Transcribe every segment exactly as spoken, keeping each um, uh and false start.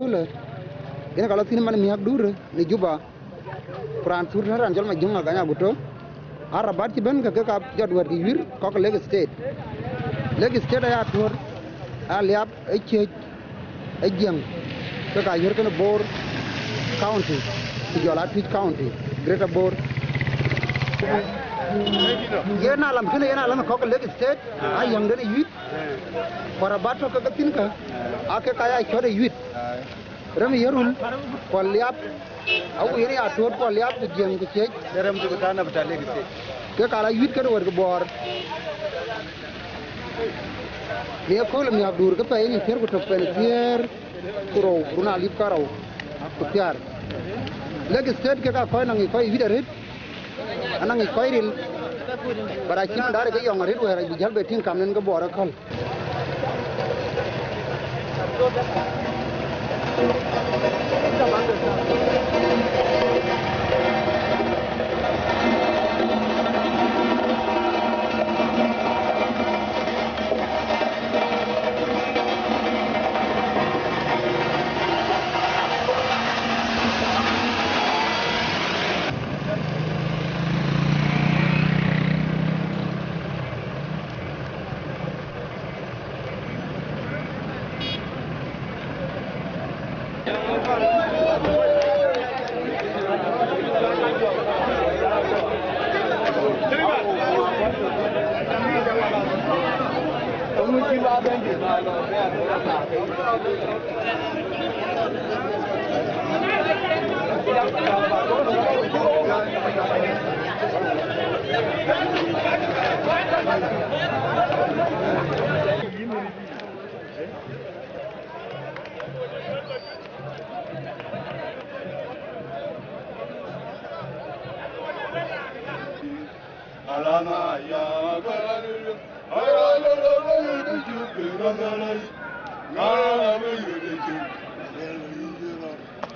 Ëlë, yen ka lɔ thïn man miäk dur në Juba, ku raan thur tën raan cɔl Majöŋ Agany Aguto, aa Rabat cï bɛ̈n ke ke ka jɔt wɛ̈t ke yuïr kɔc ke Lake State. Lake State aya tuɔ̈r, aa Liap, ë Ciëc, ë Jiëŋ, ke ka yuïr kënë Bor County, ku jɔl aa Twic County, Greater Bor. Yen alam kënë, yen alam kɔc ke Lake State, aa yäŋden ë yuït, ku Rabat tɔ̈ ke ke thïn kä, aa ke ka ya cɔ̈t ë yuït. Rem Yirol, ku Liap, awu yen ya tuɔ̈t ku Liap ku Jiëŋ ku Ciëc. Rem duk tana bita Lake State. Ke ka la yuït kënë wɛ̈t ke Bor. Në ye kööl miäk dur ke pɛɛi yen thiëër ku tök pɛɛi thiëër ku rou, run alip karou ku thiäär. Lake State ke ka kɔc naŋ kɔc yuït arëët, anaŋ kɔc ril, but acïn daar ke yɔŋ arëët wɛ̈ɛ̈r abï jäl bɛ tïŋ kam nen ke Bor aköl.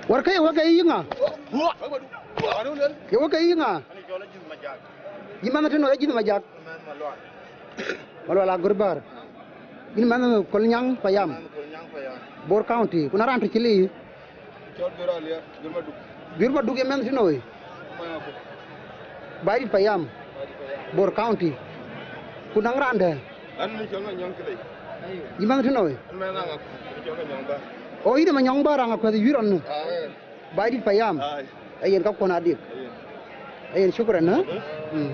Wär ke wek ke yï ŋa? Ke wek ke yï ŋa? Yï mɛnh tënou, Ajïth Majak? Malual Agör Bäär. Yïn mɛnh Kolnyaŋ Payam. Bor County. Ku na raan tɔ̈ cï lii? Cɔl Juër Aliɛr, Juër Maduk. Juër Maduk ye mɛnh tënou? Baidït Payam. Bor County. Ku naŋ raan dɛ̈? An, ni cɔl Manyɔŋ Kilei. Yï mɛnh tënou? An, mɛnh Aŋakuɛth, ni cɔl Manyɔŋ Bäär. O, yïn ë Manyɔŋ Bäär Aŋakuɛth yuïr ɣɔn nu? Aye. Baidït Payam. Aye. Ayen ka kuɔn adik. Aye. Ayen, shukran, ha? Mm.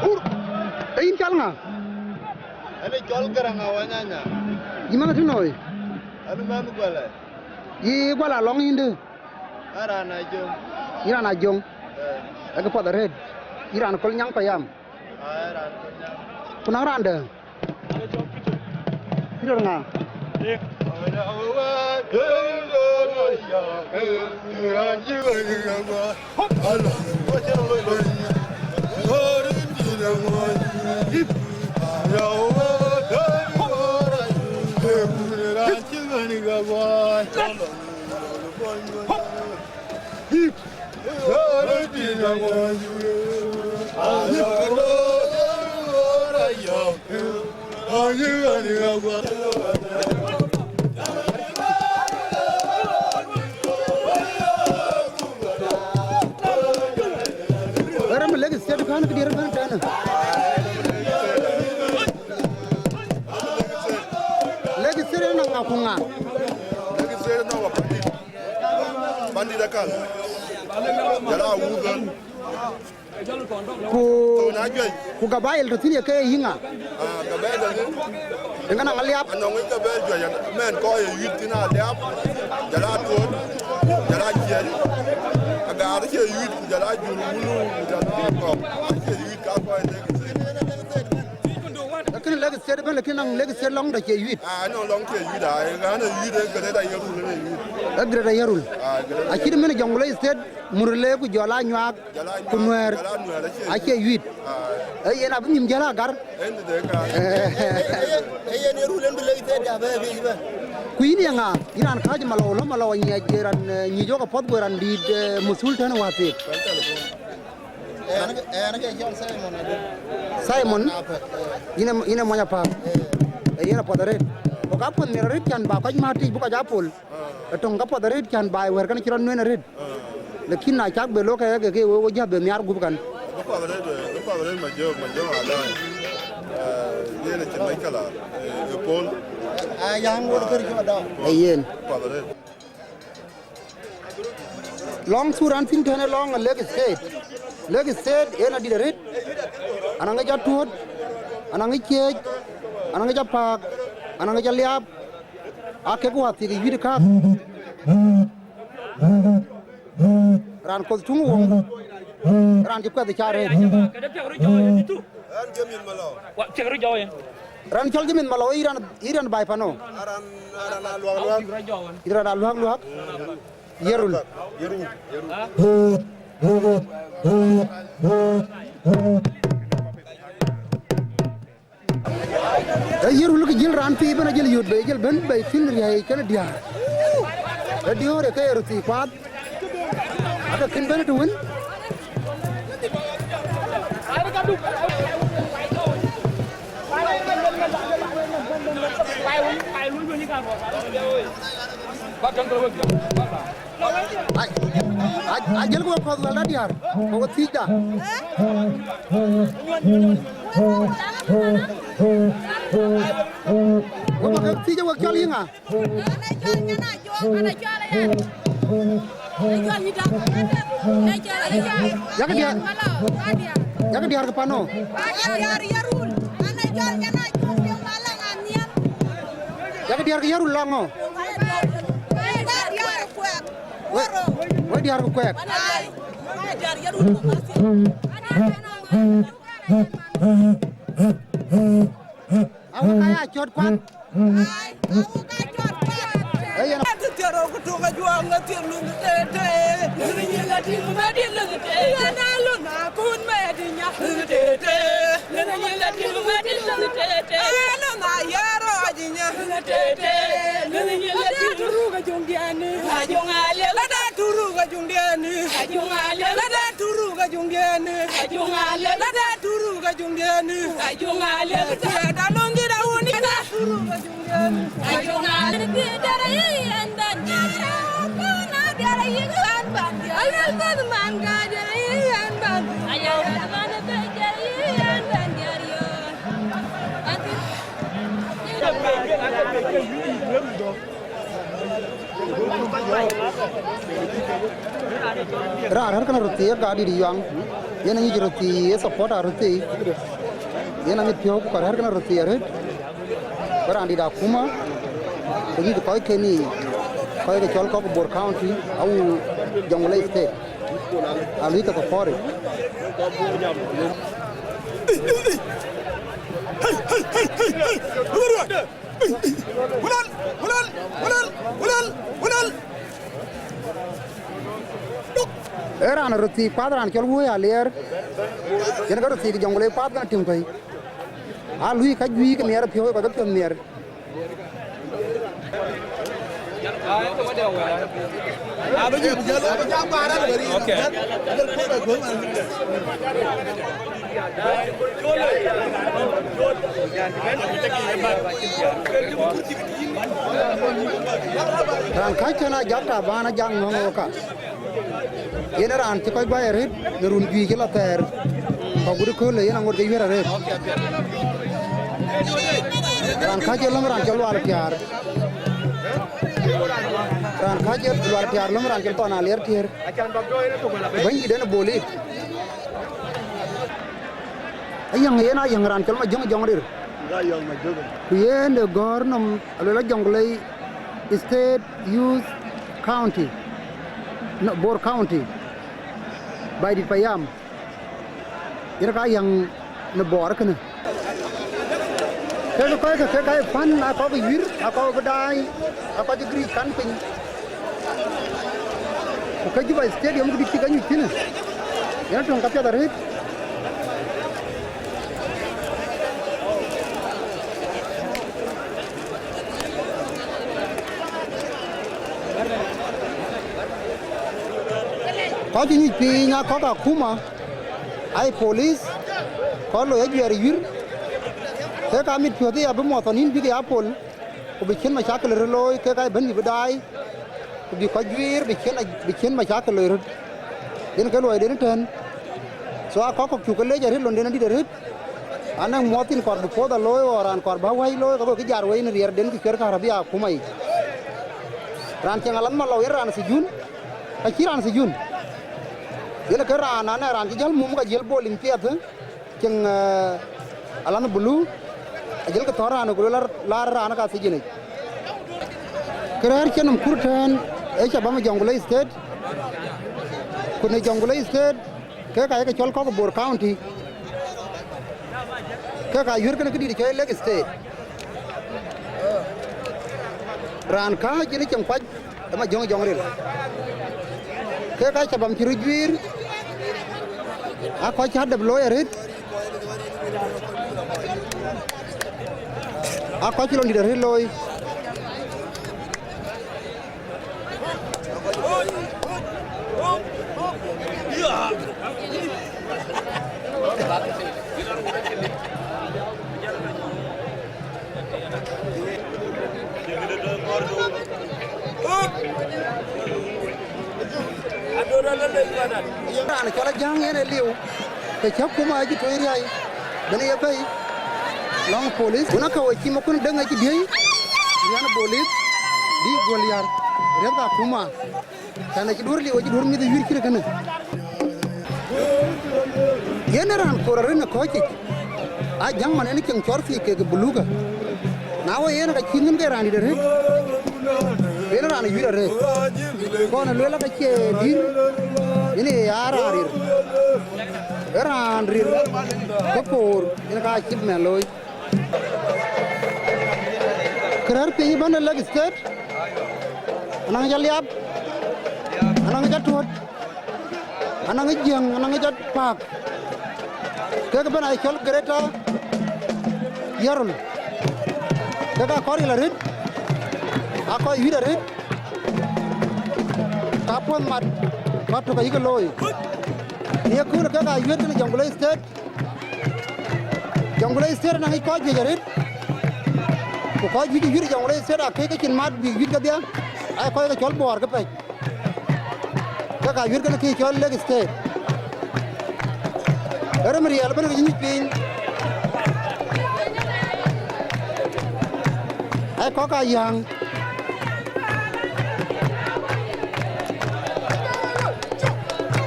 Ur, e yïn cɔl ŋa? Ani cɔl Garaŋ Awanyanya. Yï mɛnh tënou? Ani mɛnh Guala. Yï Guala lɔŋ yïndë? An raan Ajöŋ. Yïn raan Ajöŋ? Eh. Ë ke puɔth arëët. Yïn raan Kolnyaŋ Payam? Ai, raan Kolnyaŋ. Ku naŋ raan dɛ̈? Peter ŋa? Wɛ̈t rem Lake State kän kë diɛɛr bɛ̈n tënë. Lake State ë nɔŋ ŋa ku ŋa? Lake State ë nɔŋ wa pandit. Pandit akal. Jɔl a wuth ɣɛn. Ku, ku gabail tɔ̈ thïn ye ke yï ŋa? Ah, gabail tɔ̈ thïn. Ëŋa naŋ Aliap? Anɔŋ wec gabail juëc, mɛn kɔc ye yuït thïn Aliap, jɔl a Tuɔ̈t, jɔl a Ciëc, Agaar acie yuït, ku jɔl a Jur Wulu, ku jɔl a Kɔ̈k, acie yuït ka kɔc ye Lake State. Lakin Lake State ëbɛ̈n, lakin naŋ Lake State lɔŋ tɔ̈ cie yuït. Ah, anɔŋ lɔŋ cie yuït, ah, ɣɛn ë yuït, ë Greater Yirol ë yuït. Ë Greater Yirol. Ah, Greater Yirol. Acït mɛn Jonglei State, Murle ku jɔl a Nyuak, ku Nuɛɛr, acie yuït. Ee yen abï nhïm jäl agar. Ee yen ë rul en bï lek thɛɛr ja bɛ̈ɛ̈i bï bɛ̈n. Ku yïn ye ŋa? Yïn raan kääc Malɔu, lɔ Malɔu anyiɛc, raan, eh, nyic wok apuɔth, ku raan dïït, eh, muthul tënë wäthii. Ɛn ke cɔl Simon Adut. Simon, yïn ë, yïn ë mony Apak. Ee, yïn apuɔth arëët. Ku ka puɔth miɛt arëët cän ba kɔc määt tïc bï kɔc aa pol. Ëtök ka puɔth arëët cän ba wɛ̈ɛ̈r kën cï rɔt nuɛɛn arëët. Lakin na cak bë lok ke ke we, we jäth bë nhiaar gup kan. Ka puɔth arëët, ka puɔth arëët Majök, Majök Adai. Ee, yen acïn mec kala, ee, ë pol. Aa, yäŋ wot kër cï Adai. Ee yen. Ka puɔth arëët. Lɔŋ cuk raan thïn tënë lɔŋ ë Lake State. Lake State en adït arëët, anaŋ ë Atuɔ̈t, anaŋ ë Ciëëc, anaŋ ë Apak, anaŋ ë Aliap, aa kek wäthii ke yuiit ë kääk. Raan kuɔth tuŋ woŋ, raan cï kuɛth ë car arëët. Wa, cïk röt jɔu yen. Raan cɔl Jimith Malou, yï raan, yï raan baai pano. Yï raan aluak luak. Yerul. Ee Yerul ke jël raan thii ëbën, ajël yöt bei, jël bɛ̈n bei thïn riäi kenë diäär. Ee diöör ë ke ye röt thii kuaath. Aka kën bɛ̈n të wën. Ai, ai, ajël ku we kɔ̈th wɛl da diäär, ku we thiëcda. Ku ba ke thiëc, we cɔl yï ŋa? Ana cɔl Nyan Ajok, ana cɔl Ayar. Ana cɔl Nyita. Ana cɔl Ayar. Yak diäär. Malo, ka diäär. Yak diäär ke pano. Ka diäär Yerul. Ana cɔl Nyan Ajok, ke Malang Aniel. Yak diäär ke Yerul la ŋö? Ka diäär Kuɛk. We, we diäär ke Kuɛk. Ai, ka diäär Yerul. Awu ka ya cɔt kuat. Ai, awu ka cɔt kuat. Ee yen. Ati tiɛro ku tuk ajuɔŋ ŋa tiɛr luŋ tete. Luŋ nyin la tim ma di luŋ tete. Ŋa na luŋ akun ma di nya luŋ tete. Luŋ nyin la tim ma di luŋ tete. Aa, luŋ ayero aji nya luŋ tete. Luŋ nyin la tim. Turu ka juŋ diani. Ajuŋ ale. La da turu ka juŋ diani. Ajuŋ ale. La da turu ka juŋ diani. Ajuŋ ale. La da turu ka juŋ diani. Ajuŋ ale. Ku ya da luŋ di da wuni da turu ka juŋ diani. Ajuŋ ale. Bi dara yi an ban diari. Ku na dara yi an ban diari. Ayal ban man ga dara yi an ban. Ayal ban ga dara yi an ban diari yo. Ati. Raan rɛ̈ɛ̈r kënë röt thii ë Gatdït Yuaŋ, yen aŋic röt thii ë support ë röt thii, yen amit piɔ̈u ku ka rɛ̈ɛ̈r kënë röt thii arëët, ku raandït akuma, ku nyuc kɔc kën yiic, kɔc ke cɔl kɔ̈k Bor County, awu Jonglei State, aluui ke support. Ee raan röt thii kuath raan cɔl Wuɔ̈i Aliɛɛr, yen ke röt thii ke Jonglei kuath kenë tim kɔ̈i. Aa luui ka juëc ke miɛt piɔ̈u, kɔc ke piɔ̈th miɛt. Raan kääc tën Ajak Taban, Ajak Ŋɔ̈ŋ ë ka. Yen raan cï kɔc guai arëët në run juëc cï lɔ thɛɛr, ku agut ëköölë yen aŋot ke yuëër arëët. Raan kääc ë lɔ̈m raan cɔl Lual Tiaar. Raan kääc ë Lual Tiaar lɔ̈m raan cɔl Thɔn Aliɛɛr Tiëër. Bɛ̈nydït en ë Bolit. Ayäŋ, yen Ayäŋ raan cɔl Majöŋ Jɔŋ Rir. Ku yen de gɔ̈ɔ̈r nɔm aluel a Jonglei State Youth County, no, Bor County, Baidit Payam. Yen ka Ayäŋ në Bor kënë. Kek kɔc ke kek ka ye pän, aa kɔc ke yuïr, aa kɔc bï daai, aa kɔc ke giric kan piny. Ku ke Juba Stadium këdï cï ke nyuc thïnë, yen töŋ ka piɛth arëët. Kɔc cï nyuc piny aa kɔc akuma, Ai police, kɔc loi ajuɛɛr ë yuïr, kek aa mit piɔ̈ɔ̈th aya bï muɔthɔn yïn bïk ya pol, ku bï cïn macakël röt looi, kek aa bɛ̈n bï bï daai, ku bï kɔc juiir bï cïn, bï cïn macakël loi röt. Yen ke luɔiden ëtɛ̈ɛ̈n. So, aa kɔc kɔ̈k cuk ke leec arëët, londen adït arëët. Anɔŋ muɔth thïn kɔɔr bï puɔ̈th alooi, ɣɔn raan kɔɔr bä wäi looi, ke bï kë jar wei në riɛrden, kë cuɛ̈r karabia akuma yic. Raan cieŋ alath malɔu yen raan sijun, ka cï raan sijun. Yen ke raan, anɔŋ raan cï jäl mum, ka jiël bol in piɛth, cieŋ, eh, alath bulu, ajël ke thɔ̈r raan, ku luel lar raan ka sijinic. Kërɛɛr cïn nɔm kur tɛ̈ɛ̈n, ee cabab ë Jonglei State, ku në Jonglei State, kek aa ye ke cɔl kɔ̈k ë Bor County, kek aa yuër kënë këdït cɔl Lake State. Raan kääc yen cieŋ kuac ë Majɔ̈ŋ Jɔŋ Ril. Kek aa cabab cï röt juiir, aa kɔc cï adep looi arëët, aa kɔc cï lon dït arëët looi. Raan cɔl Ajäŋ yen ë liu, ke cä kum acï toc riäi, bɛ̈n ye bɛ̈i lɔŋ police. Wën, aka we cï makun dëŋ acï diëi, riän police, bï guöl yär, riɛ̈th akuma. Cän acï duöör liu, acï duöör mïth ë yuïr cït kënë. Yen ë raan koor arëët në kɔ̈ɔ̈c yic, Ajäŋ man en cieŋ cɔr thii kek buluka. Na wɔ yen ka cïn ŋën ke raan dït arëët, yen raan ë yuïr arëët. Kɔn ë lueel aka cie dïr, yen ë ya raan rir. Ë raan rir ke koor, yen ka cït mɛn looi. Kërɛɛr piny ëbɛ̈n ë Lake State, anɔŋ ca liap, anɔŋ ca tuɔ̈t, anɔŋ jiëŋ, anɔŋ ca paak. Kek ëbɛ̈n aa cɔl Greater Yirol. Kek aa kɔc ril arëët, aa kɔc yuït arëët, ka puɔ̈th mat, ka tök ayï ke looi. Në ye köölë kek aa yuëët tënë Jonglei State. Jonglei State anɔŋ yic kɔc juëc arëët, ku kɔc juëc ë yuït Jonglei State akëc ke cïn mat bïk yuït kedhie, aa kɔc ke cɔl Bor ke pɛ̈c. Ke ka yuït kënë kë cɔl Lake State. Ë rem riɛl ëbɛ̈n ke cï nyuc piny. Aa kɔc ka yäŋ.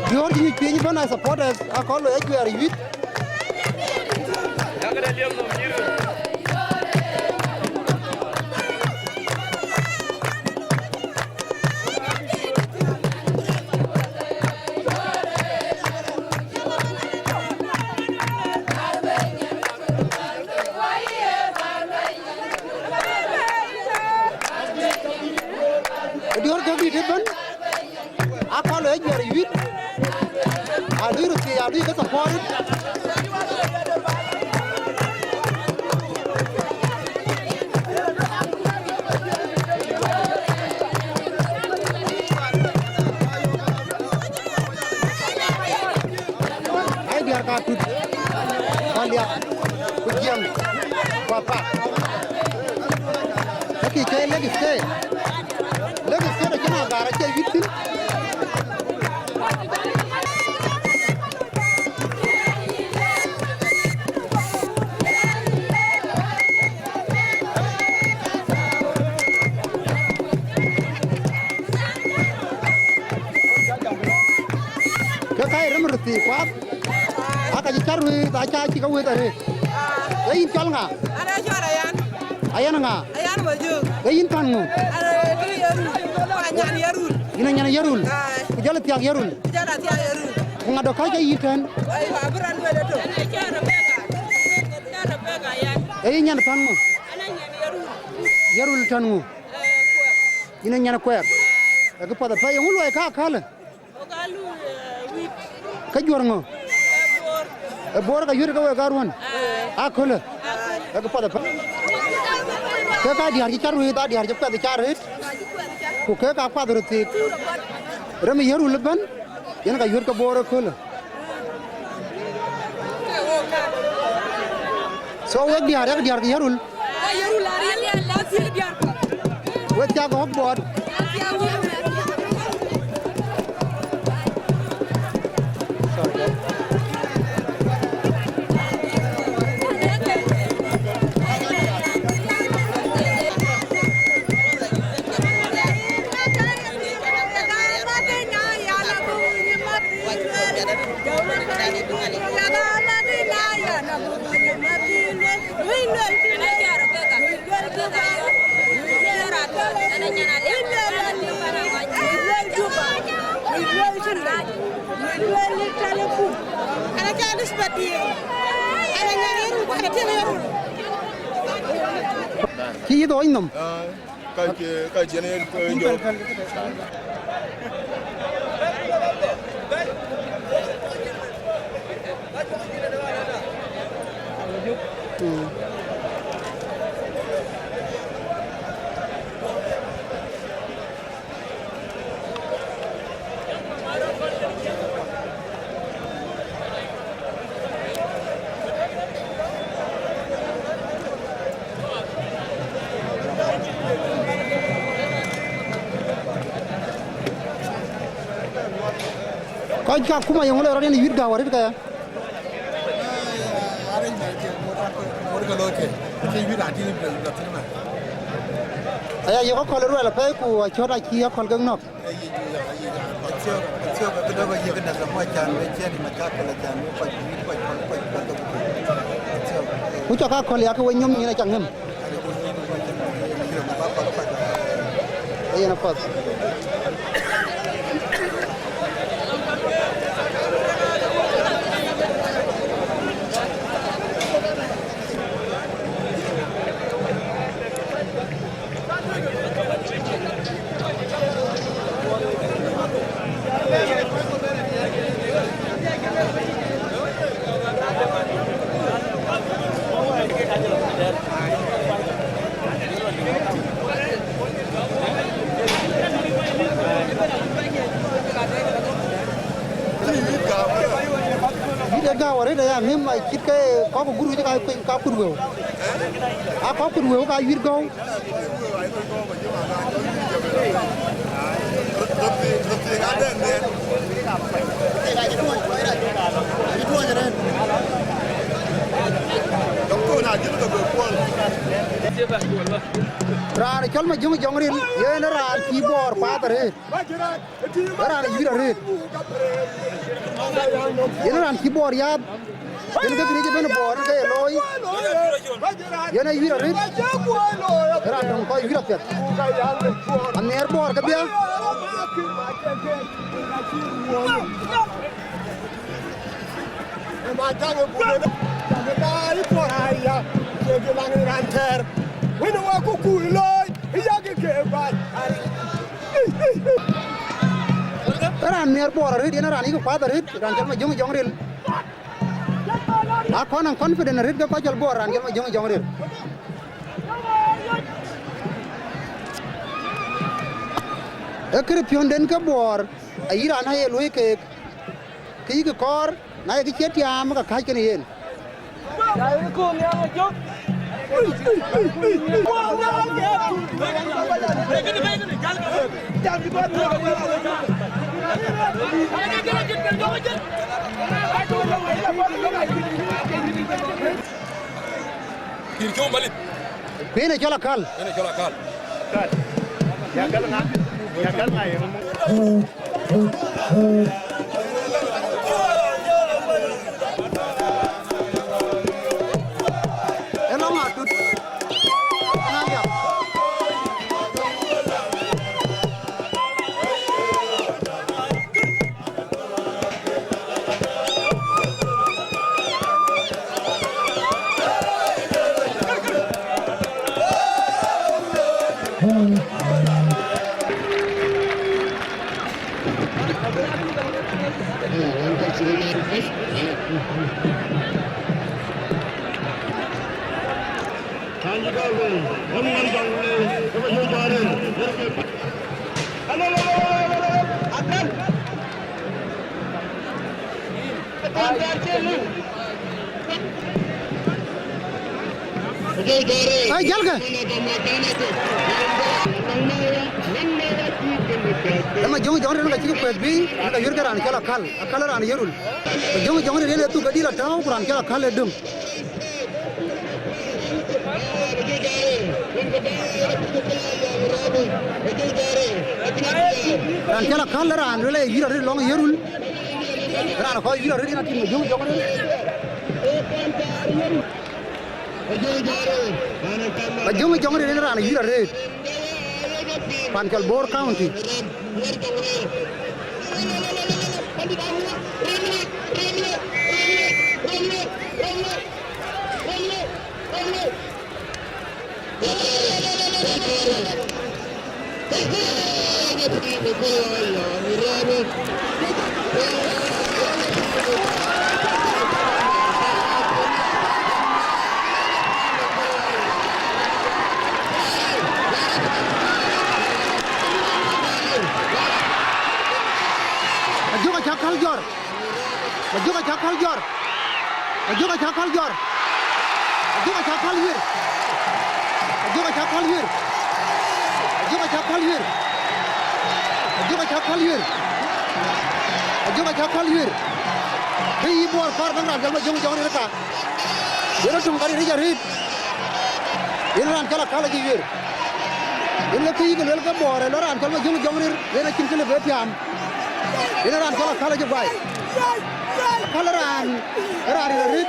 Diöör cï nyuc piny ëbɛ̈n aa supporters, aa kɔc loi ajuɛɛr yuït. Diöör kɔ̈k dït ëbɛ̈n. Akɔl ë juɛɛr yuït, alui röt thiëëc, alui ke support. Ai diäär ka tut, ku liak, ku jiɛm, ku apak. Ke kï ke Lake State. Lake State acïn agar acie yuït thïn. Ke ka ye rem röt thii kuath, aka cï car wëëth, aca cï ke wëëth arëët. Ee yïn cɔl ŋa? Ana cɔl Ayan. Ayan ŋa? Ayan Majök. Ee yïn pan ŋö? Ana tï Yerul. Anyan Yerul. Yïn anyan Yerul? Ai. Ku jɔl athiak Yerul? Ku jɔl athiak Yerul. Ku ŋa dɔ̈ kɔc ke yïn tɛ̈n? Ai, wa bï rɔt lueel ëtök. Ee yïn nyan pan ŋö? Ana nyan Yerul. Yerul tɛ̈n ŋö? Eh, Kuɛɛr. Yïn anyan Kuɛɛr? Ai. Ee kë path apɛi, yeŋö luɔi ka akäl? Wek aa luui, eh, wït. Ke juɔ̈r ŋö? Ke Bor. Ee Bor ka yuët ke wek aa ruɔ̈n? Ai. Akölë? Akölë. Ee kë path apɛi. Kek aa diäär cï car wëëth, aa diäär cï kuɛth car rëët. Ku kek aa kuath röt thiik. Rem ë Yerul ëbɛ̈n, yen ka yuët ke Bor ëkölë. So wek diäär, yak diäär ke Yirol. Wek cak ɣɔ̈k buɔɔt. Cï yï dhɔ̈c nɔm. Ka ke, ka cïn en, eh, jɔ. Kɔc ka kuma yɔŋ lɔ rɔt yen yuit gäu arëët kaya. Aya yek akɔl ruɛl apɛi ku acɔt acï akɔl kek nɔ̈k. Ku cɔk akɔl ya ke we nyom nyin acak ŋëm. Ee yen apath. Yïn de gäu arëët aya, mim a cït ke kɔ̈k ë gurku cï ka piny ka kut wëu. A kɔ̈k kut wëu ka yuit gɔ̈u. Raan cɔl Majöŋ Jɔŋ Ril, yen raan cï Bor path arëët. Ë raan ë yuit arëët. Yen raan cï Bor yaath. Yen ke këriëëc ëbɛ̈n Bor ke ye looi. Yen ë yuit arëët. Ë raan töŋ kɔc yuit apiɛth. Anhiɛɛr Bor kedhie. Ë raan nhiɛɛr Bor arëët, yen raan yïk kuath arëët, raan cɔl Majöŋ Jɔŋ Ril. Akɔn ë confident arëët ke kɔc cɔl Bor, raan cɔl Majöŋ Jɔŋ Ril. Ee këriëëc piɔ̈nden ke Bor, ayï raan aye luɔ̈i keek. Kë yïk kɔɔr, na ye kë cie tiaam, ka kääc kenë yen. Piny ë cɔl Akäl. Piny ë cɔl Akäl. Akäl. Ya Akäl ŋa? Ya Akäl ŋa ye? Ënɔŋ atut. Ënɔŋ diäk. Ai, jälkë. Ë Majöŋ Jɔŋ Riɛl ka cï kuɛth bï, ka yuɛ̈r ke raan cɔl Akäl, Akäl raan Yirol. Majöŋ Jɔŋ Riɛl ë thuk ke dïl atääu, ku raan cɔl Akäl ë döŋ. Raan cɔl Akäl raan luel ë yuɛ̈r arëët lɔŋ Yirol. Raan kɔc yuɛ̈r arëët yen atim Majöŋ Jɔŋ Riɛl. Majöŋ Jɔŋ Riɛl yen raan yuɛ̈r arëët. Pan cɔl Bor County. Majöŋ acä Akäl jɔr. Majöŋ acä Akäl jɔr. Majöŋ acä Akäl jɔr. Majöŋ acä Akäl yuɛ̈r. Majöŋ acä Akäl yuɛ̈r. Majöŋ acä Akäl yuɛ̈r. Majöŋ acä Akäl yuɛ̈r. Majöŋ acä Akäl yuɛ̈r. Ke yï Bor kɔɔr bäŋ raan cɔl Majöŋ Jɔŋ Riɛl ka. Yen ë töŋ ka ril arëët. Yen raan cɔl Akäl acï yuɛ̈r. Yen le kë yïk luel ke Bor ë lɔ raan cɔl Majöŋ Jɔŋ Riɛl, yen acïn kë lë bï tiaam. Yen raan cɔl Akäl acï guai. Akäl raan, raan ril arëët.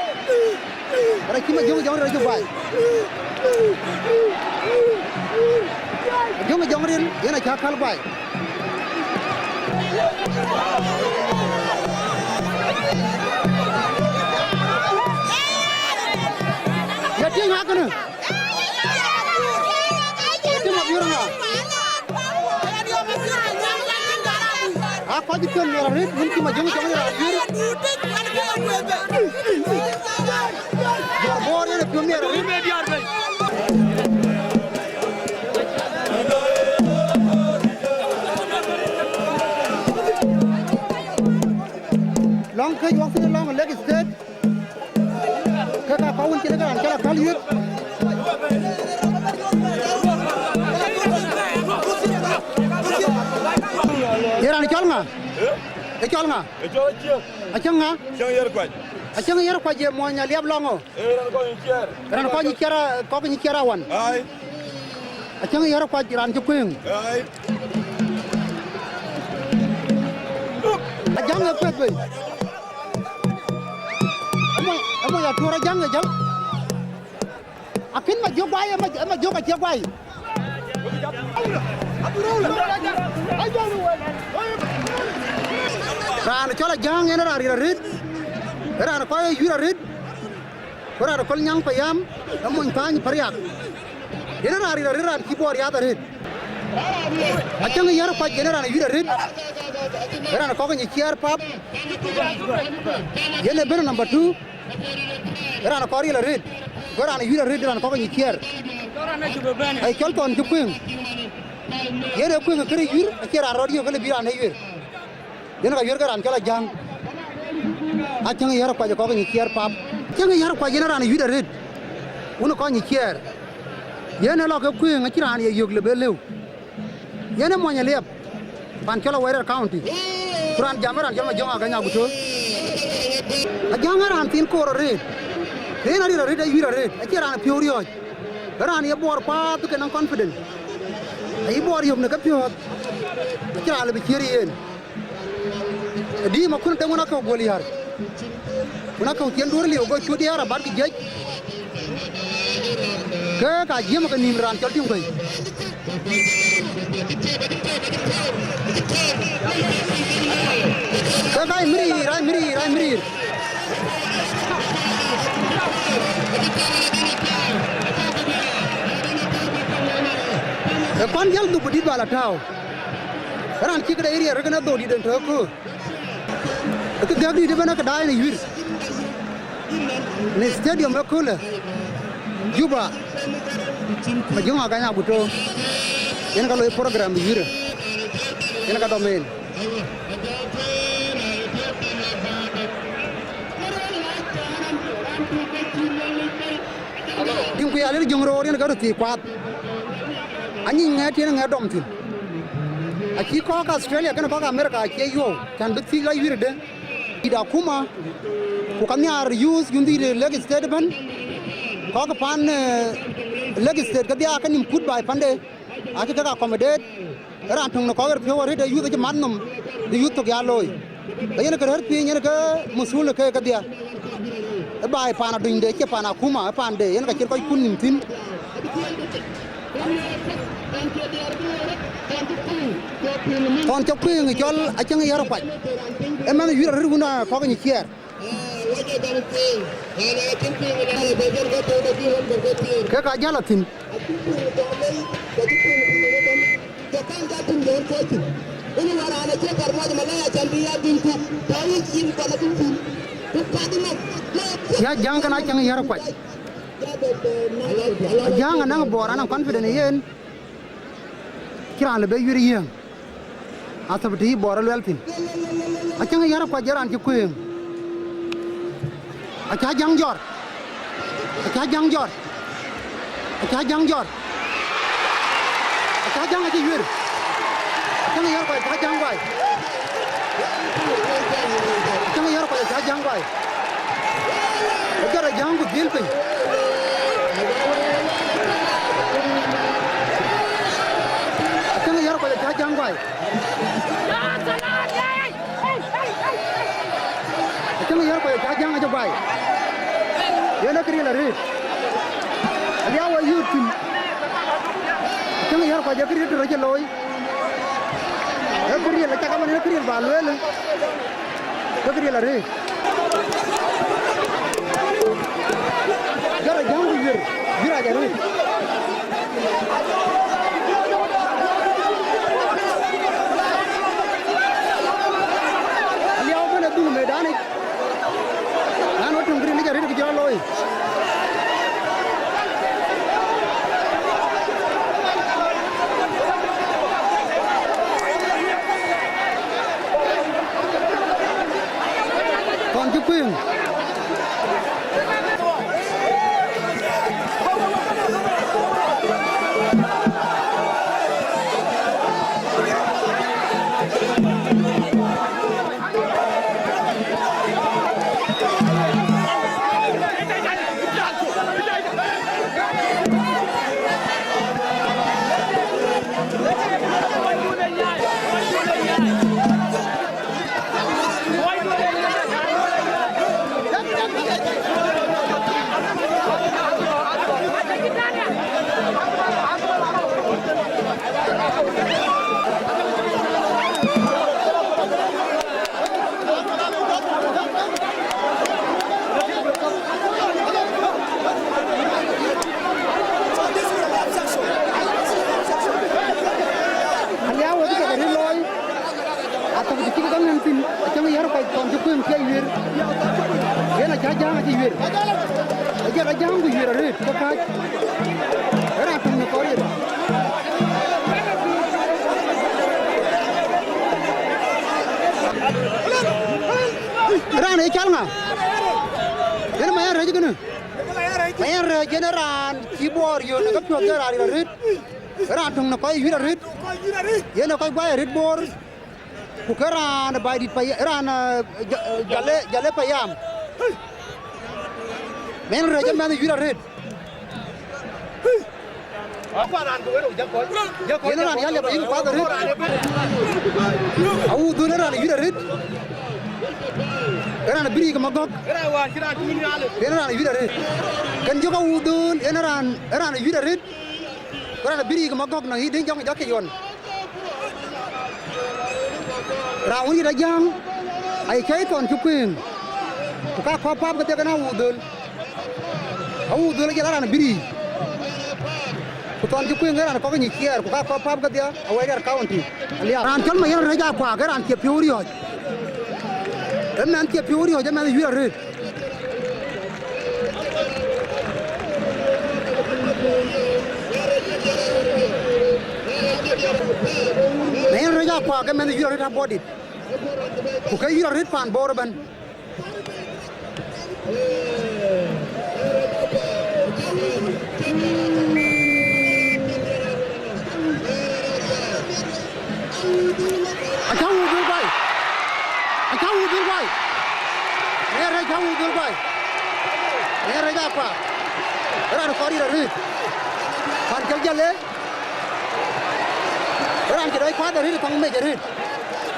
Raan cï Majöŋ Jɔŋ Riɛl acï guai. Majöŋ Jɔŋ Riɛl yen acï Akäl guai. Ya tiŋ akënë. Ya tiŋ abiöör ŋa? A kɔc cï piɔ̈n miɛt arëët, wun cï Majöŋ Jɔŋ Riɛl abiöör. Jɔr Bor yen ë piɔ̈n miɛt arëët. Lɔŋ këc wak thïn lɔŋ Lake State. Ke ka kɔc wën cïn ke raan cɔl Akäl yuɛ̈r. Ye raan cɔl ŋa? Ë cɔl ŋa? Ë cɔl Aciëŋ. Aciëŋ ŋa? Aciëŋ Yɛr Kuac. Aciëŋ Yɛr Kuac ye mony Aliap lɔŋ ɣo? Ee, raan kɔc nyic ciɛɛr. Raan kɔc nyic ciɛɛr, kɔc nyic ciɛɛr awan. Ai. Aciëŋ Yɛr Kuac raan cï kuëëŋ. Ai. Ajaŋ ë kueth bei. Ë mony, ë mony Atuɔ̈r Ajaŋ ë jäl. Akën Majöŋ guai, ë ma, ë Majöŋ acie guai. Raan cɔl Ajaŋ yen raan ril arëët, raan kɔc ë yuɛ̈r arëët, ku raan Akol Nyaŋ Payam, ë mony Thany Pariak. Yen raan ril arëët, raan cï Bor yaath arëët. Aciëŋ Yɛr Kuac yen raan yuɛ̈r arëët, raan kɔc nyic ciɛɛr pap, yen ë bɛ̈n number two. Raan kɔc ril arëët, ku raan yuɛ̈r arëët, raan kɔc nyic ciɛɛr. Ai cɔl thɔn cï kuëëŋ. Yen ë kuëëŋ kërë yuɛ̈r, acie raan rɔt yök, ke lë bï raan ë yuɛ̈r. Yen ka yuɛ̈r ke raan cɔl Ajaŋ. Aciëŋ Yɛr Kuac kɔc nyic ciɛɛr pap. Aciëŋ Yɛr Kuac yen raan yuɛ̈r arëët, wun kɔc nyic ciɛɛr. Yen ë lɔ ke kuëëŋ, acïn raan ye yök lë bï lëu. Yen ë mony Aliap, pan cɔl Awerial County. Ku raan jam ë raan cɔl Majöŋ Agany Aguto. Ajaŋ ë raan thiin koor arëët. Yen aril arëët, ë yuɛ̈r arëët, acie raan piɔ̈u riɔ̈ɔ̈c. Ë raan ye Bor path ke nɔŋ confident. Ayï Bor yök në kepiɔ̈ɔ̈th, acïn raan lë bï ciëër yen. Ë dïïm akun de ŋun akɔ̈u guöl yär. Kun akɔ̈u cïn duɔ̈ɔ̈r liu, go cut diɛɛr abatkï jiëc. Ke ka jiëëm ke nïïm raan cɔl Tim Guëi. Ke ka ai mïrïïr, ai mïrïïr, ai mïrïïr. Ë kuan jäl dhuk bï dït bä la tääu. Raan cï këde riɛɛr rek ënë dhok dït en tɔ̈ ëköö. Ë kë gäk dït ëbɛ̈n ë kë daai në yuɛ̈r. Në stadium ëköölë, Juba, Majöŋ Agany Aguto, yen ka loi program ë yuɛ̈r. Yen ka dɔm en. Tiŋ ku ya lël jöŋ roor yen ke röt thii kuaath. Anyic ŋɛɛt yen ŋɛɛt dɔm thïn. Acï kɔ̈k Australia kenë kɔ̈k America acie yuɔ̈u, cän bï thiëc lɔ yuiirde. Dït akuma, ku ka nhiaar youth, youth dït Lake State ëbɛ̈n. Kɔ̈k pan, eh, Lake State kedhia ke nïm kut baai pande. Acï kek accommodate, raan töŋ në kɔc ɣer piɔ̈u arëët ë youth acï mat nhom, bï youth thok ya looi. Ke yen ke rɛ̈ɛ̈r piny, yen ke muthul në keek kedhia. Ë baai paan adunyde, cie paan akuma, ë paande, yen ka cïn kɔc kun nïm thïn. Thɔn cä kuëëŋ cɔl Acäŋ Yär Kuac. Ë mɛnh yuiir arëët wun aa kɔ̈k nyic ciɛɛr. Ke ka jäl athïn. Ya Jäŋ kën Acäŋ Yär Kuac. Jäŋ anäŋ Bor, anäŋ confident yen. Cï raan lë bë yuiir yiëëŋ. Athabu të yï Bor ë luɛl thïn. Acäŋ Yär Kuac ë raan cï kuëëŋ. Acä Jäŋ jɔt. Acä Jäŋ jɔt. Acä Jäŋ jɔt. Acä Jäŋ acï yuiir. Acäŋ Yär Kuac acä Jäŋ guai. Acäŋ Yär Kuac acä Jäŋ guai. Ë jɔt ë Jäŋ ku dhil piny. Acäŋ Yär Kuac acä Jäŋ guai. Acäŋ Yär Kuac acä Jäŋ acï guai. Yen ë këriëëc arëët. Aliau ayuur thïn. Acäŋ Yär Kuac ë këriëëc tëde cï looi. Ë këriëëc acä kaman, ë këriëëc ba lueel. Ë këriëëc arëët. Jɔt ë Jäŋ ku yuiir, yuiir rac arëët. Aliau bën adhuk ë medanic. Lan wä töŋ këriëëc arëët kë jɔ looi. Kɔn cï kuëëŋ. Aliau wek ke rït looi. Atɔ̈ të cïk gam nɛn thïn, Acäŋ Yär Kuac thɔn cï kuëëŋ cï yuiir. Yen acä Jäŋ acï yuiir. Acä Jäŋ ku yuiir arëët ke kääc. Ë raan töŋ në kɔc riëëc. Raan ee cɔl ŋa? Yen Mayen Rɛ̈c kënë. Mayen Rɛ̈c yen raan cï Bor yöök në kepiɔ̈ɔ̈th ke raan ril arëët. Raan töŋ në kɔc yuiir arëët. Yen ë kɔc guai arëët Bor. Ku ke raan Baidït pay, raan, eh, Ja-, eh, Jale, Jale payam. Mayen Rɛ̈c ë mɛnh yuiir arëët. Yen raan ya liep ayï kuath arëët. Awudhul ë raan yuiir arëët. Ë raan bï riik Magɔ̈k. Yen raan yuiir arëët. Kën jɔ̈k Awudhul yen raan, ë raan yuiir arëët. Ku raan bï riik Magɔ̈k nɔŋ yï Deŋ Jɔŋ jɔ̈k ke yɔn. Raan wën yït Ajäŋ, aye cɔl thɔn cï kuëëŋ. Ku ka kɔ̈k pap kedhie kën Awudhul. Awudhul ajël raan bï riik. Ku thɔn cï kuëëŋ ë raan kɔ̈k nyic ciɛɛr, ku ka kɔ̈k pap kedhie, Awerial County. Aliau. Raan cɔl Mayen Rɛ̈c Akuak, ë raan cie piɔ̈u riɔ̈ɔ̈c. Ë mɛnh cie piɔ̈u riɔ̈ɔ̈c, ë mɛnh yuiir arëët. Mayen Rɛ̈c Akuak ke mɛnh yuiir arëët abɔ̈ dït. Ku ke yuiir arëët paan Bor ëbɛ̈n. Cä wun dhöl guai. Ë rɛc akuaak. Ë raan kɔɔr yït arëët. Pan cɔl Jale. Ë raan cï rɛc kuath arëët, paŋ mec arëët.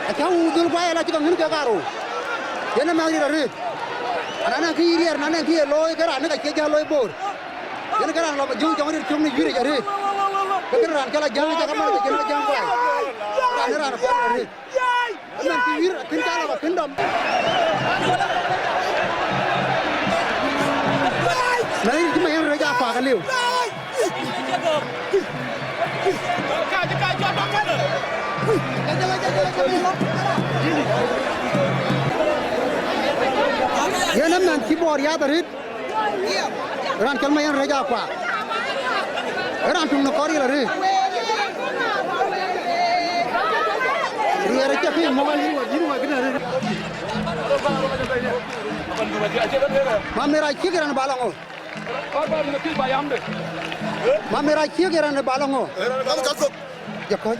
Acä wun dhöl guai, ala cï ke ŋïn ke karou. Yen ë mɛnh yït arëët. Ana nɛn kë yï riɛɛr, na nɛn kë ye looi, ke raan ë ka cie jäl looi Bor. Yen ke raan lɔ Majöŋ jɔŋ ril cök në yït arëët. Ke kën raan cɔl Ajaŋ, jɔ ke man ke cïn Ajaŋ guai. Raan ë raan kɔɔr yït arëët. Ëmɛn cï wïr akën cä lɔ akën dɔm. Na yïn cï ma yen rɛc akuaak aliu. Yen ëmɛn cï Bor yath arëët. Raan cɔl ma yen rɛc akuaak. Raan tuŋ në kɔɔr yït arëët. Riɛɛr acï piny mɔ̈u. Mamer Aciëk raan ba lɔ ŋö? Mamer Aciëk raan ba lɔ ŋö? Jɔ kɔc.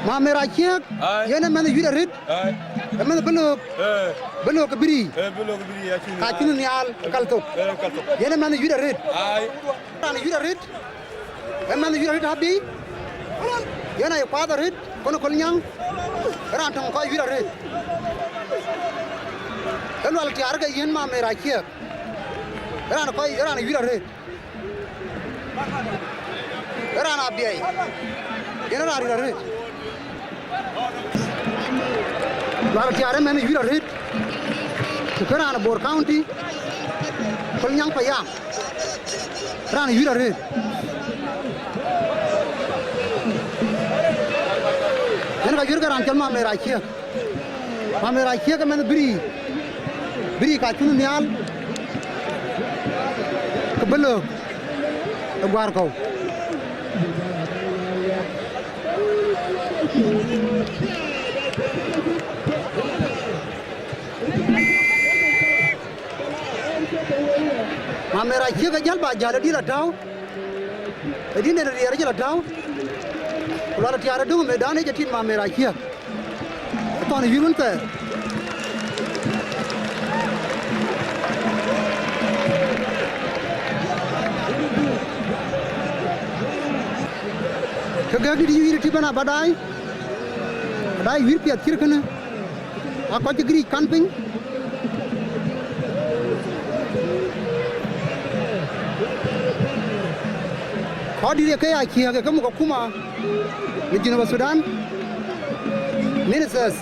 Mamer Aciëk, ai, yen ë mɛnh yït arëët. Ai. Ë mɛnh bï löök. Eh. Bï löök ke bï riic. Eh, bï löök ke bï riic, acïn. Ka cïn nhial, kal thok. Eh, kal thok. Yen ë mɛnh yït arëët. Ai. Raan yït arëët. Ë mɛnh yït arëët abï. Yen aye kuath arëët, kɔn ë Kolnyaŋ. Raan töŋ kɔc yït arëët. Ë Lual Tiaar ke yen Mamer Aciëk. Raan kɔc, raan yït arëët. Raan abiɛi. Yen raan rït arëët. Lual Tiaar ëmɛn yït arëët. Ku kë raan Bor County, Kolnyaŋ payam. Raan yït arëët. Yen ka yït ke raan cɔl Mamer Aciëk. Mamer Aciëk ëmɛn bï riic, bï riic ka cïn nhial, ke bï löök ë guäär kɔ̈u. Mamer Aciëk ajäl ba jäl ë dït atääu. Ë dïn den riɛɛr cï lɔ tääu, ku Lual Tiaar ë döŋ ë medan ë jɔ tit Mamer Aciëk. Ë thɔn ë yïr wën thɛɛr. Ke gɛ̈k dït yï wïïr ë tï bɛ̈n abadai, adai wïïr piɛth cït kënë. Aa kɔc cï giric kan piny. Kɔc dït ë ke ya ciëëk ë ke muk akuma në Junub Sudan, ministers,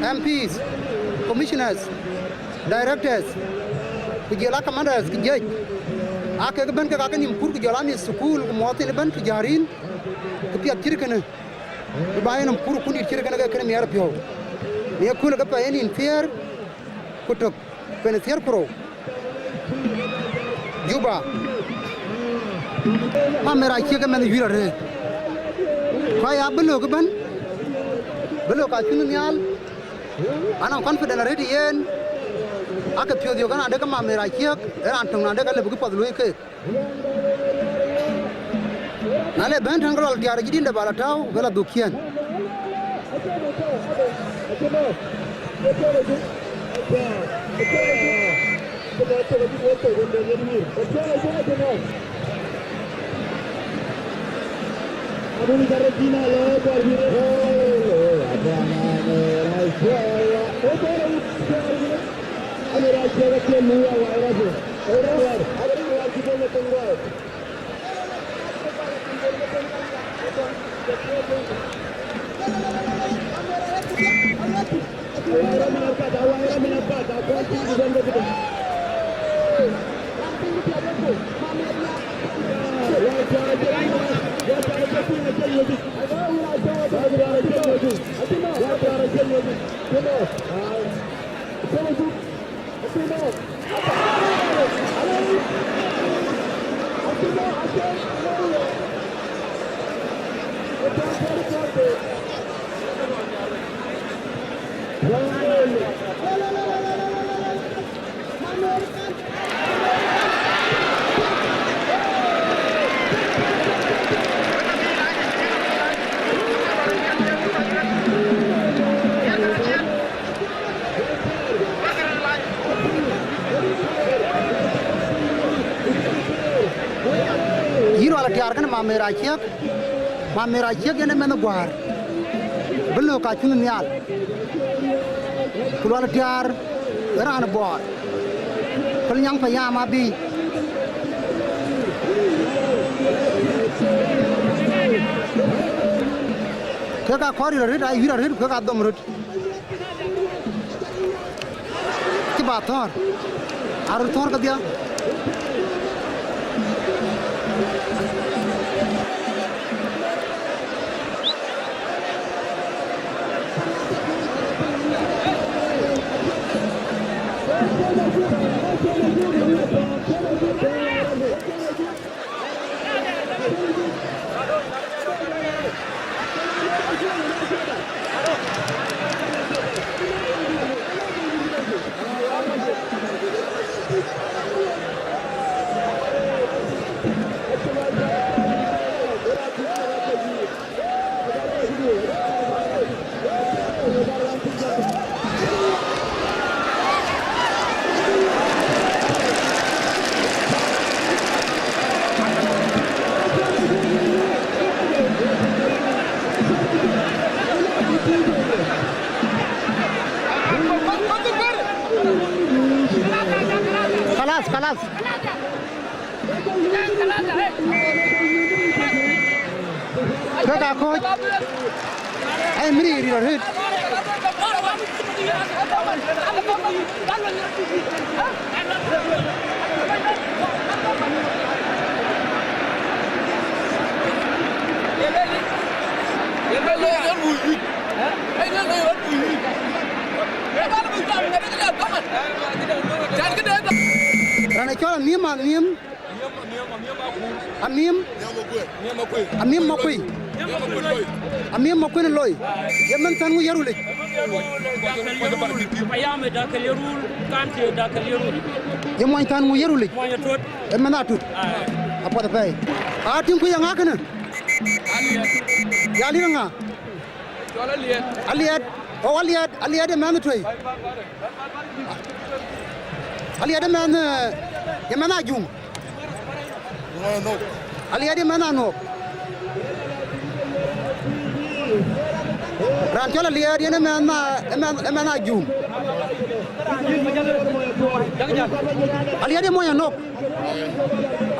M Ps, commissioners, directors, ku jɔl aa commanders ke jiëc, aa kek ëbɛ̈n kek aake nïïm kut, ku jɔl aa mïth thukul ku muɔɔth thïn ëbɛ̈n tujarin, ke piɛth cït kënë. Bï ba yen nɔm kur kun dït cït kënë ke kënë miɛɛr piɔ̈u. Në ye köölë ke pɛɛi yen nïn thiëër ku tök, pɛɛi thiëër ku rou. Juba. Mamer Aciëk ë mɛnh yït arëët. Ku aya bï löök ëbɛ̈n, bï löök ka cïn nhial. Anɔŋ confident arëët yen, aake piɔ̈ɔ̈th yök ënande ke Mamer Aciëk, ë raan töŋ nande ke lëu bï kë path luɔ̈i keek. Na le bɛ̈n tɛ̈n, ke Lual Tiaar acï dïnde ba lɔ tääu, ke lɔ dhuk ciëën. Diäär kënë Mamer Aciëk, Mamer Aciëk yen ë mɛnh Guäär, bï lök ka cuny nhial, ku Lual Diäär ë raan Bɔɔr, Kol Nyaŋ Payam abï. Kek aa kɔɔr ril arëët, aa yïr arëët, kek aa dhom röt. Cï ba thɔ̈ɔ̈r, aa röt thɔ̈ɔ̈r kedhie. Kalas, kalas. Kek aa kɔ̈ɔ̈c, ee mïri ril arëët. Raan ë cɔl Anhim, Anhim. Amim. Amim Makuei. Amim Makuei Loi. Ye mɛnh thän ŋu ye Rul yic? Payam ë Dakal ye Rul, County ë Dakal ye Rul. Ye mony thän ŋu ye Rul yic? Mony Atut. Ee mɛnh Atut. Apuɔth apɛi. Aa, tïŋku ye ŋa kënë? Ya lïk ŋa? Aliɛt. Oh, Aliɛt, Aliɛt ë mɛnh Tuei. Aliɛt ë mɛnh, eh, ye mɛnh Ajuŋ. Aliɛt ye mɛnh Anuɔɔk. Raan cɔl Aliɛt yen ë mɛnh, eh, ë mɛnh, ë mɛnh Ajuŋ. Aliɛt ye mony Anuɔɔk.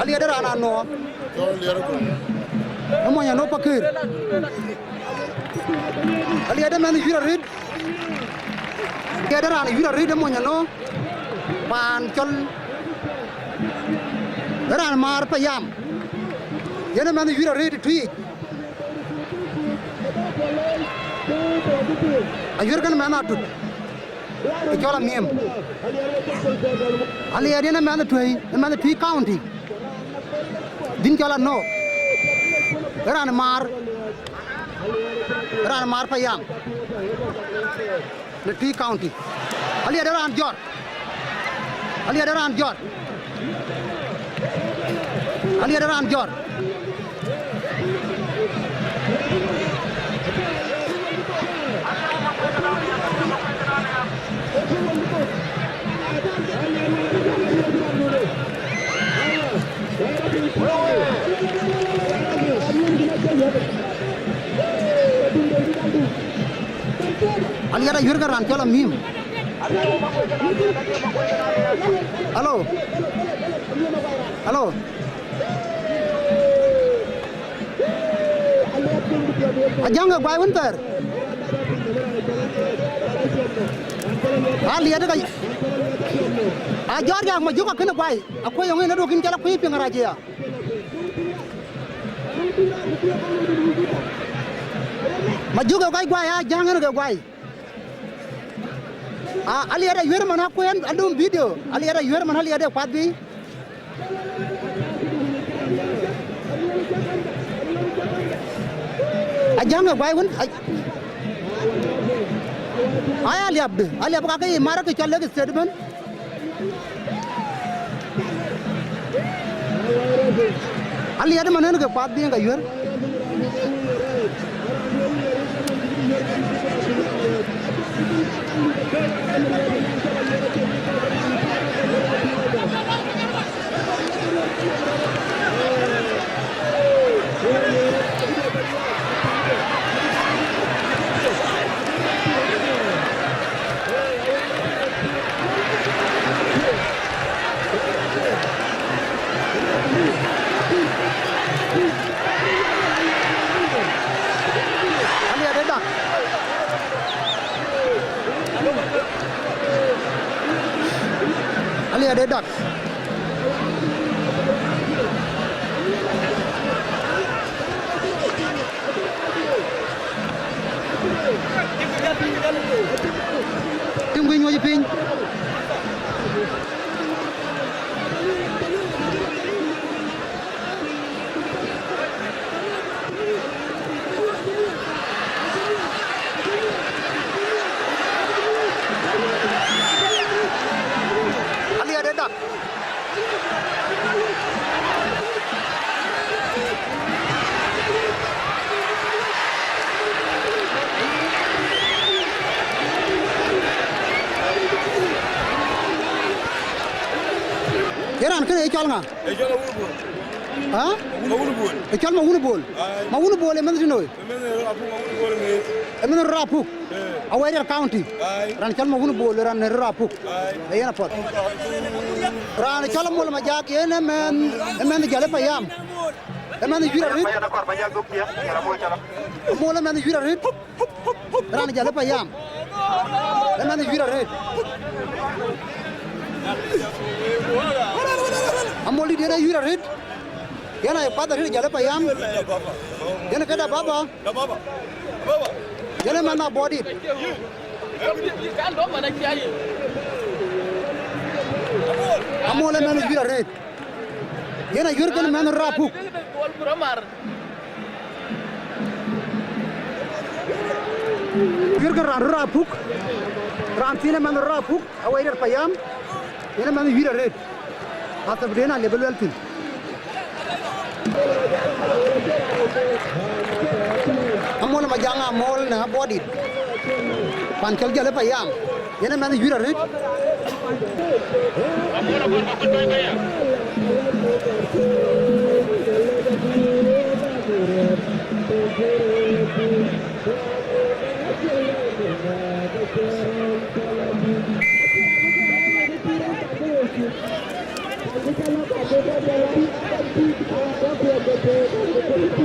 Aliɛt ë raan Anuɔɔk. Ë mony Anuɔɔk Pakëër. Aliɛt ë mɛnh Yuir arëët. Aliɛt ë raan Yuir arëët ë mony Anuɔɔk. Paan cɔl ë raan maar Payam. Yen ë mɛnh Yuir arëët ë Tuic. Ayuer kënë mɛnh Atut. Ë cɔl Anhim. Aliɛt yen ë mɛnh Tuei, ë mɛnh Tuic County. Dhïn cɔl Anuɔɔk. Ë raan maar. Ë raan maar Payam. Në Tuic County. Aliɛt ë raan jɔt. Aliɛt ë raan jɔt. Aliɛt ë raan jɔt. Aliɛt Ayuer ke raan cɔl Amim. Alo. Alo. Ajäŋ ke guai wën thɛɛr. Aliɛt ka, a jɔt yak Majuk akënë guai. Akuɔ̈c ɣɔn ënë duɔ̈k kïn cɔl akuɔ̈c piŋ rac aya. Majuk ke kɔc guai, Ajäŋ ënë ke guai. A, Aliɛt Ayuer man akuën adum video. Aliɛt Ayuer man Aliɛt ë kuath bï. Ajäŋ ë guai wën, a, aya Aliap dë. Aliap ka ke yï mar ke cɔl lek state ëbën. Aliɛt man ënë ke kuath bï yen ka Yuer. Aliɛt ë dak. Aliɛt ë dak. Tiŋ kuc nyuɔ̈c piny. Aliɛt ë dak. Ye raan kënë ye cɔl ŋa? Ee cɔl Awun Bol. Ha? Awun Bol. Ee cɔl Mawun Bol. Ai. Mawun Bol ee mɛnh tïnoi. Ee mɛnh rɔt apuk, Mawun Bol ŋic. Ee mɛnh rɔt apuk. Ee. Awerial County. Ai. Raan cɔl Mawun Bol, raan rɔt apuk. Ai. Ee yen apuɔth. Raan cɔl Amol Majak yen ee mɛnh, ee mɛnh Jale Payam. Ee mɛnh Yuir arëët. Amol ee mɛnh Yuir arëët. Raan Jale Payam. Ee mɛnh Yuir arëët. Amol dït yen ee Yuir arëët. Yen aye path arëët Jale Payam. Yen këda baba. Yen ee mɛnh Abɔdit. Amol ee mɛnh Yuir arëët. Yen ayuër kënë mɛnh rɔt apuk. Yuër kënë raan rɔt apuk. Raan thiin ee mɛnh rɔt apuk, Awerial Payam. Yen ee mɛnh Yuir arëët. Athep den alëu bï luel thïn. Amol Majak Amol në Abɔdit. Pan cɔl Jale Payam. Yen ee mɛnh Yuir arëët.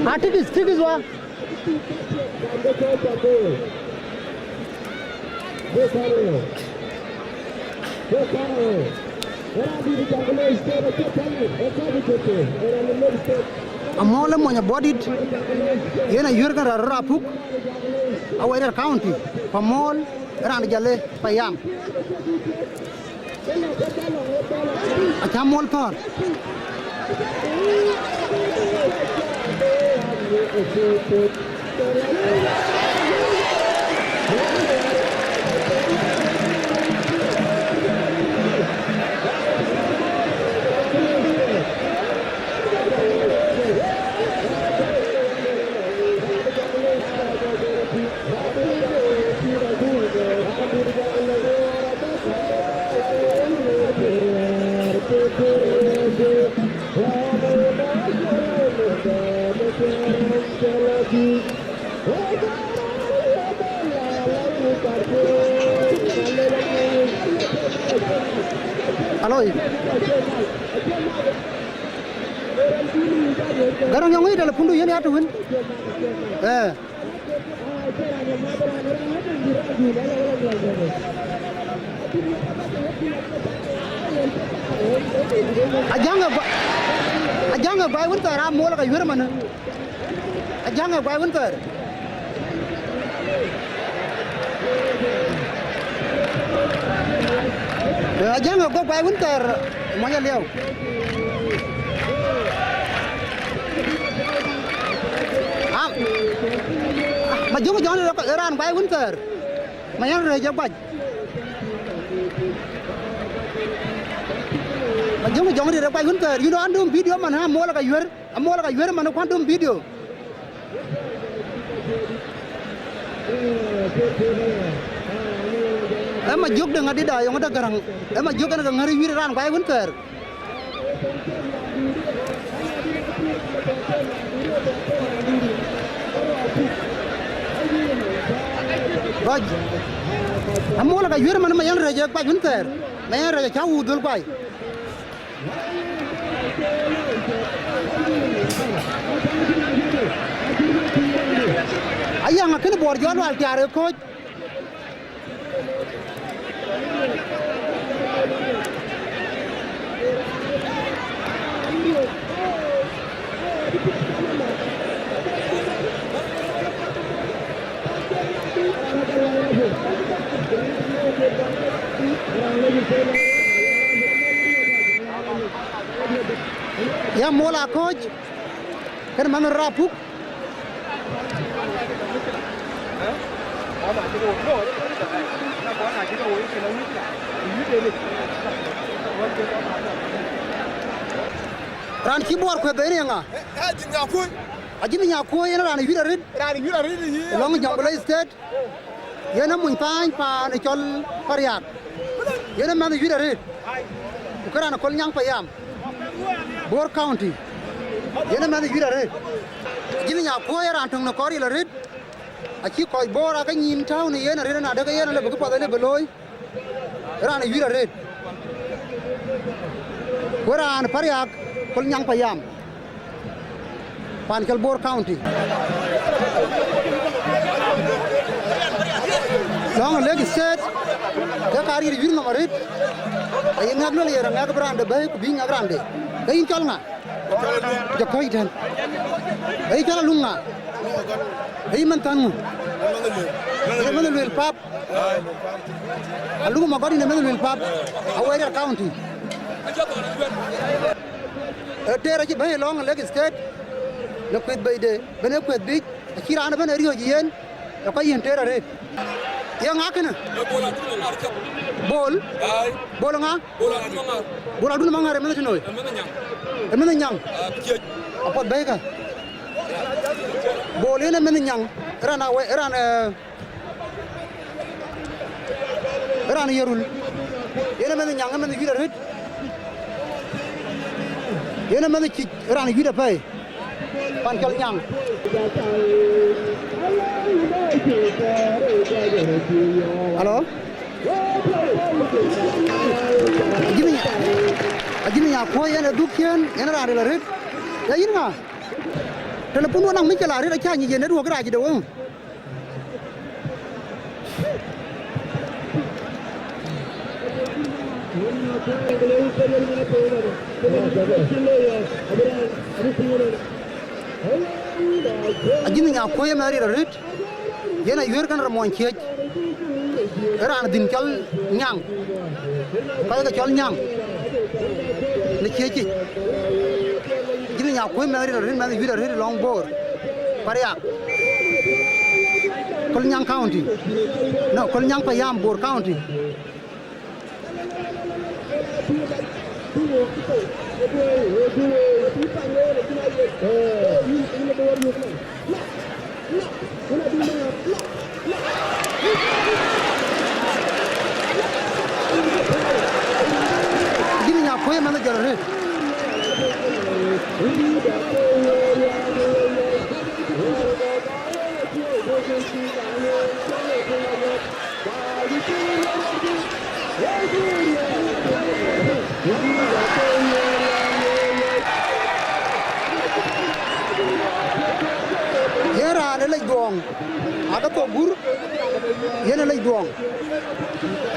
Ah, tikis, tikis wa. Amol ee mony Abɔdit, yen ayuër kënë raan rɔt apuk, Awerial County, ku Amol ee raan Jale Payam. Acä Amol thɔ̈ɔ̈r. Aloi. Garaŋ yɔŋ ë telepundu yen ya të wën. Eh. Ajäŋ ë gua-, Ajäŋ ë guai wën thɛɛr Amol ka yuër ëmënë. Ajäŋ ë guai wën thɛɛr. Eh, Ajäŋ ë guɔ guai wën thɛɛr, mony Aliɛu. Ah, Majök Jɔŋ ë raan guai wën thɛɛr. Mayen rɛ̈c ë guac. Majök Jɔŋ ë raan guai wën thɛɛr. Yïn rɔt an dum video man, Amol ka yuër. Amol ka yuër man, kuan dum video. Ë Majök de ŋadï da yɔŋ de Garaŋ. Ë Majök en ke ŋär yuir raan guai wën thɛɛr. Gɔc. Amol ka yuër man, Mayen rɛ̈c ë guac wën thɛɛr. Mayen rɛ̈c acä wut dhöl guai. Kënë Bor Jɔl Lual tiaar ë kɔ̈ɔ̈c. Ya mol akɔ̈ɔ̈c, kënë manh rɔt apuk. Raan cï Bor kueth en ye ŋa? Ajïth Nyakuɔ̈i. Ajïth Nyakuɔ̈i yen raan ë wït arëët. Raan ë wït arëët, yï. Lɔŋ Jonglei State. Yen amuny paany paan ë cɔl Pariak. Yen ë mɛnh ë wït arëët. Ku kë raan ë Kolnyaŋ Payam. Bor County. Yen ë mɛnh ë wït arëët. Ajïth Nyakuɔ̈i ë raan töŋ në kɔɔr ril arëët. Acï kɔc Bor ake nyïïn tääu në yen arëët, na dɛ̈k yen alëu bï këpath alëu bï looi. Raan ë wït arëët. Ku raan Pariak, Kolnyaŋ Payam. Paan cɔl Bor County. Lɔŋ Lake State, ke ka ril wït nɔm arëët. Aye ŋɛk luel yen aŋɛk bï raan de bɛ̈ɛ̈i ku bï ŋɛk raan de. Ke yïn cɔl ŋa? Jɔ kɔc tɛ̈n. Ee cɔl Aluŋ ŋa? Ee mɛnh thän ŋu? Ee mɛnh Luel Pap. Aluŋ Magɔt yïn ee mɛnh Luel Pap. Awerial County. Ee tëër acï bɛ̈ɛ̈i lɔŋ Lake State. Në kueth bei de, bɛ̈n ee kueth biic. Acï raan ëbɛ̈n ë riɔ̈ɔ̈c yen, ë kɔc yiën tëër arëët. Ye ŋa kënë? Ee Bol Adut Maŋar cök. Bol? Ai. Bol ŋa? Bol Adut Maŋar. Bol Adut Maŋar ë mɛnh tënoi? Ë mɛnh Nyaŋ. Ë mɛnh Nyaŋ? Ah, Kiëc. Apuɔth bɛ̈ɛ̈ikë. Bol yen ë mɛnh Nyaŋ, ë raan Awe-, ë raan, eh, ë raan Yerul. Yen ë mɛnh Nyaŋ, ë mɛnh wït arëët. Yen ë mɛnh Cic, ë raan wït apɛi. Pan cɔl Nyaŋ. Alo? Ajïn, ajïn Nyakuɔ̈i yen ë dhuk ciëën, yen raan ril arëët. Ya yïn ŋa? Telepon wën naŋ mickila arëët, acä nyic yen network rac de weŋ. Ajïn Nyakuɔ̈i ë mɛnh ril arëët, yen ayuɛ̈r kën rɔt muɔny Ciëc, ë raan dhïn cɔl Nyaŋ, kɔc ke cɔl Nyaŋ në Ciëc yic. Ajïn Nyakuɔ̈i mɛnh ril arëët, mɛnh wït arëët lɔŋ Bor, Pariak, Kolnyaŋ County, no, Kolnyaŋ Payam, Bor County. Ajïn Nyakuɔ̈i mɛnh jɔl arëët. Yen raan ë lec dhuɔɔŋ, akë thok gur, yen ë lec dhuɔɔŋ.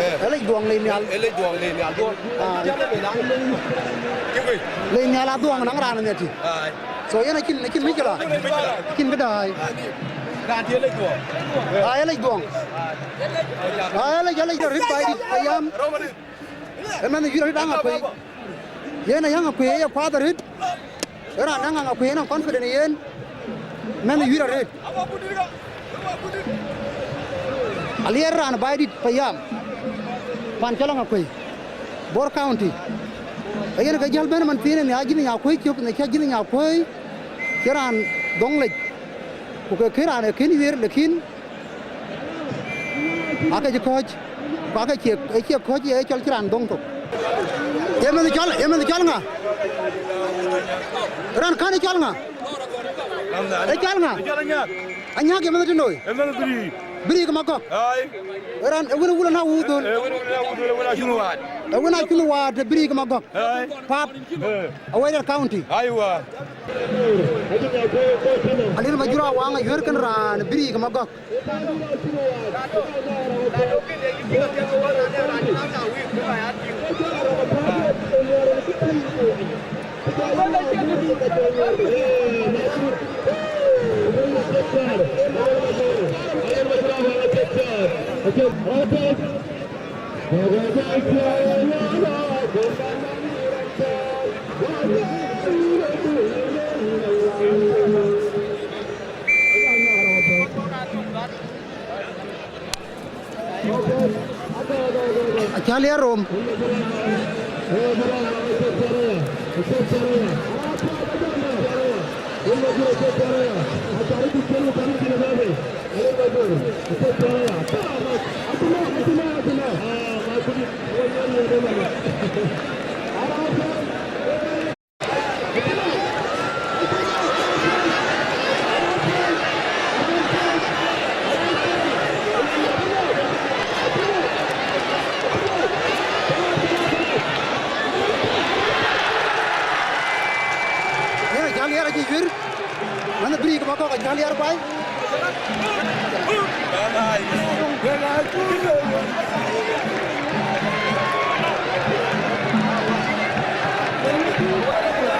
Eh. Ë lec dhuɔɔŋ lei nhial. Ë lec dhuɔɔŋ lei nhial, dhuɔɔŋ. Ah. Kï wei. Lei nhial adhuɔɔŋ naŋ raan ë nhial tï. Ai. So yen acïn, acïn mickila. Acïn mickila. Acïn këdäi. Raan tï ë lec dhuɔɔŋ. Ai, ë lec dhuɔɔŋ. Ai, ë lec, ë lec arëët Baidït Payam. Ë mɛnh wït arëët Aŋakuei. Yen Aŋakuei ye kuath arëët. Ë raan däŋ Aŋakuei yen confident yen. Mɛnh wït arëët. Aliɛr raan Baidït Payam. Pan cɔl Aŋakuei. Bor County. Ee yen ke jäl bɛ̈n man thiin ë nhial Ajïn Nyakuɔ̈i cök, në cï Ajïn Nyakuɔ̈i cï raan dhoŋ lec. Ku ke kën raan ë kën yuëër, lakin aake cï kɔ̈ɔ̈c, ku aake cie, ë cie kɔ̈ɔ̈c ye cɔl cï raan dhoŋ thok. Ye mɛnh cɔl, ye mɛnh cɔl ŋa? Raan kän ë cɔl ŋa? Ë cɔl ŋa? Anyak ye mɛnh tënoi? Ë mɛnh Bïrïk. Bïrïk Magɔ̈k. Ai. Raan ë wën wulë na wudhol. Ë wën wulë na wudhol, ë wën acun waat. Ë wën acun waat, Bïrïk Magɔ̈k. Ai. Pap. Eh. Awerial County. Aiwa. Alir Majur Awaŋ ayuɛ̈r kën raan Biri ke Magɔ̈k. Acä liɛr rom. Yen acä liɛr acï juër. Mɛnh Biri ke Magɔ̈k acä liɛr baai.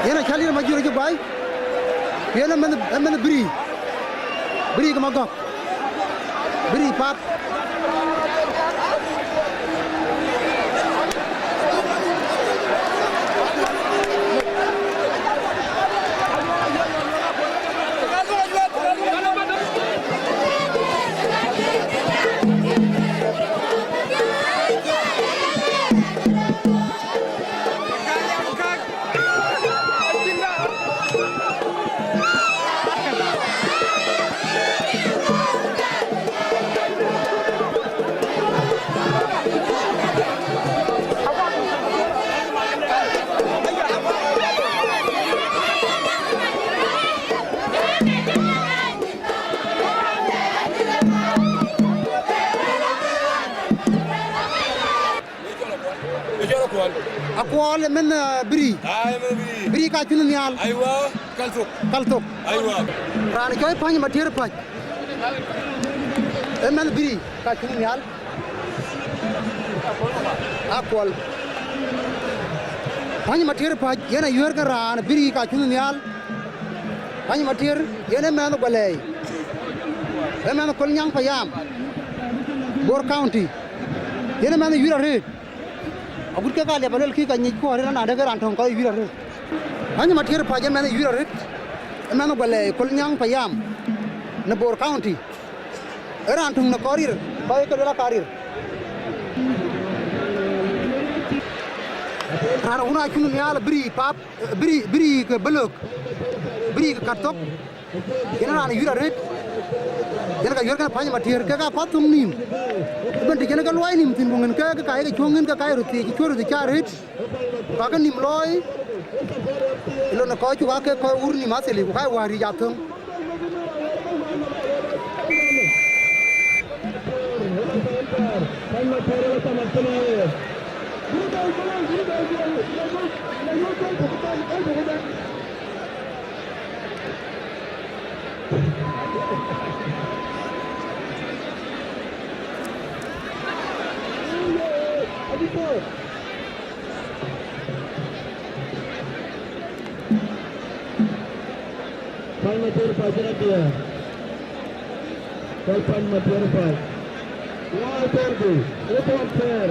Yen acä liɛr Majur acï baai. Yen ë mɛnh, ë mɛnh Biri. Biri ke Magɔ̈k. Biri path. Ë cɔl Akuɔl. Akuɔl ë mɛnh, eh, Biri. Ai, mɛnh Biri. Biri ka cuny nhial. Aiwa, kal thok. Kal thok. Aiwa. Raan cɔl Pany Matier Pac. Ë mɛnh Biri ka cuny nhial. Akuɔl. Pany Matier Pac, yen ayuɛ̈r ke raan Biri ka cuny nhial. Pany Matier, yen ë mɛnh Gualɛi. Ë mɛnh Kol Nyaŋ Payam. Bor County. Yen ë mɛnh yuïr arëët. Agut ke ka liep aluel kï ka nyic kuɔɔr ëna nadë ke raan töŋ kɔc yuïr arëët. Pany Matier Pac ë mɛnh yuïr arëët. Ë mɛnh Gualɛi Kol Nyaŋ Payam. Në Bor County. Ë raan töŋ në kɔc rir, kɔc ke luel aka rir. Raan wun aa cuny nhial Biri pap, Biri, Biri ke Belök, Biri ke Kat Thok. Yen raan yuïr arëët, yen ka yuɛ̈r kën Pany Matier, kek aa path thöŋ nïïm. Ëbën të yen ke luɔi nïïm thïn, ku ŋën ke, ke ka ye ke cuɔ̈ŋ ŋën ke ka ye röt thiëëc, cï cuɔ̈r röt cä arëët, ku ka ke nïïm looi, ë lon ë kɔc cuk aa kek kɔc wur nïïm athili, ku ka ye wäär yic athöŋ. Pany Matier Pac yen adiɛɛr. Cɔl Pany Matier Pac. Wä athɛɛrkï, ë thɔn thɛɛr.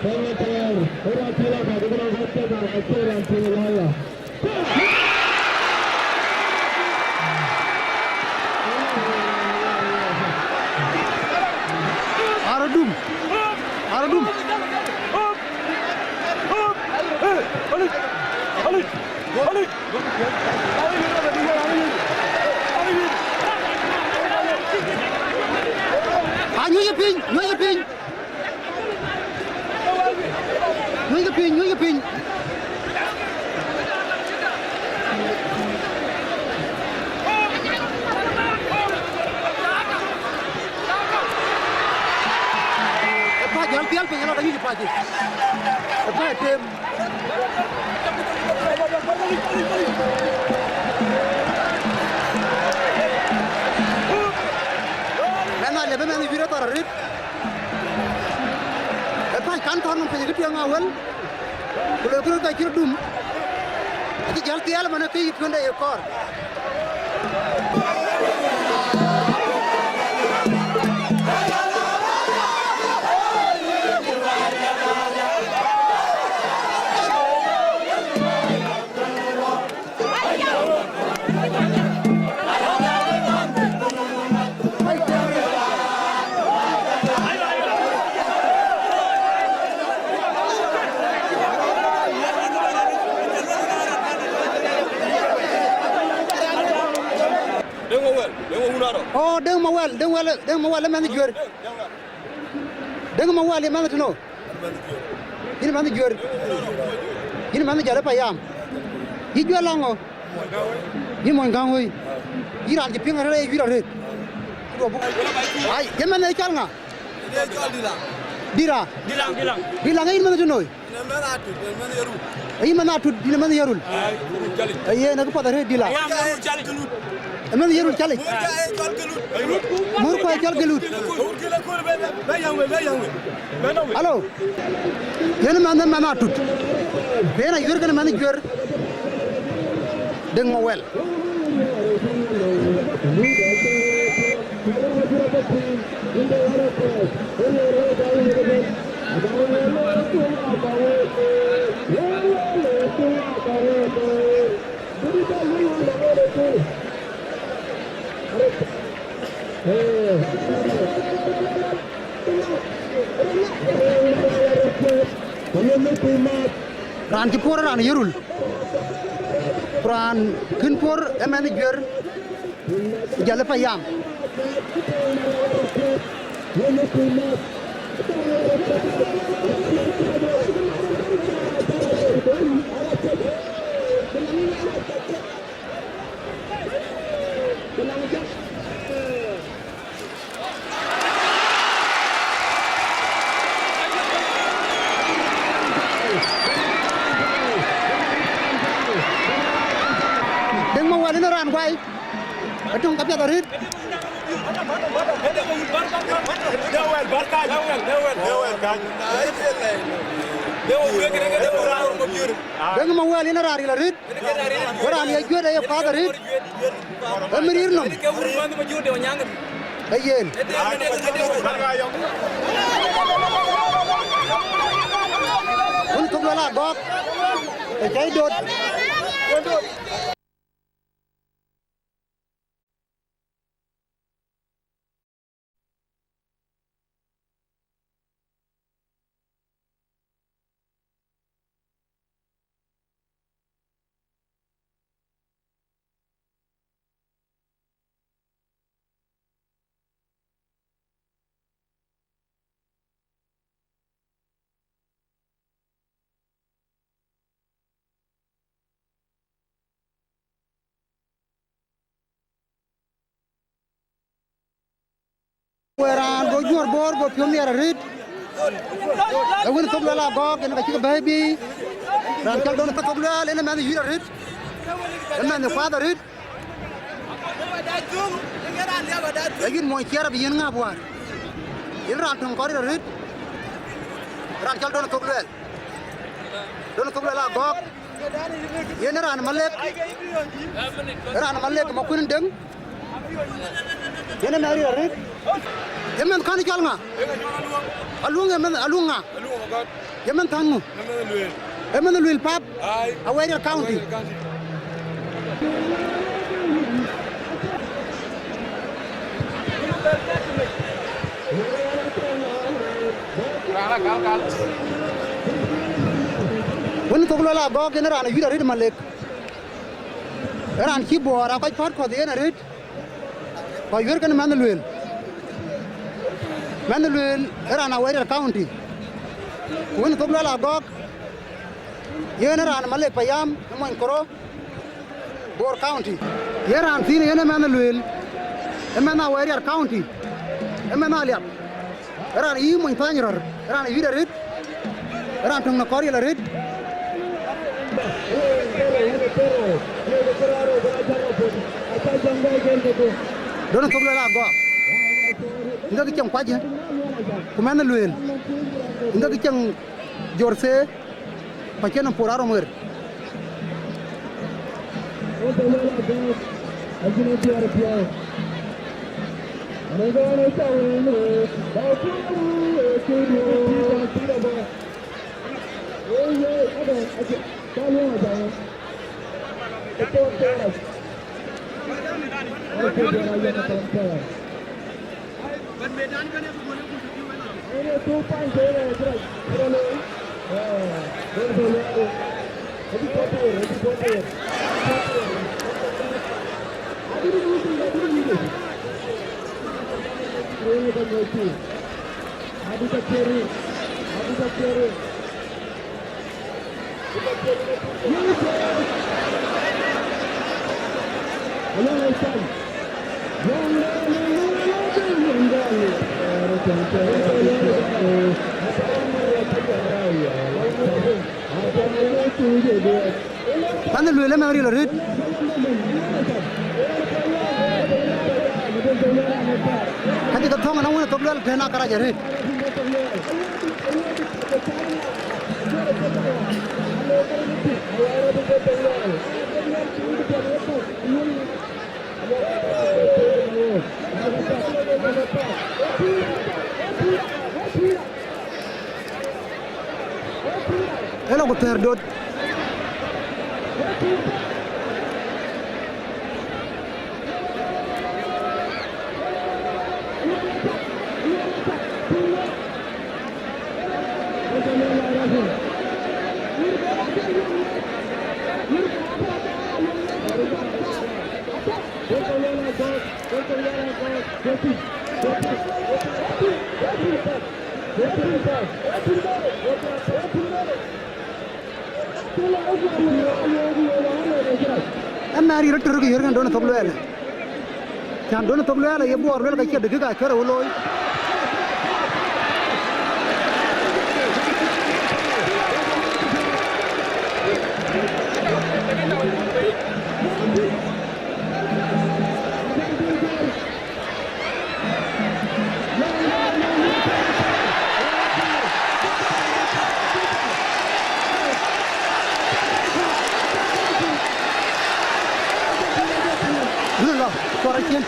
Pany Matier, ë raan cï la bäk ëbën ɣɔ̈k cï bäk acie raan cï la ya. Arɔ̈dum. Arɔ̈dum. Ah, nyuc piny, nyuc piny. Nyuc piny, nyuc piny. Ë Pac jäl pial piny, ëlä ka nyuc Pac. Ë päi tem. Mɛnh Aliap ë mɛnh Juëër ë thar arëët. Ë päi kan thɔ̈r nɔm piny kë tueŋ awël. Ku loi kë röt ka cï röt dum. Acï jäl thiɛɛl ëmën ke yï tuënde ye kɔɔr. Deŋ Mawɛl, Deŋ Mawɛl, Deŋ Mawɛl, Deŋ Mawɛl ë mɛnh Juëër. Deŋ Mawɛl ye mɛnh tënou? Yïn mɛnh Juëër. Yïn mɛnh Jal ë Payam. Yï Juëër lɔ ŋö? Yïn mony Gäŋ wei. Yï raan cï piŋ arëët, ye Juëër arëët. Ai, ye mɛnh ë cɔl ŋa? Dira. Dilaŋ, Dilaŋ. Dilaŋ, ye yïn mɛnh tënou? Ee yïn mɛnh Atut, yïn mɛnh Yarul. Ee yen, ee këpath arëët Dilaŋ. Ee mɛnh Yarul Calic. Mur kuai cɔl Gelut. Alo. Yen mɛnh, mɛnh Atut. Yen Ayuër kënë mɛnh Juëër. Deŋ Mawɛl. Raan cï puɔ̈r ë raan Yarul, ku raan kën puɔ̈r ë mɛnh Juëër. Jal ë Payam. Deŋ Mawɛl yen raan guai. Atuŋ ka piɛth arëët. Deŋ Mawɛl yen raan ril arëët. Ku raan ye Juëër ye path arëët. Ee mïriir nɔm. Ee yen. Wën thok luel agɔ̈k. Ee cäi dot. Wek raan go juɔ̈r Bor go piɔ̈u nhiaar arëët. Ee wën thok luel agɔ̈k, yen ka cïk bɛ̈ɛ̈i bï. Raan cɔl Don Thok Luel, yen ë mɛnh Yuir arëët. Ë mɛnh kuath arëët. Ee yïn mony ciɛɛr abï yiën ŋääp wäär. Yen raan töŋ kɔɔr arëët. Raan cɔl Don Thok Luel. Don Thok Luel agɔ̈k. Yen ë raan Malek. Ë raan Malek Makuën Deŋ. Yen ë mɛnh Yuir arëët. Ye mɛnh kän cɔl ŋa? Aluŋ, ye mɛnh Aluŋ ŋa? Ye mɛnh kän ŋu? Ye mɛnh Luel pap. Awerial County. Wën Thok Luel agɔ̈k, yen raan Yuir arëët Malek. Ë raan cï Bor aa kɔc päät kɔ̈th yen arëët. Ku Yuir kënë mɛnh Luel. Mɛnh Luel ë raan Awerial County. Ku wën Thok Luel agɔ̈k, yen ë raan Malek Payam ë mony Koro, Bor County. Yen raan thïn yen ë mɛnh Luel, ë mɛnh Awerial County, ë mɛnh Aliap. Ë raan yï mony Thany rɔ̈r, ë raan Yuir arëët. Raan töŋ në kɔɔr riɛl arëët. Don Thok Luɛl agɔɔk. Ŋek cieŋ kuacë, ku mɛnh lueel. Ŋek cieŋ jor thee, ku acïn nɔm por arom ɣer. Mɛnh lueel ë mɛnh riɛl arëët. Ka cï ke thɔ̈ŋ ënɔŋ wën ë Thok Luɛl tɛ̈n aa kërac arëët. Ëlɔ ku thɛɛr dot. Ë mɛ̈ɛ̈r yï röt tör kë yörkën Don Thok Luɛɛl. Cän Don Thok Luɛɛl aye buɔɔr luel ka cie däkïka cuɛ̈r ë wë looi. Bï lɔ, cuɔr acien.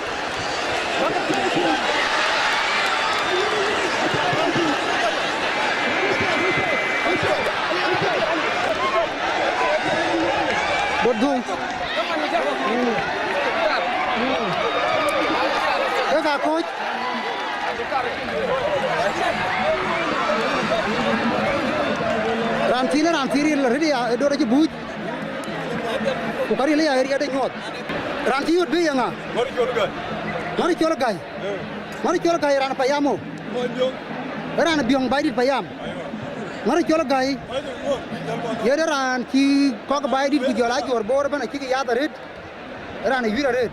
Bot dhuŋ. Ke ka koc. Raan thïn, raan thïn ril rëdï ya, ë dot acï buuc. Ku ka ril ya ë riɛt ë nyuɔɔth. Raan cï yöt bï ye ŋa? Ŋɔ̈r col gäi. Ŋɔ̈r col gäi. Ŋɔ̈r col gäi raan payam o. Ë raan biɔ̈ŋ baidït payam. Ŋɔ̈r col gäi. Yen ë raan cï kɔ̈k baidït ku jɔl a jor boor ëbɛ̈n acïk yath arëët. Ë raan ë yuïr arëët.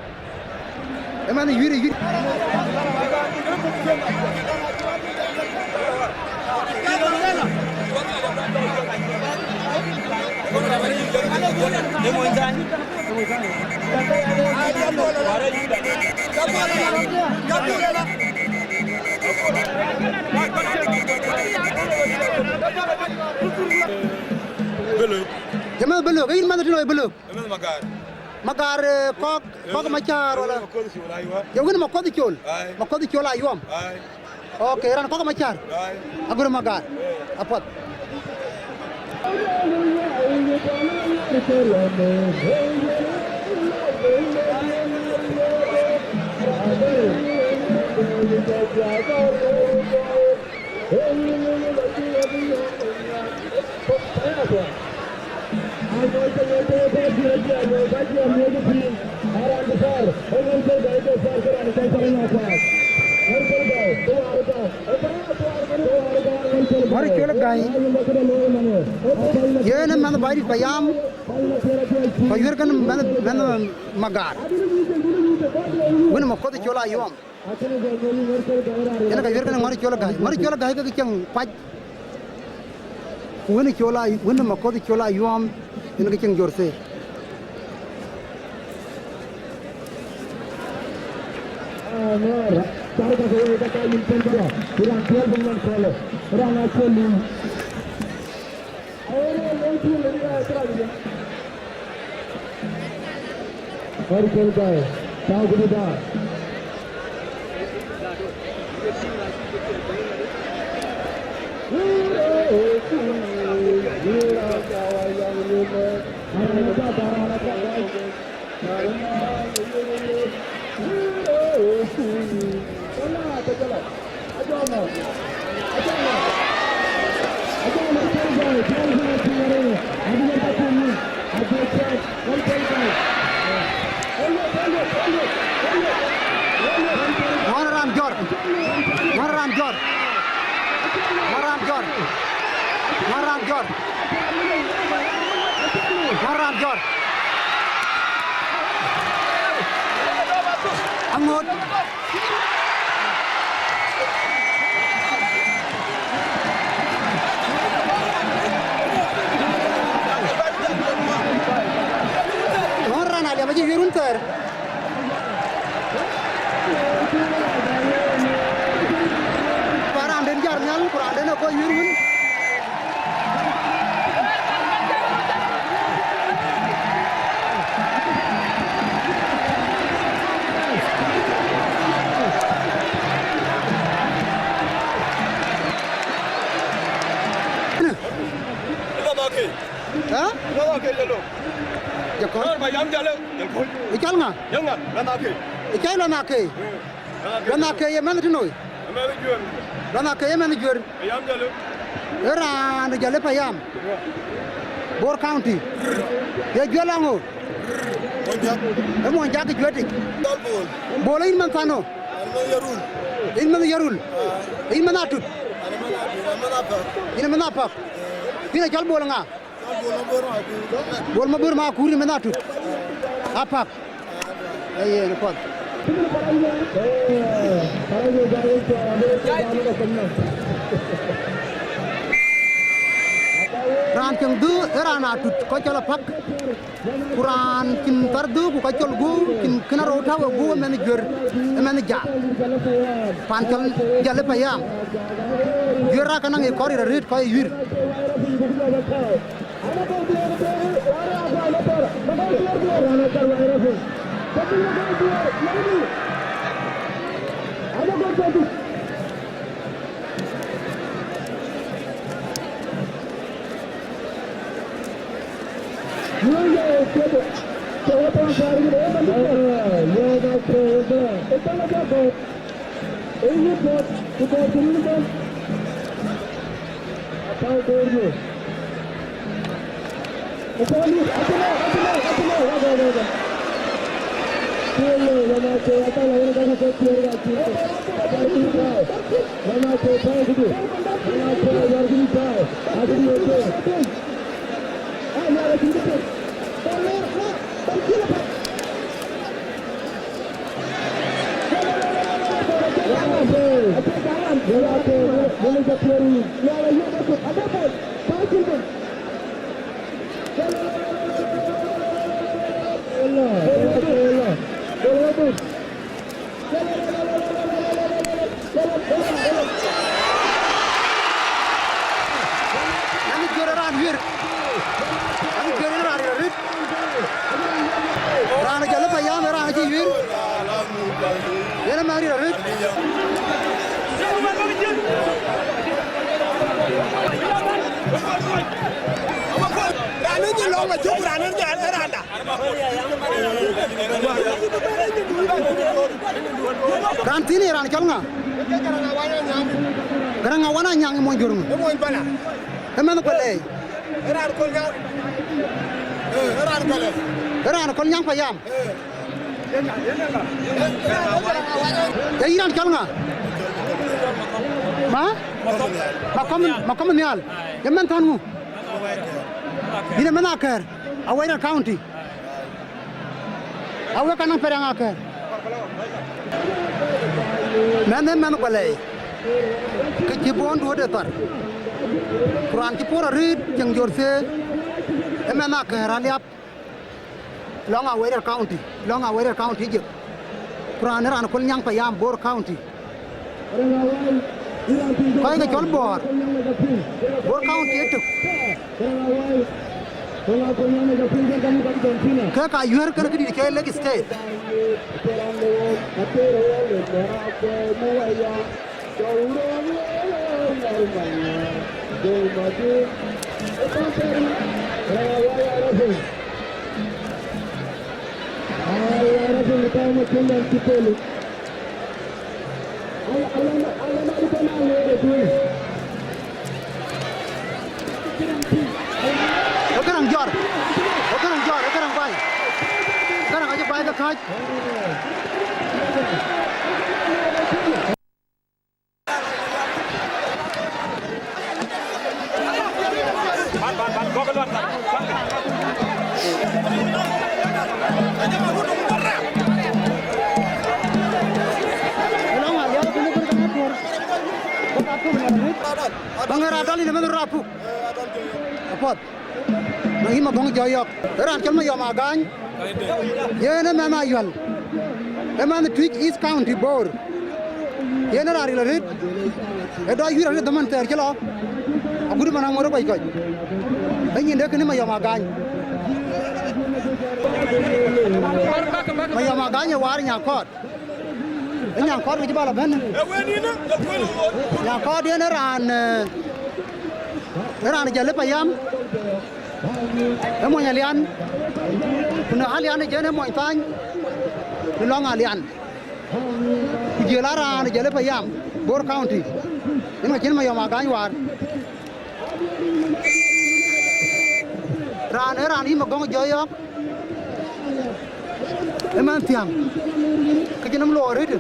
Ëmɛn ë yuïr, ë yuïr. Bï lök. Ëmɛn bï lök, ë yïn mɛnh tïn ë bï lök. Ëmɛn Magar. Magar, eh, kɔ̈k, kɔ̈k Macäär wala? Ye wën Makuɔth Col. Ai. Makuɔth Col Ayuɔm. Ai. Ok, raan kɔ̈k Macäär. Ai. Agör Magar. Eh. Apuɔth. Ŋɔ̈r col gäi. Yen ë mɛnh baidït payam. Ku yuër kën mɛnh, mɛnh Magar. Wën Makuɔth Col Ayuɔm. Yen ka yuër kën ŋɔ̈r col gäi. Ŋɔ̈r col gäi ke cieŋ kuac. Ku wën col a, wën Makoth col a yuɔɔm, yen ke cieŋ Jorthe. Hurricane guy, tau gudu da. Ŋɔ̈n raan jɔt. Ŋɔ̈n raan jɔt. Ŋɔ̈n raan jɔt. Ŋɔ̈n raan jɔt. Ŋɔ̈n raan jɔt. Aŋot. Ŋɔ̈n raan aliap acï yuir wun thɛɛr. Ba raan den jɔt nhial, ku raan den ë kɔc yuir wun. Ënɔn akëc. Hä? Ënɔn akëc alo. Jɔ kɔn. Raan ba yam jale, jal kɔc. Ë cal ŋa? Jal ŋa? Ënɔn akëc. Ë cal ënɔn akëc. Ënɔn akëc. Ënɔn akëc ye mɛnh tënoi. Ë mɛnh juër. Ënɔn akëc ye mɛnh juër. Payam jale. Ë raan jale payam. Bor County. Ye juër la ŋö? Ë mony jak juëtic. Bol, yïn man thano? Yïn man Yarul. Yïn man Atut. Yïn man Apak. Yïn acɔl Bol ŋa? Bol Mabor Makur, yïn man Atut. Apak. Aye, në puɔth. Raan cieŋ dhö ë raan Atut, kɔc cɔl Apak. Ku raan cïn thar dhuk ku ka col guöör, cïn kën arou tääu ë guöör ë mɛnh juër, ë mɛnh jal. Pan cɔl jal ë payam. Juër aa ke naŋ ë kɔr ë röt kɔc ë yuir. Anu juër raan yuër. Anu juër raan yuër. Raan jal ë payam, raan cï yuir. Yen ë mɛ̈n ril arëët. Raan ë nyin lɔ̈ŋ acuk raan ë jal ë raanda. Raan thïn ë raan cɔl ŋa? Gäräŋ Awan Anyaŋ ë mony Jur ŋö? Ë mony Bala. Ë mɛnh Kuɛlɛi. Ë raan Kol Nyaŋ. Ë, ë raan Kol Nyaŋ. Ë raan Kol Nyaŋ payam. Ee yïn raan cɔl ŋa? Ma? Makɔm, Makɔm Nhial. Ye mɛnh thän ŋu? Yïn ë mɛnh Akɛ̈ɛ̈r, Awerial County. Awek ka naŋ Pɛrɛŋ Akɛ̈ɛ̈r. Mɛnh ë mɛnh Kuɛlɛi. Kë cï bɔ̈ duööt ë thar. Ku raan cï puɔ̈r arëët, Cieŋ Jor Thëë, ë mɛnh Akɛ̈ɛ̈r Aliap, lɔŋ Awerial County, lɔŋ Awerial County jek. Ku raan ë raan Kuɔl Nyaŋ Payam, Bor County. Kɔc ke cɔl Bor, Bor County ëtök. Kek ka yuɛ̈r kënë këdït ke Lake State. Ë Gäräŋ jɔr, ë Gäräŋ jɔr, ë Gäräŋ baai. Gäräŋ acï baai ke kääc. Baŋ ë raan dɔl yïn ëmënë rɔt apuk. Apuɔth. Në yï Magɔŋ Jɔyɔk. Ë raan cɔl Mayɔm Agany. Yen ë mɛnh Ayual. Ë mɛnh Twic East County Bor. Yen ë raan ril arëët. Ë dɔc wïïr arëët dhaman thɛɛr cï lɔ. Agut man aŋot ë kɔc kɔc. Ë nyinde kënë Mayɔm Agany. Mayɔm Agany ë waar Nyaŋ Kɔɔt. Ë Nyaŋ Kɔɔt kë cï bä lɔ bɛ̈n. Nyaŋ Kɔɔt yen ë raan, eh, ë raan Jäl ë Payam, ë mony Alian, ku në Alian ë jɛn ë mony Thany, në lɔŋ Alian. Ku jiël aa raan Jäl ë Payam, Bor County, yen ka cïn Mayɔm Agany waar. Raan ë raan yï Magɔŋ Jɔyɔk, ë mɛnh Thiäŋ, ke cïn nɔm looi arëët.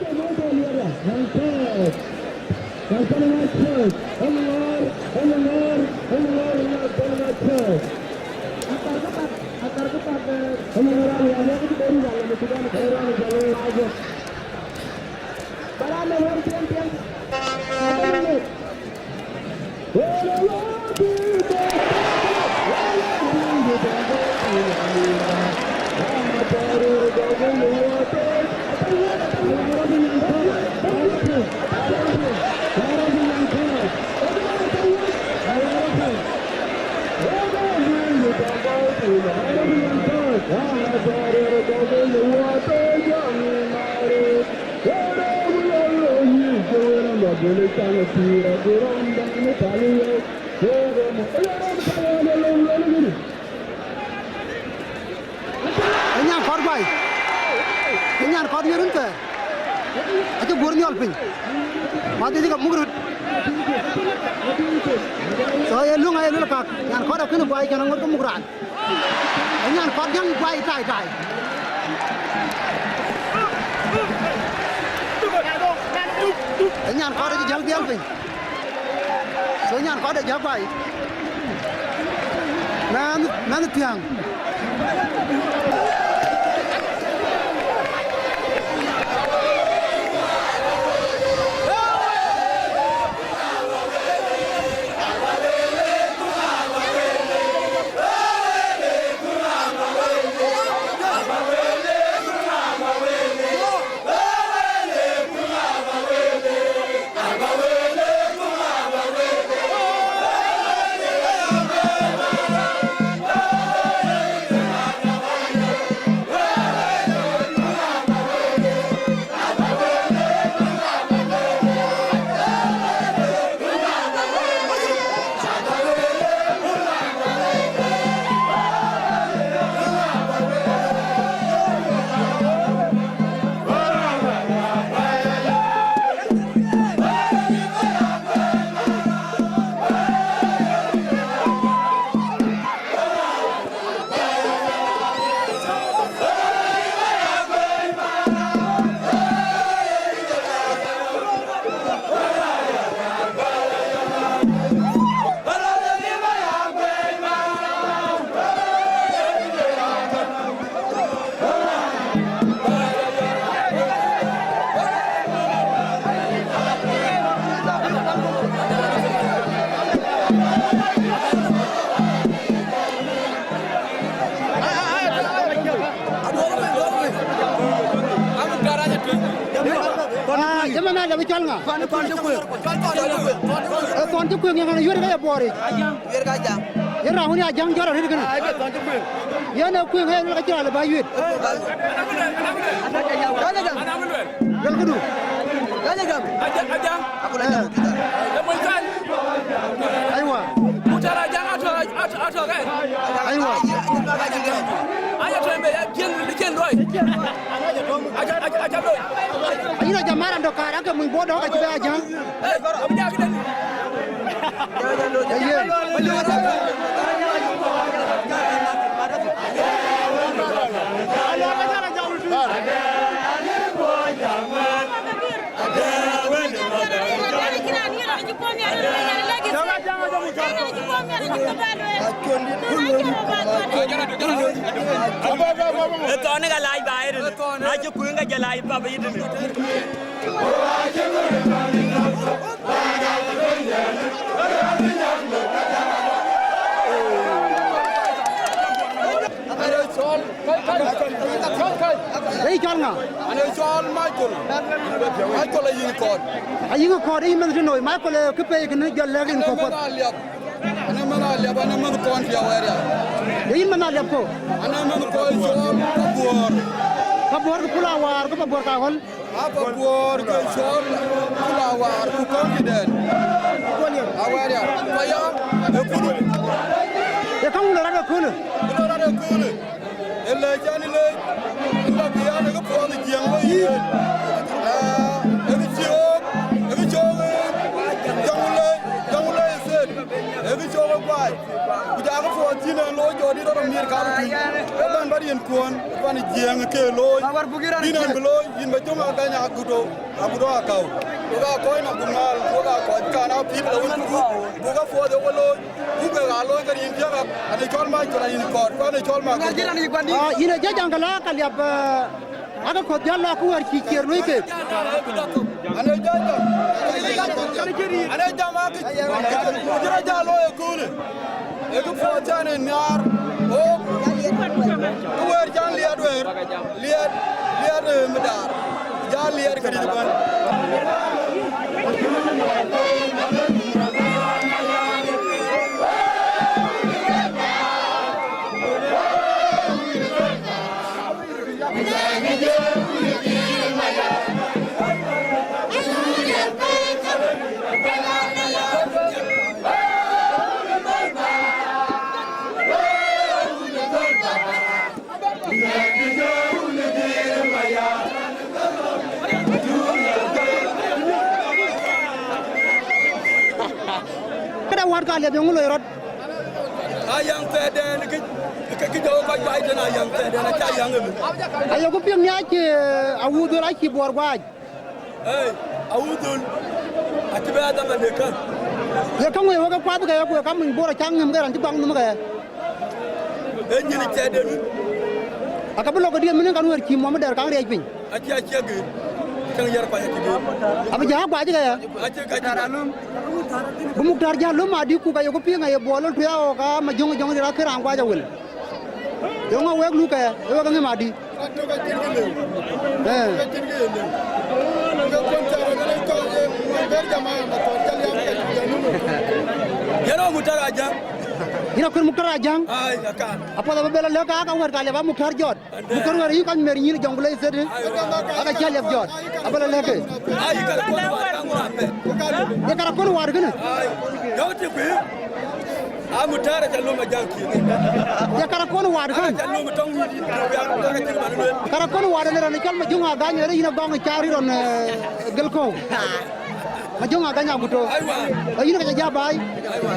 Ë Nyaŋ Kɔɔt guai. Ë Nyaŋ Kɔɔt wiɛ̈r rin thɛɛr. Acï guöör nhiɔl piny. Madhicë ke muk röt. So, ye löŋ aye luel kak, Nyaŋ Kɔɔt akënë guai, cän aŋot ke muk raan. Ë Nyaŋ Kɔɔt jäŋ guai tai tai. Ë Nyaŋ Kɔɔt acï jäl dhiɛl piny. So Nyaŋ Kɔɔt ë jäk guai. Mɛnh, mɛnh Thiäŋ. Lɛ̈p cɔl ŋa? Thɔn cï kuëŋ. Ee thɔn cï kuëŋ, yen ŋa yuëër ke ye Bor yic? Yen raan wën ya Jäŋ jɔt arëët kënë. Yen ee kuëŋ, ee luel ka cï raan lë bä yuëët. Luel këdu. Ee. Aywa. Aywa. Ayïn a jam maran dɔ kaar, ake muny Bor dɔ ka cï bɛ a Jäŋ. Ee yen. Ë thɔn ë ka lac ba ë tënë, acï kuëŋ ka jɔ lac pap ë tënë. Ee cɔl ŋa? An ee cɔl Michael. Michael Ayiŋ Kɔɔt. Ayiŋ Kɔɔt, ee yïn mɛnh tënoi, Michael, ee kë pɛɛi kënë jɔl lɛ̈k yïn kɔ̈k kuɔth. An ee mɛnh Aliap, an ee mɛnh kɔn piɛth wɛɛr ya. Ee yïn mɛnh Aliap kɔ̈u? An ee mɛnh kɔc cɔl Pabuɔɔr. Pabuɔɔr kë pul awaar, kë Pabuɔɔr ka ɣɔl. A Pabuɔɔr ke cɔl pul awaar ku kɔn kï dɛɛn. Awɛɛr ya. Kɔc ya, ee kulu. Ee käŋ wun rɔt ee kulu. Wun rɔt ee kulu. Ë lɛc an ë lɛc, ë lɔ bï an ë kë puɔth ë Jiëŋ lɔ yic. Aa, ë kë cï ɣöök, ë kë cɔɔk ë Jɔŋlei, Jɔŋlei ë thën, ë kë cɔɔk ë guac. Ku ja kë puɔth cïn ɛn looi jɔt dït rɔt ë miɛt kaarou tui. Ë bän bä riɛnkuɔn, ë pan ë Jiëŋ ke looi. Yïn ɛn bï looi, yïn bä jöŋ agany agudo. Agudo akäu, wek aa kɔc nɔm ku ŋaal, wek aa kɔc kan aa pïïr lɔ wën ku buk, buk apuɔth ë we looi, buk kek aa looi ke rin piɛ̈k ap, an ë cɔl mac ku raan yïn kɔɔr, ku an ë cɔl mak. Ah, yïn ë jɔjɔŋ ke la ka liap, eh, ake kɔ̈th jäl lɔ ku wär cï ciëër luöi keek. An ë jɔjɔŋ, an ë jam akï, ku cï rɔt jäl looi ëköölë. Ee kë puɔth cän ë nhiaar ɣook, kë wëër cän liɛɛt wëër, liɛɛt, liɛɛt, eh, mëdaar, jal liɛɛt këdït ëbɛ̈n. Këda wät ka liɛth yöŋ loi rɔt. Ayaŋ thɛɛrdɛn kë, kë, kë jɔ kɔc baai tën ayaŋ thɛɛrdɛn aca yaŋ ëmën. Ayeku piŋ nhiac, eh, awuudhöl acï buɔɔr guaac. Ei, awuudhöl acï bɛ adhama de kän. Ye käŋ wëë wek kuath ke ye ku ye kamuny Bor acaŋ ŋëm ke raan cï baŋ nhom ke. Ee nyin thɛɛrdɛn. Aka bï lɔ ke diɛt mën kan wëër cï muɔm dɛr kaŋ riɛc piny. Acie, acie gëër. Käŋ yɛr kɔc acï gëër. Abï jäl guac ke ya. Acie ka cï. Bï Muktar jäl löm adï ku ka yeku piŋ aye buɔɔr lol tuya ɣɔɔk ka Majöŋ, Jöŋ dït akë raan guac awël. Yeŋö wek luk ke, ee wek aŋëm adï? Ee. Yɛn ɣɔn Muktar Ajaŋ. Yïn akën Muktar Ajaŋ? Ai, akan. Apuɔth abï bɛ lɔ lɛ̈k ka, ka wɛ̈t ka liɛp a Muktar jɔt. Muktar wɛ̈t ayï kɔc mɛr nyïn Jɔŋ ku lec thëdï. Aka cä liɛp jɔt. Abï lɔ lɛ̈k ke. Ai, ka kɔn waat ka ŋuan bɛ. Ye kara kɔn waat kënë? Ai, yɔ̈k tï kuï. A Muktar aca lom Ajaŋ kiën. Ye kara kɔn waat kän? Aca lom tɔŋ wïït, kara cï man lueel. Kara kɔn waat ënë raan cɔl Majöŋ Agany, ënë yïn agɔŋ ë caar rɔn, eh, gël kɔ̈u. Majöŋ Agany Aguto. Aywa. Ee yïn ka ca ja baai. Aywa.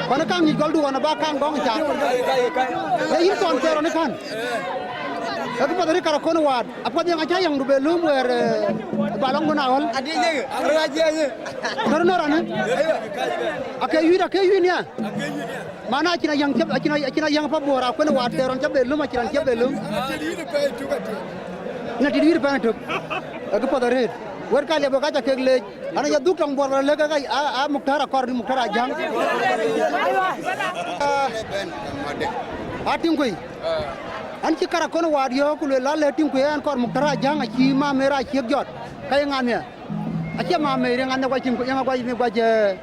Kɔn kaŋ nyic gɔldu ɣɔn aba kaŋ gɔŋ ë caar. Ee yïn thɔn kuɛɛr rɔn ë kän. Ee kë path arëët kara kɔn waat. Apuɔth yeŋa cä yäŋdu bɛ lööm wɛɛr, eh, ba lɔŋ dun aɣɔl? Adï yek, rɔt acie ye. Nɔr nɔr anë? Ake yuit, ake yuit nia? Ake yuit nia? Mana acïn ayäŋ cä, acïn, acïn ayäŋ pa Bor akuën waat ke rɔn cä bɛ lööm, acïn rɔn cä bɛ lööm. Ina tit yuit pɛn ëtök. Ake path arëët. Wɛ̈t ka liɛp ka ca kek leec. Ana ya dhuk tɔŋ Bor ba lɛ̈k ka, a, a Muktar akɔr ni Muktar Ajaŋ. A tiŋ kuëi. An cï kara kɔn waat yɔ̈ɔ̈k ku lueel la lɛ tiŋ ku yen kɔr Muktar Ajaŋ acï mam ë rac ciëk jɔt, ka ye ŋa nhiɛɛr? Acie ma Meri ŋa ne guac cin, ŋa guac ne guac, eh,